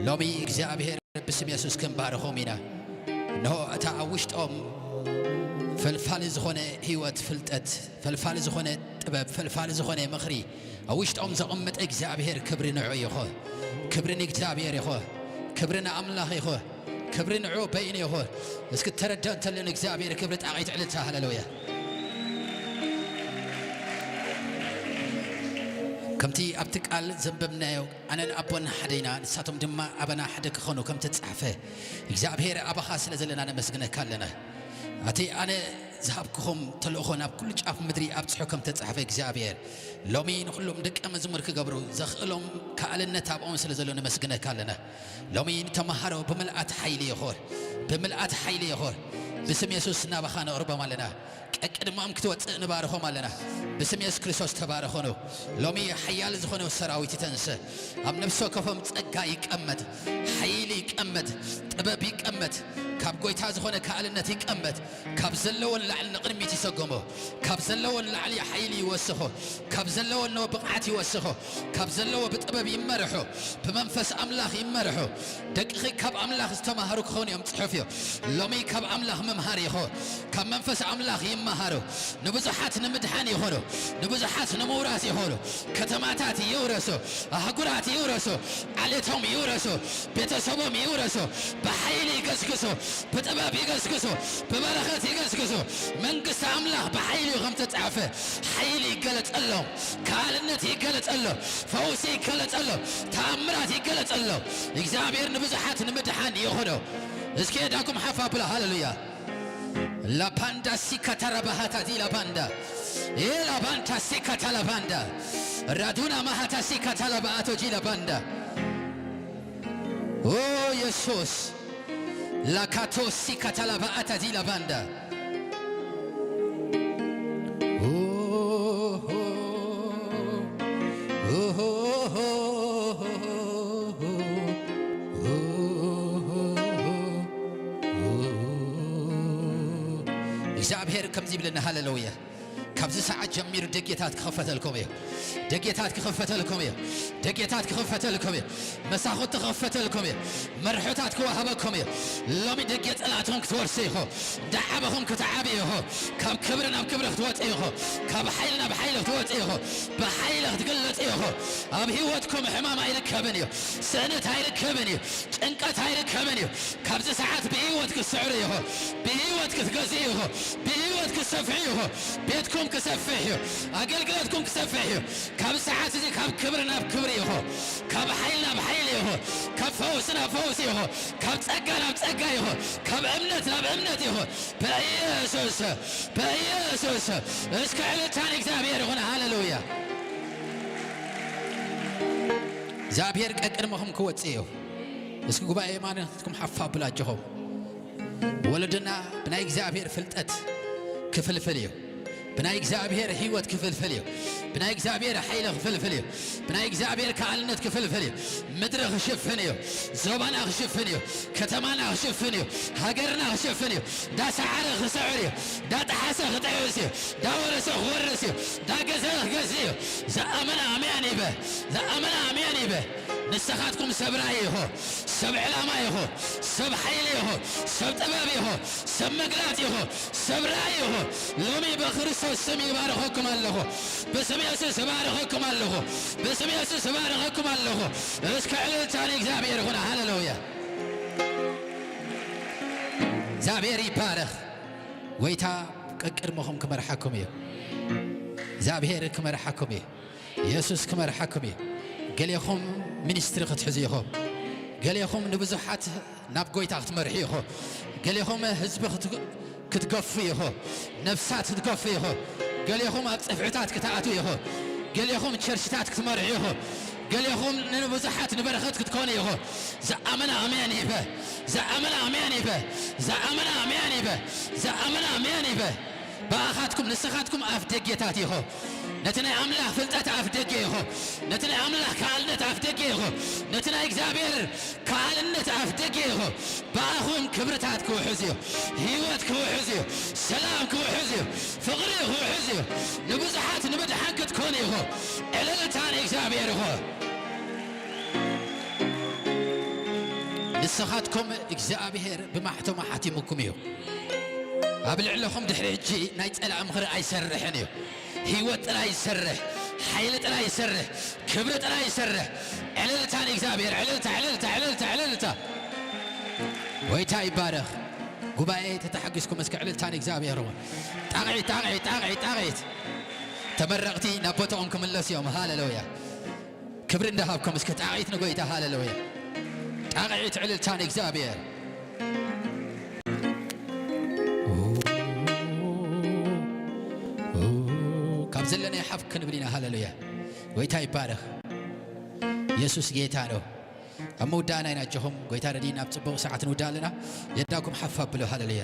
ሎሚ እግዚኣብሔር ብስም የሱስ ክንባርኾም ኢና። እንሆ እታ ኣብ ውሽጦም ፈልፋሊ ዝኾነ ህይወት ፍልጠት፣ ፈልፋሊ ዝኾነ ጥበብ፣ ፈልፋሊ ዝኾነ ምኽሪ ኣብ ውሽጦም ዘቐመጠ እግዚኣብሔር ክብሪ ንዑ ይኹ። ክብሪ ንእግዚኣብሔር ይኹ። ክብሪ ንኣምላኽ ይኹ። ክብሪ ንዑ በይኑ ይኹ። እስኪ ተረድኦ እንተሎ ንእግዚኣብሔር ክብሪ ጣቒት ዕልልታ ሃሌሉያ። ከምቲ ኣብቲ ቃል ዘንበብናዮ ኣነን ኣቦን ሓደ ኢና፣ ንሳቶም ድማ ኣባና ሓደ ክኾኑ ከም ተጻሕፈ እግዚኣብሔር ኣባኻ ስለ ዘለና ነመስግነካ ኣለና። ኣቲ ኣነ ዝሃብክኹም ተልእኾ ናብ ኩሉ ጫፍ ምድሪ ኣብጽሑ ከም ተጻሕፈ እግዚኣብሔር ሎሚ ንኹሎም ደቀ መዝሙር ክገብሩ ዘኽእሎም ከኣልነት ኣብኦም ስለ ዘሎ ነመስግነካ ኣለና። ሎሚ ንተምሃሮ ብምልኣት ሓይሊ ይኹን፣ ብምልኣት ሓይሊ ይኹን። ብስም የሱስ ናባኻ ነቕርቦም ኣለና። ቀቅድሞም ክትወጽእ ንባርኾም ኣለና። ብስም የሱስ ክርስቶስ ተባረኾ ነው። ሎሚ ሓያል ዝኾነ ሰራዊት ይተንሰ። ኣብ ነፍሲ ወከፎም ጸጋ ይቀመጥ፣ ሓይሊ ይቀመጥ፣ ጥበብ ይቀመጥ፣ ካብ ጎይታ ዝኾነ ከኣልነት ይቀመጥ። ካብ ዘለዎን ላዕሊ ንቕድሚት ይሰጎሞ። ካብ ዘለዎን ላዕሊ ሓይሊ ይወስኾ። ካብ ዘለዎን ብቕዓት ይወስኾ። ካብ ዘለዎ ብጥበብ ይመርሖ። ብመንፈስ ኣምላኽ ይመርሖ። ደቅኺ ካብ ኣምላኽ ዝተማሃሩ ክኾኑ እዮም። ጽሑፍ እዩ። ሎሚ ካብ ኣምላኽ ምምሃር ይኾ። ካብ መንፈስ ኣምላኽ ይመሃሩ። ንብዙሓት ንምድሓን ይኾኑ። ንብዙሓት ንምውራስ ይኾኑ። ከተማታት ይውረሱ። ኣህጉራት ይውረሱ። ዓሌቶም ይውረሱ። ቤተሰቦም ይውረሱ። ብሓይሊ ይገስግሱ። ብጥበብ ይገስግሱ። ብበረኸት ይገስግሱ። መንግስቲ ኣምላኽ ብሓይሊ እዩ ከም ተጻሕፈ። ሓይሊ ይገለጸሎም። ከኣልነት ይገለጸሎም። ፈውሲ ይገለጸሎም። ተኣምራት ይገለጸሎም። እግዚኣብሔር ንብዙሓት ንምድሓን ይኹኖ። እስኪ ዳኩም ሓፍ ኣብላ። ሃሌሉያ። ላፓንዳ ሲካታራ ባሃታ ዲ ላፓንዳ። ኤ ላባንታ ሲካታ ላባንዳ። ራዱና ማሃታ ሲካታ ላባኣቶ ጂ ላባንዳ። ኦ የሱስ። ላካቶ ሲካታ ላባኣታ ዲ ላባንዳ። ኦ፣ ኦ፣ ኦ፣ እግዚኣብሔር ከምዚ ይብለና፣ ሃሌሉያ። ካብዚ ሰዓት ጀሚሩ ደጌታት ክኸፈተልኩም እዩ። ደጌታት ክኸፈተልኩም እዩ። ደጌታት ክኸፈተልኩም እዩ። መሳኹቲ ክኸፈተልኩም እዩ። መርሖታት ክወሃበኩም እዩ። ሎሚ ደጌ ጸላእትኹም ክትወርሱ ኢኹ። እንዳዓበኹም ክትዓብዩ ኢኹ። ካብ ክብሪ ናብ ክብሪ ክትወጽኡ ኢኹ። ካብ ሓይሊ ናብ ሓይሊ ክትወጽኡ ኢኹ። ብሓይሊ ክትግለጹ ኢኹ። ኣብ ህይወትኩም ሕማም ኣይርከብን እዩ። ስእነት ኣይርከብን እዩ። ጭንቀት ኣይርከብን እዩ። ካብዚ ሰዓት ብህይወት ክትስዕሩ ኢኹ። ብህይወት ክትገዝኡ ኢኹ። ብህይወት ክትሰፍሑ ኢኹ። ቤትኩም ክሰፍሕ እዩ። ኣገልግሎትኩም ክሰፍሕ እዩ። ካብ ሰዓት እዚ ካብ ክብሪ ናብ ክብሪ ኢኹ። ካብ ሓይሊ ናብ ሓይሊ ኢኹ። ካብ ፈውሲ ናብ ፈውሲ ኢኹ። ካብ ጸጋ ናብ ጸጋ ኢኹ። ካብ እምነት ናብ እምነት ኢኹ። በኢየሱስ፣ በኢየሱስ። እስከ ዕልልታ ንእግዚኣብሔር ይኹን። ሃሌሉያ። እግዚኣብሔር ቀቅድመኹም ክወጽእ እዩ። እስኪ ጉባኤ የማንኩም ሓፍ ኣብሉ ኣጆኹም። ወለዶና ብናይ እግዚኣብሔር ፍልጠት ክፍልፍል እዩ። ብናይ እግዚኣብሔር ህይወት ክፍልፍል እዩ። ብናይ እግዚኣብሔር ሓይሊ ክፍልፍል እዩ። ብናይ እግዚኣብሔር ከኣልነት ክፍልፍል እዩ። ምድሪ ክሽፍን እዩ። ዞባና ክሽፍን እዩ። ከተማና ክሽፍን እዩ። ሃገርና ክሽፍን እዩ። ዳሰዓረ ክስዕር እዩ። ዳጠሓሰ ክጥሕስ እዩ። ዳወረሰ ክወርስ እዩ። ዳገዘ ክገዝእ እዩ። ዝኣመነ ኣሜን ይበ። ዝኣመነ ኣሜን ይበ። ንስኻትኩም ሰብ ራእይ ኢኹ፣ ሰብ ዕላማ ኢኹ፣ ሰብ ሓይሊ ኢኹ፣ ሰብ ጥበብ ኢኹ፣ ሰብ መግላጽ ኢኹ፣ ሰብ ራእይ ኢኹ። ሎሚ ብክርስቶስ ስም ይባርኸኩም ኣለኹ። ብስም የሱስ ይባርኸኩም ኣለኹ። ብስም የሱስ ይባርኸኩም ኣለኹ። እስከ ዕልልታ ንእግዚኣብሔር ይኹን። ሃሌሉያ። እግዚኣብሔር ይባረኽ። ጎይታ ቀቅድመኹም ክመርሓኩም እዩ። እግዚኣብሔር ክመርሓኩም እዩ። የሱስ ክመርሓኩም እዩ። ገሌኹም ሚኒስትሪ ክትሕዙ ኢኹም። ገሌኹም ንብዙሓት ናብ ጎይታ ክትመርሑ ኢኹም። ገሌኹም ህዝቢ ክት-፣ ክትገፉ ኢኹም። ነፍሳት ክትገፉ ኢኹም። ገሌኹም ኣብ ጽፍዕታት ክትኣትዉ ኢኹም። ገሌኹም ቸርችታት ክትመርሑ ኢኹም። ገሌኹም ንብዙሓት ንበረኸት ክትኮኑ ኢኹም። ዝኣመነ ኣሜን ይበ። ዝኣመነ ኣሜን ይበ። ዝኣመነ ኣሜን ይበ። ዝኣመነ ኣሜን ይበ። ብኣኻትኩም፣ ንስኻትኩም ኣፍ ደጌታት ኢኹ። ነቲ ናይ ኣምላኽ ፍልጠት ኣፍ ደጌ ኢኹ። ነቲ ናይ ኣምላኽ ከኣልነት ኣፍ ደጌ ኢኹ። ነቲ ናይ እግዚኣብሔር ከኣልነት ኣፍ ደጌ ኢኹ። ብኣኹም ክብርታት ክውሕዝ እዩ። ህይወት ክውሕዝ እዩ። ሰላም ክውሕዝ እዩ። ፍቕሪ ክውሕዝ እዩ። ንብዙሓት ንምድሓን ክትኮኑ ኢኹ። ዕልልታ ንእግዚኣብሔር ኢኹ። ንስኻትኩም እግዚኣብሔር ብማሕተሙ ሓቲሙኩም እዩ። ኣብ ልዕለኹም ድሕሪ ሕጂ ናይ ጸላእ ምኽሪ ኣይሰርሕን እዩ። ህይወት ጥራይ ይሰርሕ፣ ሓይሊ ጥራይ ይሰርሕ፣ ክብሪ ጥራይ ይሰርሕ። ዕልልታ ንእግዚኣብሔር፣ ዕልልታ፣ ዕልልታ፣ ዕልልታ፣ ዕልልታ። ጎይታ ይባረኽ። ጉባኤ ተተሓጊዝኩም እስከ ዕልልታ ንእግዚኣብሔር እውን። ጣቕዒት፣ ጣቕዒት፣ ጣቕዒት፣ ጣቕዒት። ተመረቕቲ ናብ ቦታኦም ክምለሱ እዮም። ሃሌሉያ። ክብሪ እንዳሃብኩም እስከ ጣቕዒት ንጎይታ። ሃሌሉያ። ጣቕዒት ዕልልታ ንእግዚኣብሔር። ካብ ዘለናዮ ሓፍ ክንብል ኢና። ሃሌሉያ። ጎይታ ይባረኽ። የሱስ ጌታ ነው። ኣብ ምውዳእና ኢና። ኣጆኹም፣ ጎይታ ረድኢና፣ ኣብ ጽቡቕ ሰዓት ንውዳእ ኣለና። የዳኩም ሓፍ ኣብሉ። ሃሌሉያ።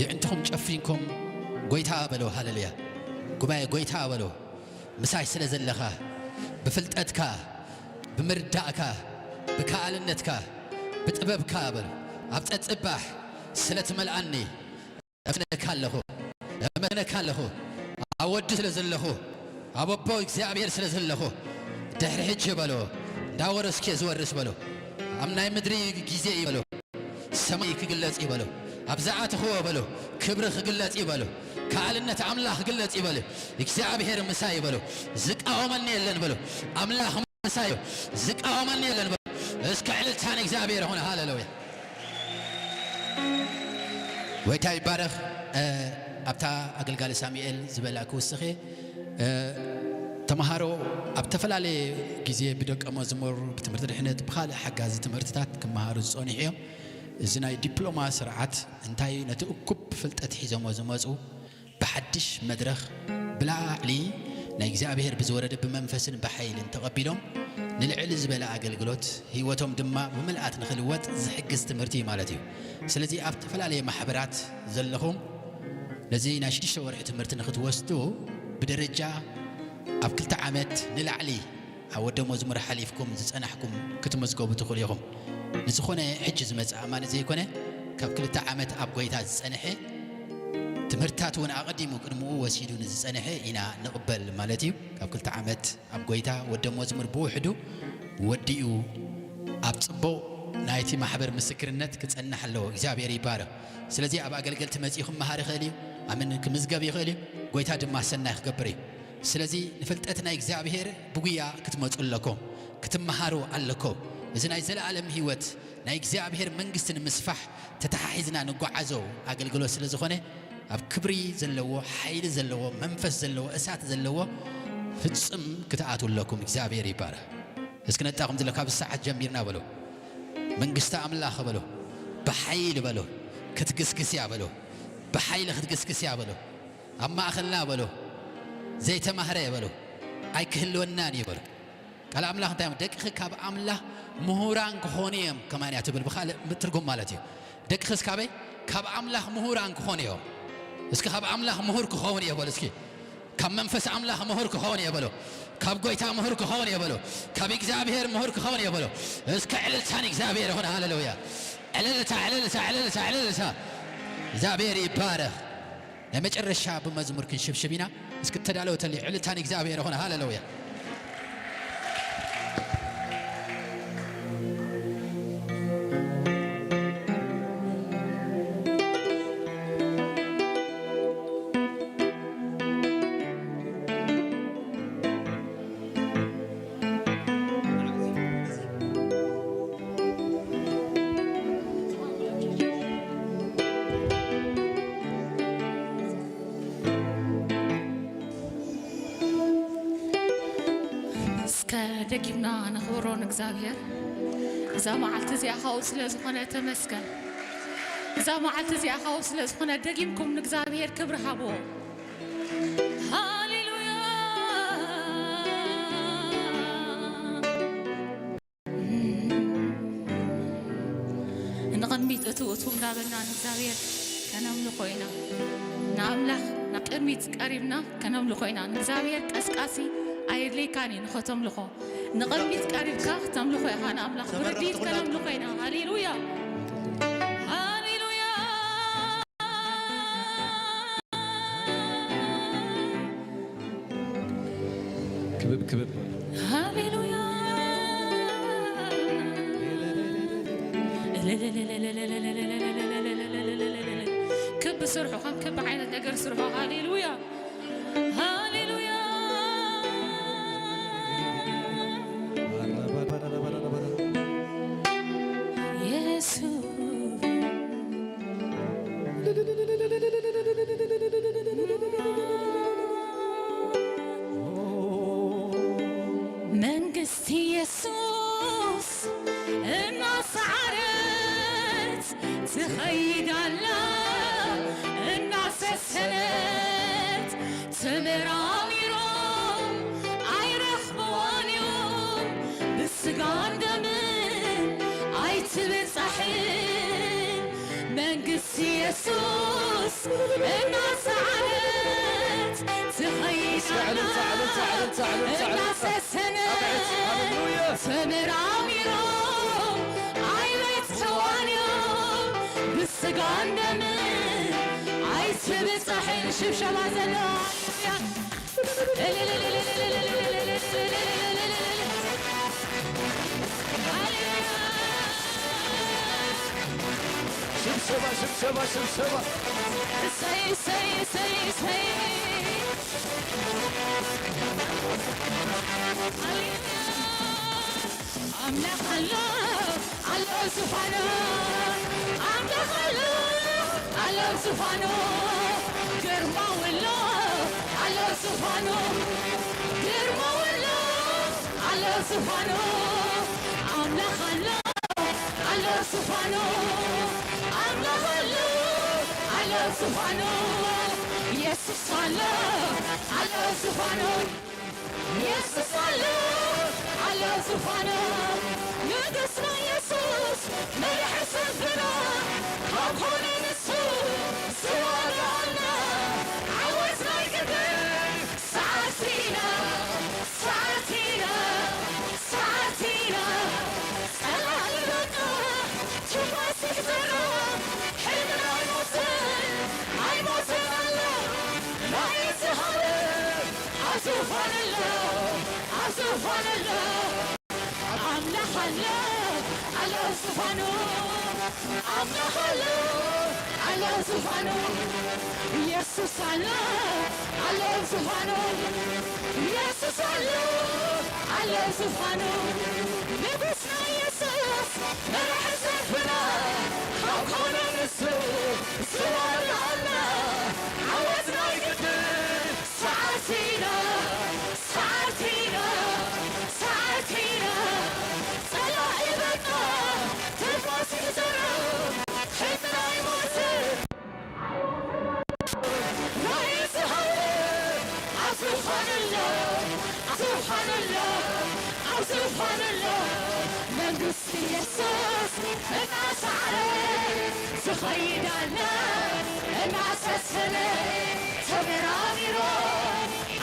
የዕንትኹም ጨፊንኩም ጎይታ በሎ። ሃሌሉያ። ጉባኤ ጎይታ በሎ። ምሳይ ስለ ዘለኻ፣ ብፍልጠትካ፣ ብምርዳእካ፣ ብከኣልነትካ፣ ብጥበብካ በሎ። ኣብ ጸጽባሕ ስለ ትመልኣኒ፣ እምነካ ኣለኹ፣ እምነካ ኣለኹ። ኣብ ወዲ ስለ ዘለኹ፣ ኣብ ኣቦ እግዚኣብሔር ስለ ዘለኹ፣ ድሕሪ ሕጂ በሎ፣ እንዳወረስኩ እየ ዝወርስ በሎ። ኣብ ናይ ምድሪ ግዜ እዩ በሎ፣ ሰማይ ክግለጽ እዩ በሎ። ኣብ ዝኣተኽዎ በሎ፣ ክብሪ ክግለጽ እዩ በሎ። ከኣልነት ኣምላኽ ክግለጽ እዩ በሎ። እግዚኣብሔር ምሳይ እዩ በሎ። ዝቃወመኒ የለን በሎ። ኣምላኽ ምሳይ እዩ። ዝቃወመኒ የለን በሎ። እስከ ዕልልታ ንእግዚኣብሔር ይኹን። ሃሌሉያ። ጎይታ ይባረኽ። እ፣ ኣብታ ኣገልጋሊ ሳሙኤል ዝበላ ክውስኽ እየ። እ፣ ተምሃሮ ኣብ ዝተፈላለየ ግዜ ብደቀ መዝሙር፣ ብትምህርቲ ድሕነት፣ ብኻልእ ሓጋዚ ትምህርትታት ክመሃሩ ዝጸንሑ እዮም። እዚ ናይ ዲፕሎማ ስርዓት እንታይ ነቲ እኩብ ፍልጠት ሒዞሞ ዝመጹ ብሓድሽ መድረኽ ብላዕሊ ናይ እግዚኣብሔር ብዝወረደ ብመንፈስን ብሓይልን ተቐቢሎም ንልዕሊ ዝበለ ኣገልግሎት ህይወቶም ድማ ብምልኣት ንኽልወጥ ዝሕግዝ ትምህርቲ እዩ ማለት እዩ። ስለዚ ኣብ ዝተፈላለየ ማሕበራት ዘለኹም ነዚ ናይ ሽዱሽተ ወርሒ ትምህርቲ ንኽትወስዱ ብደረጃ ኣብ ክልተ ዓመት ንላዕሊ ኣብ ወደ መዝሙር ሓሊፍኩም ዝጸናሕኩም ክትምዝገቡ ትኽእሉ ኢኹም። ንዝኾነ ሕጂ ዝመጽእ ኣማኒ ዘይኮነ፣ ካብ ክልተ ዓመት ኣብ ጎይታ ዝጸንሐ፣ ትምህርትታት እውን ኣቐዲሙ ቅድምኡ ወሲዱ ንዝጸንሐ ኢና ንቕበል ማለት እዩ። ካብ ክልተ ዓመት ኣብ ጎይታ ወደ መዝሙር ብውሕዱ ወዲኡ ኣብ ጽቡቕ ናይቲ ማሕበር ምስክርነት ክጸንሕ ኣለዎ። እግዚኣብሔር ይባረኽ። ስለዚ ኣብ ኣገልገልቲ መጺኡ ክመሃር ይኽእል እዩ። ኣምን ክምዝገብ ይኽእል እዩ። ጎይታ ድማ ሰናይ ክገብር እዩ። ስለዚ ንፍልጠት ናይ እግዚኣብሔር ብጉያ ክትመጹ ኣለኩም፣ ክትመሃሩ ኣለኩም። እዚ ናይ ዘለኣለም ህይወት ናይ እግዚኣብሔር መንግስቲ ንምስፋሕ ተተሓሒዝና ንጓዓዞ ኣገልግሎት ስለ ዝኾነ ኣብ ክብሪ ዘለዎ፣ ሓይሊ ዘለዎ፣ መንፈስ ዘለዎ፣ እሳት ዘለዎ ፍጽም ክትኣትዉ ኣለኩም። እግዚኣብሔር ይባረኽ። እስኪ ነጣኹም ዝለ ካብ ሰዓት ጀሚርና በሎ፣ መንግስቲ ኣምላኽ በሎ፣ ብሓይሊ በሎ፣ ክትግስግስ እያ በሎ፣ ብሓይሊ ክትግስግስ እያ በሎ፣ ኣብ ማእኸልና በሎ፣ ዘይተማህረ በሎ፣ ኣይክህልወናን እዩ በሎ። ቃል ኣምላኽ እንታይ እዮም? ደቅኺ ካብ ኣምላኽ ምሁራን ክኾኑ እዮም ከማን እያ ትብል፣ ብኻልእ ትርጉም ማለት እዩ። ደቅኺስ ካበይ? ካብ ኣምላኽ ምሁራን ክኾኑ እዮም። እስኪ ካብ ኣምላኽ ምሁር ክኸውን እየ በሎ እስኪ። ካብ መንፈስ ኣምላኽ ምሁር ክኸውን እየ በሎ። ካብ ጎይታ ምሁር ክኸውን እየ በሎ። ካብ እግዚኣብሔር ምሁር ክኸውን እየ በሎ። እስከ ዕልልታ ንእግዚኣብሔር ይኹን። ሃሌሉያ። ዕልልታ፣ ዕልልታ፣ ዕልልታ፣ ዕልልታ። እግዚኣብሔር ይባረኽ። ናይ መጨረሻ ብመዝሙር ክንሽብሽብ ኢና። እስኪ ተዳለወተሊ። ዕልልታ ንእግዚኣብሔር ይኹን። ሃሌሉያ። እስከ ደጊምና ነኽብሮ ንእግዚኣብሔር። እዛ መዓልቲ እዚኣ ካብኡ ስለ ዝኾነ ተመስገን። እዛ መዓልቲ እዚኣ ካብኡ ስለ ዝኾነ ደጊምኩም ንእግዚኣብሔር ክብሪ ሃብዎ። ሃሌሉያ። ንቕድሚት እትው እትው እንዳበልና ንእግዚኣብሔር ከነምልኾ ኢና። ንኣምላኽ ናብ ቅድሚት ቀሪብና ከነምልኾ ኢና። ንእግዚኣብሔር ቀስቃሲ ኣየድልየካን እዩ ንኸተምልኾ። ንቕድሚት ቀሪብካ ክተምልኾ ኢኻ ንኣምላኽ። ብርድኢት ከነምልኾ ኢና። ሃሌሉያ። ሃሌሉያ። ክብብ ክብብ። ሃሌሉያ። ክብ ስርሑ፣ ከም ክብ ዓይነት ነገር ስርሑ። ሃሌሉያ። ሃሌሉያ። የሱስ። መንግስቲ የሱስ እናሰዓረት ትኸይድ ኣላ፣ እናሰሰነት ተመራሚሮም ኣይረኽብዋን እዮም፣ ብስጋን ደምን ኣይትብጻሕን መንግስቲ የሱስ ሳዕል ሳዕል እናሰሰነ ሃሌሉያ። ተመራሚሮም ኣይበጽሕዋን እዮም፣ ብስጋን ደምን ኣይትብጻሕን። ሽብሸባ ዘሎ ሃሌሉያ። ሽብሸባ፣ ሽብሸባ፣ ሽብሸባ። እሰይ፣ እሰይ፣ እሰይ፣ እሰይ። ኣምላኽ ኣሎ፣ ኣሎ ዙፋኑ። ኣምላኽ ኣሎ፣ ኣሎ ዙፋኑ። ግርማው ኣሎ፣ ኣሎ ዙፋኑ። ግርማው ኣሎ፣ ኣሎ ዙፋኑ። ኣምላኽ ኣሎ፣ ኣሎ ዙፋኑ። ኣምላኽ ኣሎ፣ ኣሎ ዙፋኑ። የሱስ ኣሎ፣ ኣሎ ዙፋኑ። የሱስ ኣሎ፣ ኣሎ ዙፋኑ። ንጉስና የሱስ መሪሕ ሰልፍና፣ ካብ ኮነ ንሱ ዝወደኣና። ዓወት ናይ ግድን ሰዓትና፣ ሰዓትና፣ ሰዓትና። ጸላኢ በቃ ትንፋስ ይሕጸሮ። ሕልምና ኣይሞትን፣ ኣይሞትን ኣሎ። ናይ ዝሃበ ኣብ ዙፋን ኣሎ፣ ኣብ ዙፋን ኣሎ። ኣምላኽ ኣሎ፣ ኣሎ ዙፋኑ። ኣምላኽ ኣሎ፣ ኣሎ ዙፋኑ። የሱስ ኣሎ፣ ኣሎ ዙፋኑ። የሱስ ኣሎ፣ ኣሎ ዙፋኑ። ንጉስና የሱስ መራሒ ሰልፍና፣ ካብ ኮነ ንሱ ዝወደኣና። ዓወት ናይ ግድን ሰዓትና፣ ሰዓትና፣ ሰዓትና። ጸላኢ በቃ ትንፋስ ይሕጸሮ። ሕልምና ኣይሞትን። ናይ ዝሃበ ኣብ ዙፋን ኣሎ፣ ኣብ ዙፋን ኣሎ፣ ኣብ ዙፋን ኣሎ። መንግስቲ የሱስ እናሰዓረ ዝኸይድ ኣሎ፣ እናሰሰነ ተመራሚሮ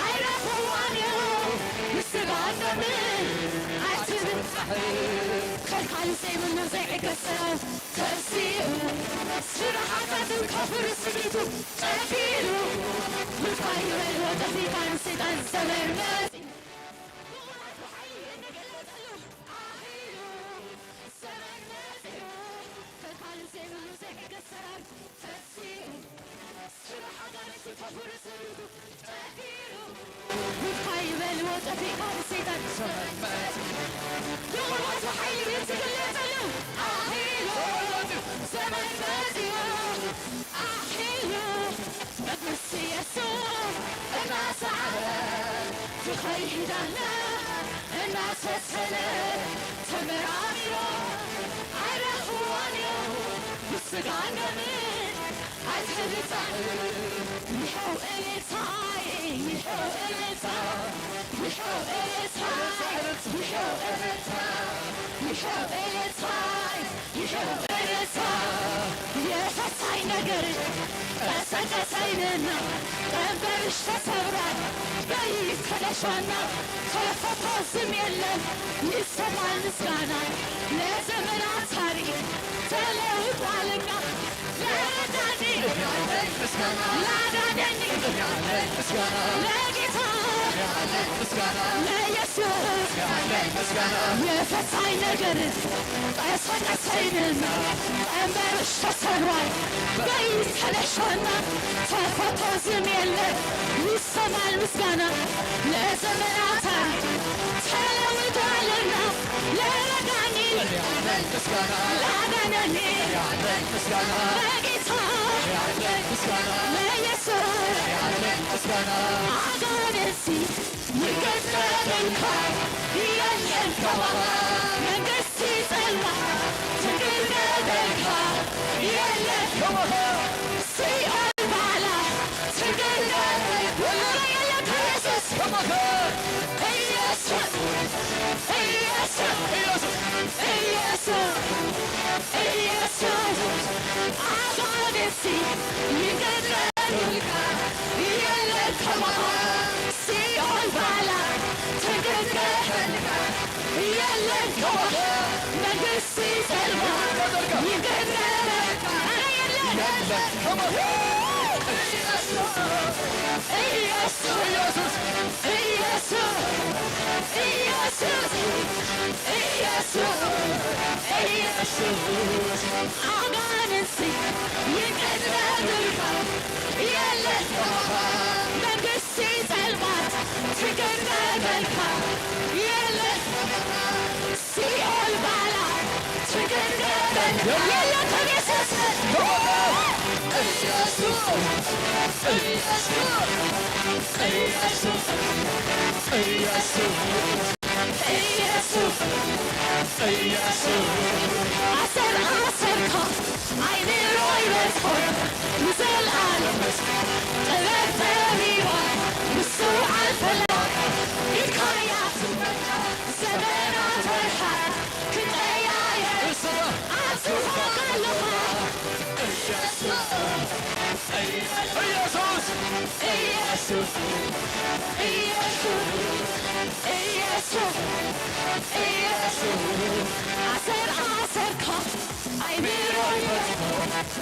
ኣይረኽብዋን እዩ። ብስጋን ደምን ኣይትብጻሕ። ከልካሊ ዘይብሉ ዘይዕገስ ሰላም ተንሲኡ፣ ስራሓታትን ከፍርስ ስግሪቱ ጨኪኑ፣ ምልኳ ይበልዎ ጠፊእካ ንሰይጣን ዘመን መጺኡ። ብቕዋቱ ሓይሊ እንግለጸሉ ኣኺሉ፣ ዘመን መጺኡ፣ ከልካሊ ዘይብሉ ዘይዕገስ ሰላም ተንሲኡ፣ ስራሕ ኣጋንንቲ ከፍርስ ስግሪቱ ጨኪኑ፣ ምልኳ ይበልዎ ጠፊእካ ንሰይጣን። ብቕዋቱ ሓይሊ ዝግለጸሉ ኣኺሉ፣ ዘመን መጺኡ ኣኺሉ። መንግስቲ የሱስ እናሰዓረ ዝኸይድ ኣሎ፣ እናሰሰነ ተመራሚሮ ኣይረኽብዎን እዩ ብስጋን ደምን ኣይትብጻሕ። ይኸው እልልታይ፣ ይኸው እልልታ፣ ይኸው እልልታ፣ ይኸው እልልታ፣ ይኸው እልልታይ፣ ይኸው እልልታ። የፈታኝ ነገር ቀሰቀሰኝና ቀንበርሽ ተሰብሯል በይ ተነሻና ተፈቶ ዝም የለም ይሰማል ምስጋና ለዘመናት ታሪክ ተለውጧልና ለረዳኝ ላዳነኝ ለጌታ ለኢየሱስ የፈታኝ ነገር ቀሰቀሰኝና ቀንበርሽ ተሰብሯል በይ ተነሻና ተፈቶ ዝም የለ ይሰማል ምስጋና ለዘመናት ተለውጧልና ለረዳኝ ላዳነኝ ለጌታ ለኢየሱስ አጋንንት ይገደሉልካ የለም ከማኻ መንግስቲ ጸልማት ትግደደልካ የለም ከማኻ ሲኦል ባዕላ ትግደደልካ የለም ከኢየሱስ ከማኻ ኢየሱስ ኢየሱስ ኢየሱስ ኢየሱስ አጋንንት ይገደሉልካ የለም ከማኻ ሲኦል ባዕላ የለን ከማኻ። ኢየሱስ! ኢየሱስ! ኢየሱስ! ኢየሱስ! ኢየሱስ! ኢየሱስ! ኣጋንንቲ ይቅደዱልካ፣ የለን ከማኻ። መንግስቲ ጸልማት ትቅደደልካ፣ የለን ከማኻ። ሲኦል ባላ ትቅደደልካ፣ የለን። የለን ከም ኢየሱስ። ኢየሱስ! ኢየሱስ! ኢየሱስ! ኢየሱስ! ኢየሱስ! ኢየሱስ! ኣሰር ኣሰርካ፣ ዓይኒ ሮይ በዝሖ፣ ንዘለኣለም ጥበብ ተሪባ፣ ምስትውዓል ፈላ፣ ኢድካያ ትመካ፣ ዘመናት ወርሓት ክቀያየር፣ ኣዝኻ ኣለኻ። ኢየሱስ! ኢየሱስ! ኢየሱስ! ኢየሱስ! ኢየሱስ! ኢየሱስ! ኣሰር ኣሰርካ፣ ኣይምሮ ይበዝሖ፣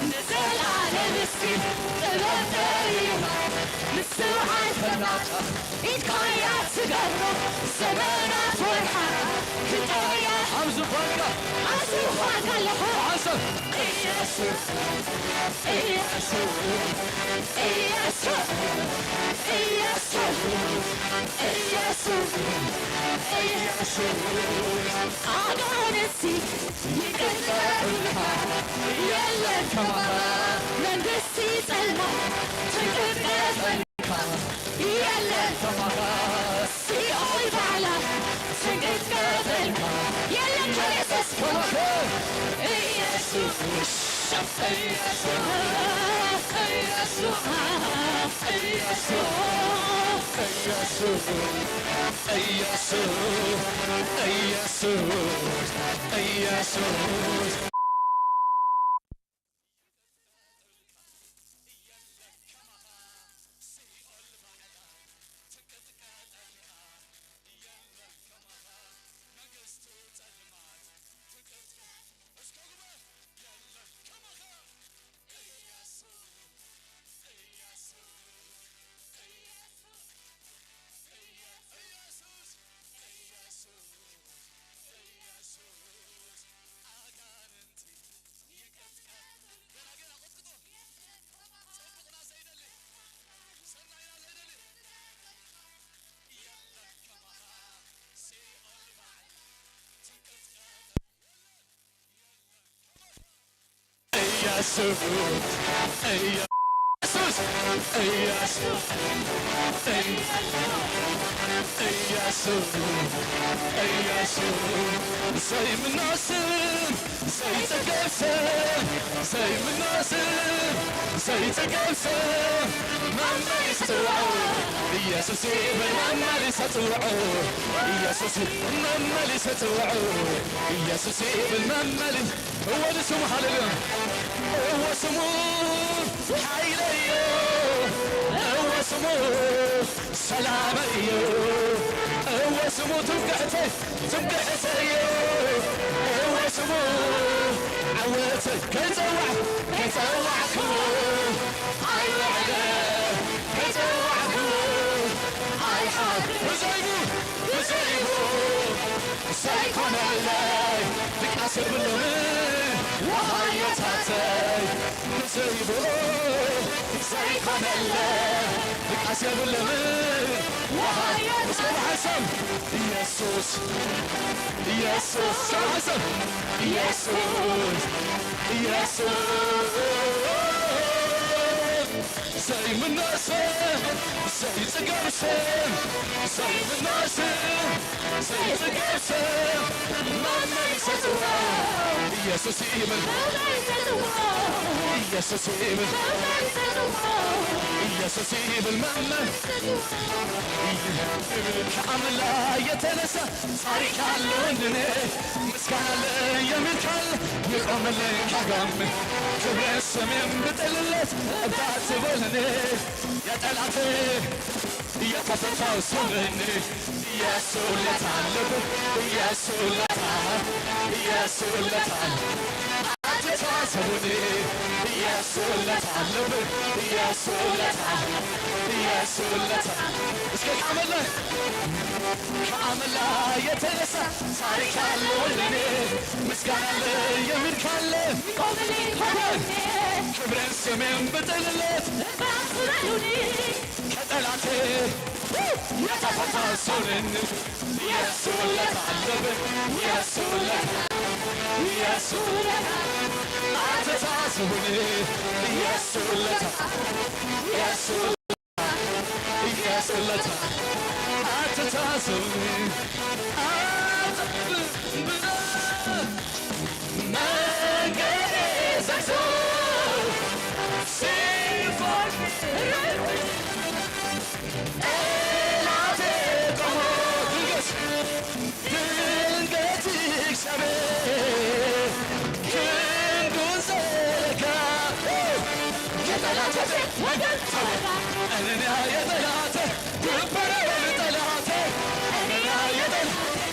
ንዘለኣለም እስቲ ጥበብ ተሪባ፣ ምስትውዓል ፈላጣ፣ ኢድካያ ትገብሮ፣ ዘመናት ወርሓት ክቀየር፣ ኣብ ዙፋንካ፣ ኣብ ዙፋንካ ኣለኹ። ሓሰብ። ኢየሱስ! ኢየሱስ! ኢየሱስ! ኢየሱስ! ኢየሱስ! ኢየሱስ! ኣጋንንቲ ይቅደዱልካ፣ የለን ከማኻ። መንግስቲ ጸልማት ትቅደደልካ፣ የለን ከማኻ። ሲኦል ባላ ትቅደደልካ፣ የለን ከኢየሱስ ከማኻ። ኢየሱስ! ኢየሱስ! ኢየሱስ! ኢየሱስ! ኢየሱስ! ኢየሱስ! ኢየሱስ! ኢየሱስ! ኢየሱስ! ኢየሱስ! ኢየሱስ! ኢየሱስ! ዘይምኖ ስም፣ ዘይጽገብ ስም፣ ዘይምኖ ስም፣ ዘይጽገብ ስም፣ መመሊስ ጽውዑ። ኢየሱስ ይብል መመሊስ ጽውዑ። ኢየሱስ መመሊስ ጽውዑ። ኢየሱስ ይብል መመሊስ እወ ንስሙ፣ ሃሌሉያ። እወ ስሙ ሓይለይ እዩ፣ እወ ስሙ ሰላመይ እዩ፣ እወ ስሙ ትምክሕተይ፣ ትምክሕተይ እዩ፣ እወ ስሙ ዓወተይ። ከይጸዋዕ፣ ከይጸዋዕኩ ኣይውዕለ፣ ከይጸዋዕኩ ኣይሓድር። ብዘይቡ፣ ብዘይቡ ዘይኮነለይ ድቃስ የብሉን ወሃዮታተይ፣ ዘይብኡ ዘይኮነለይ ድቃስ የብሉን ወሃዮ። እስከ ብሓንሳብ ኢየሱስ፣ ኢየሱስ፣ እስከ ብሓንሳብ ኢየሱስ፣ ኢየሱስ። ዘይምኖ ስም፣ ዘይጽገብ ስም፣ ዘይምኖ ስም፣ ዘይጽገብ ስም፣ መመሊስ ጽውዑ። ኢየሱስ ይብል፣ ኢየሱስ ይብል፣ ኢየሱስ ይብል፣ መመሊስ ከአምላክ የተነሳ ታሪክ አለው እንድኔ ምስጋና ለየሚካል ይቆምልኝ ከጎኔ ክብሬን ስሜን ብጥልለት እንዳትበልኔ የጠላቴ የተፈታው ስምኔ ኢየሱስ ለታለብ ኢየሱስ ለታ ኢየሱስ ለታ አትታሰቡኔ ኢየሱስ የሱለታ አለብን የሱለታ የሱለታ እስከ ከአመላ ከአመላ የተነሳ ታሪክ አለው ለኔ ምስጋና አለ የሚል ካለ ክብሬን ስሜን ብጥልለት ከጠላቴ የተፈታ ሰው ነኝ። የሱለታ አለብን የሱለታ የሱለታ አትታዘቡን የሱለታ የሱለታ የሱለታ አትታዘቡን አትታዘቡን ብሎ መንገዴ ዘግቶ ሲፎን ጠላቴ ቆሞ ድንገት ድንገት እግዚአብሔር ክንዱን ዘረጋ የጠላቴ ወገን ተወጋ እኔን ያየ ጠላቴ ግንባር በል ጠላቴ እኔን ያየ ጠላቴ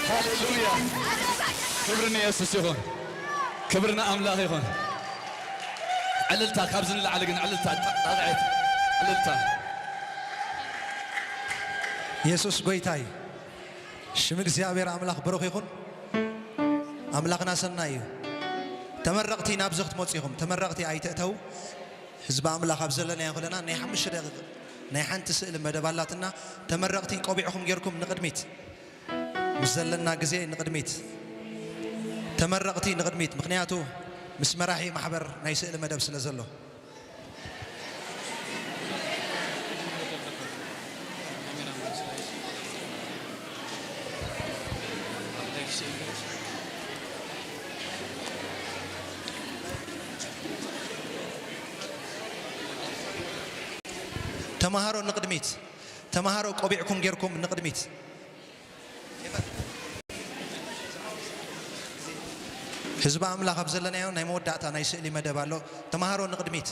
ሃሌሉያ! ክብሪ ንየሱስ ይኹን። ክብሪ ንኣምላኽ ይኹን። ዕልልታ ካብዚ ንላዕሊ ግን ዕልልታ ጣቕዐት ዕልልታ። የሱስ ጎይታ እዩ። ሽም እግዚኣብሔር ኣምላኽ ብሩኽ ይኹን። ኣምላኽና ሰናይ እዩ። ተመረቕቲ ናብዚ ክትመጹ ኢኹም። ተመረቕቲ ኣይትእተው። ህዝቢ ኣምላኽ ኣብ ዘለናዮ ከለና ናይ ሓሙሽተ ደቂቕ ናይ ሓንቲ ስእሊ መደብ ኣላትና። ተመረቕቲ ቆቢዕኹም ጌርኩም ንቕድሚት። ምስ ዘለና ግዜ ንቕድሚት። ተመረቕቲ ንቕድሚት። ምኽንያቱ ምስ መራሒ ማሕበር ናይ ስእሊ መደብ ስለ ዘሎ። ተማሃሮ ንቕድሚት። ተማሃሮ ቆቢዕኩም ጌርኩም ንቕድሚት። ህዝቢ ኣምላኽ ኣብ ዘለናዮ ናይ መወዳእታ ናይ ስእሊ መደብ ኣሎ። ተማሃሮ ንቕድሚት።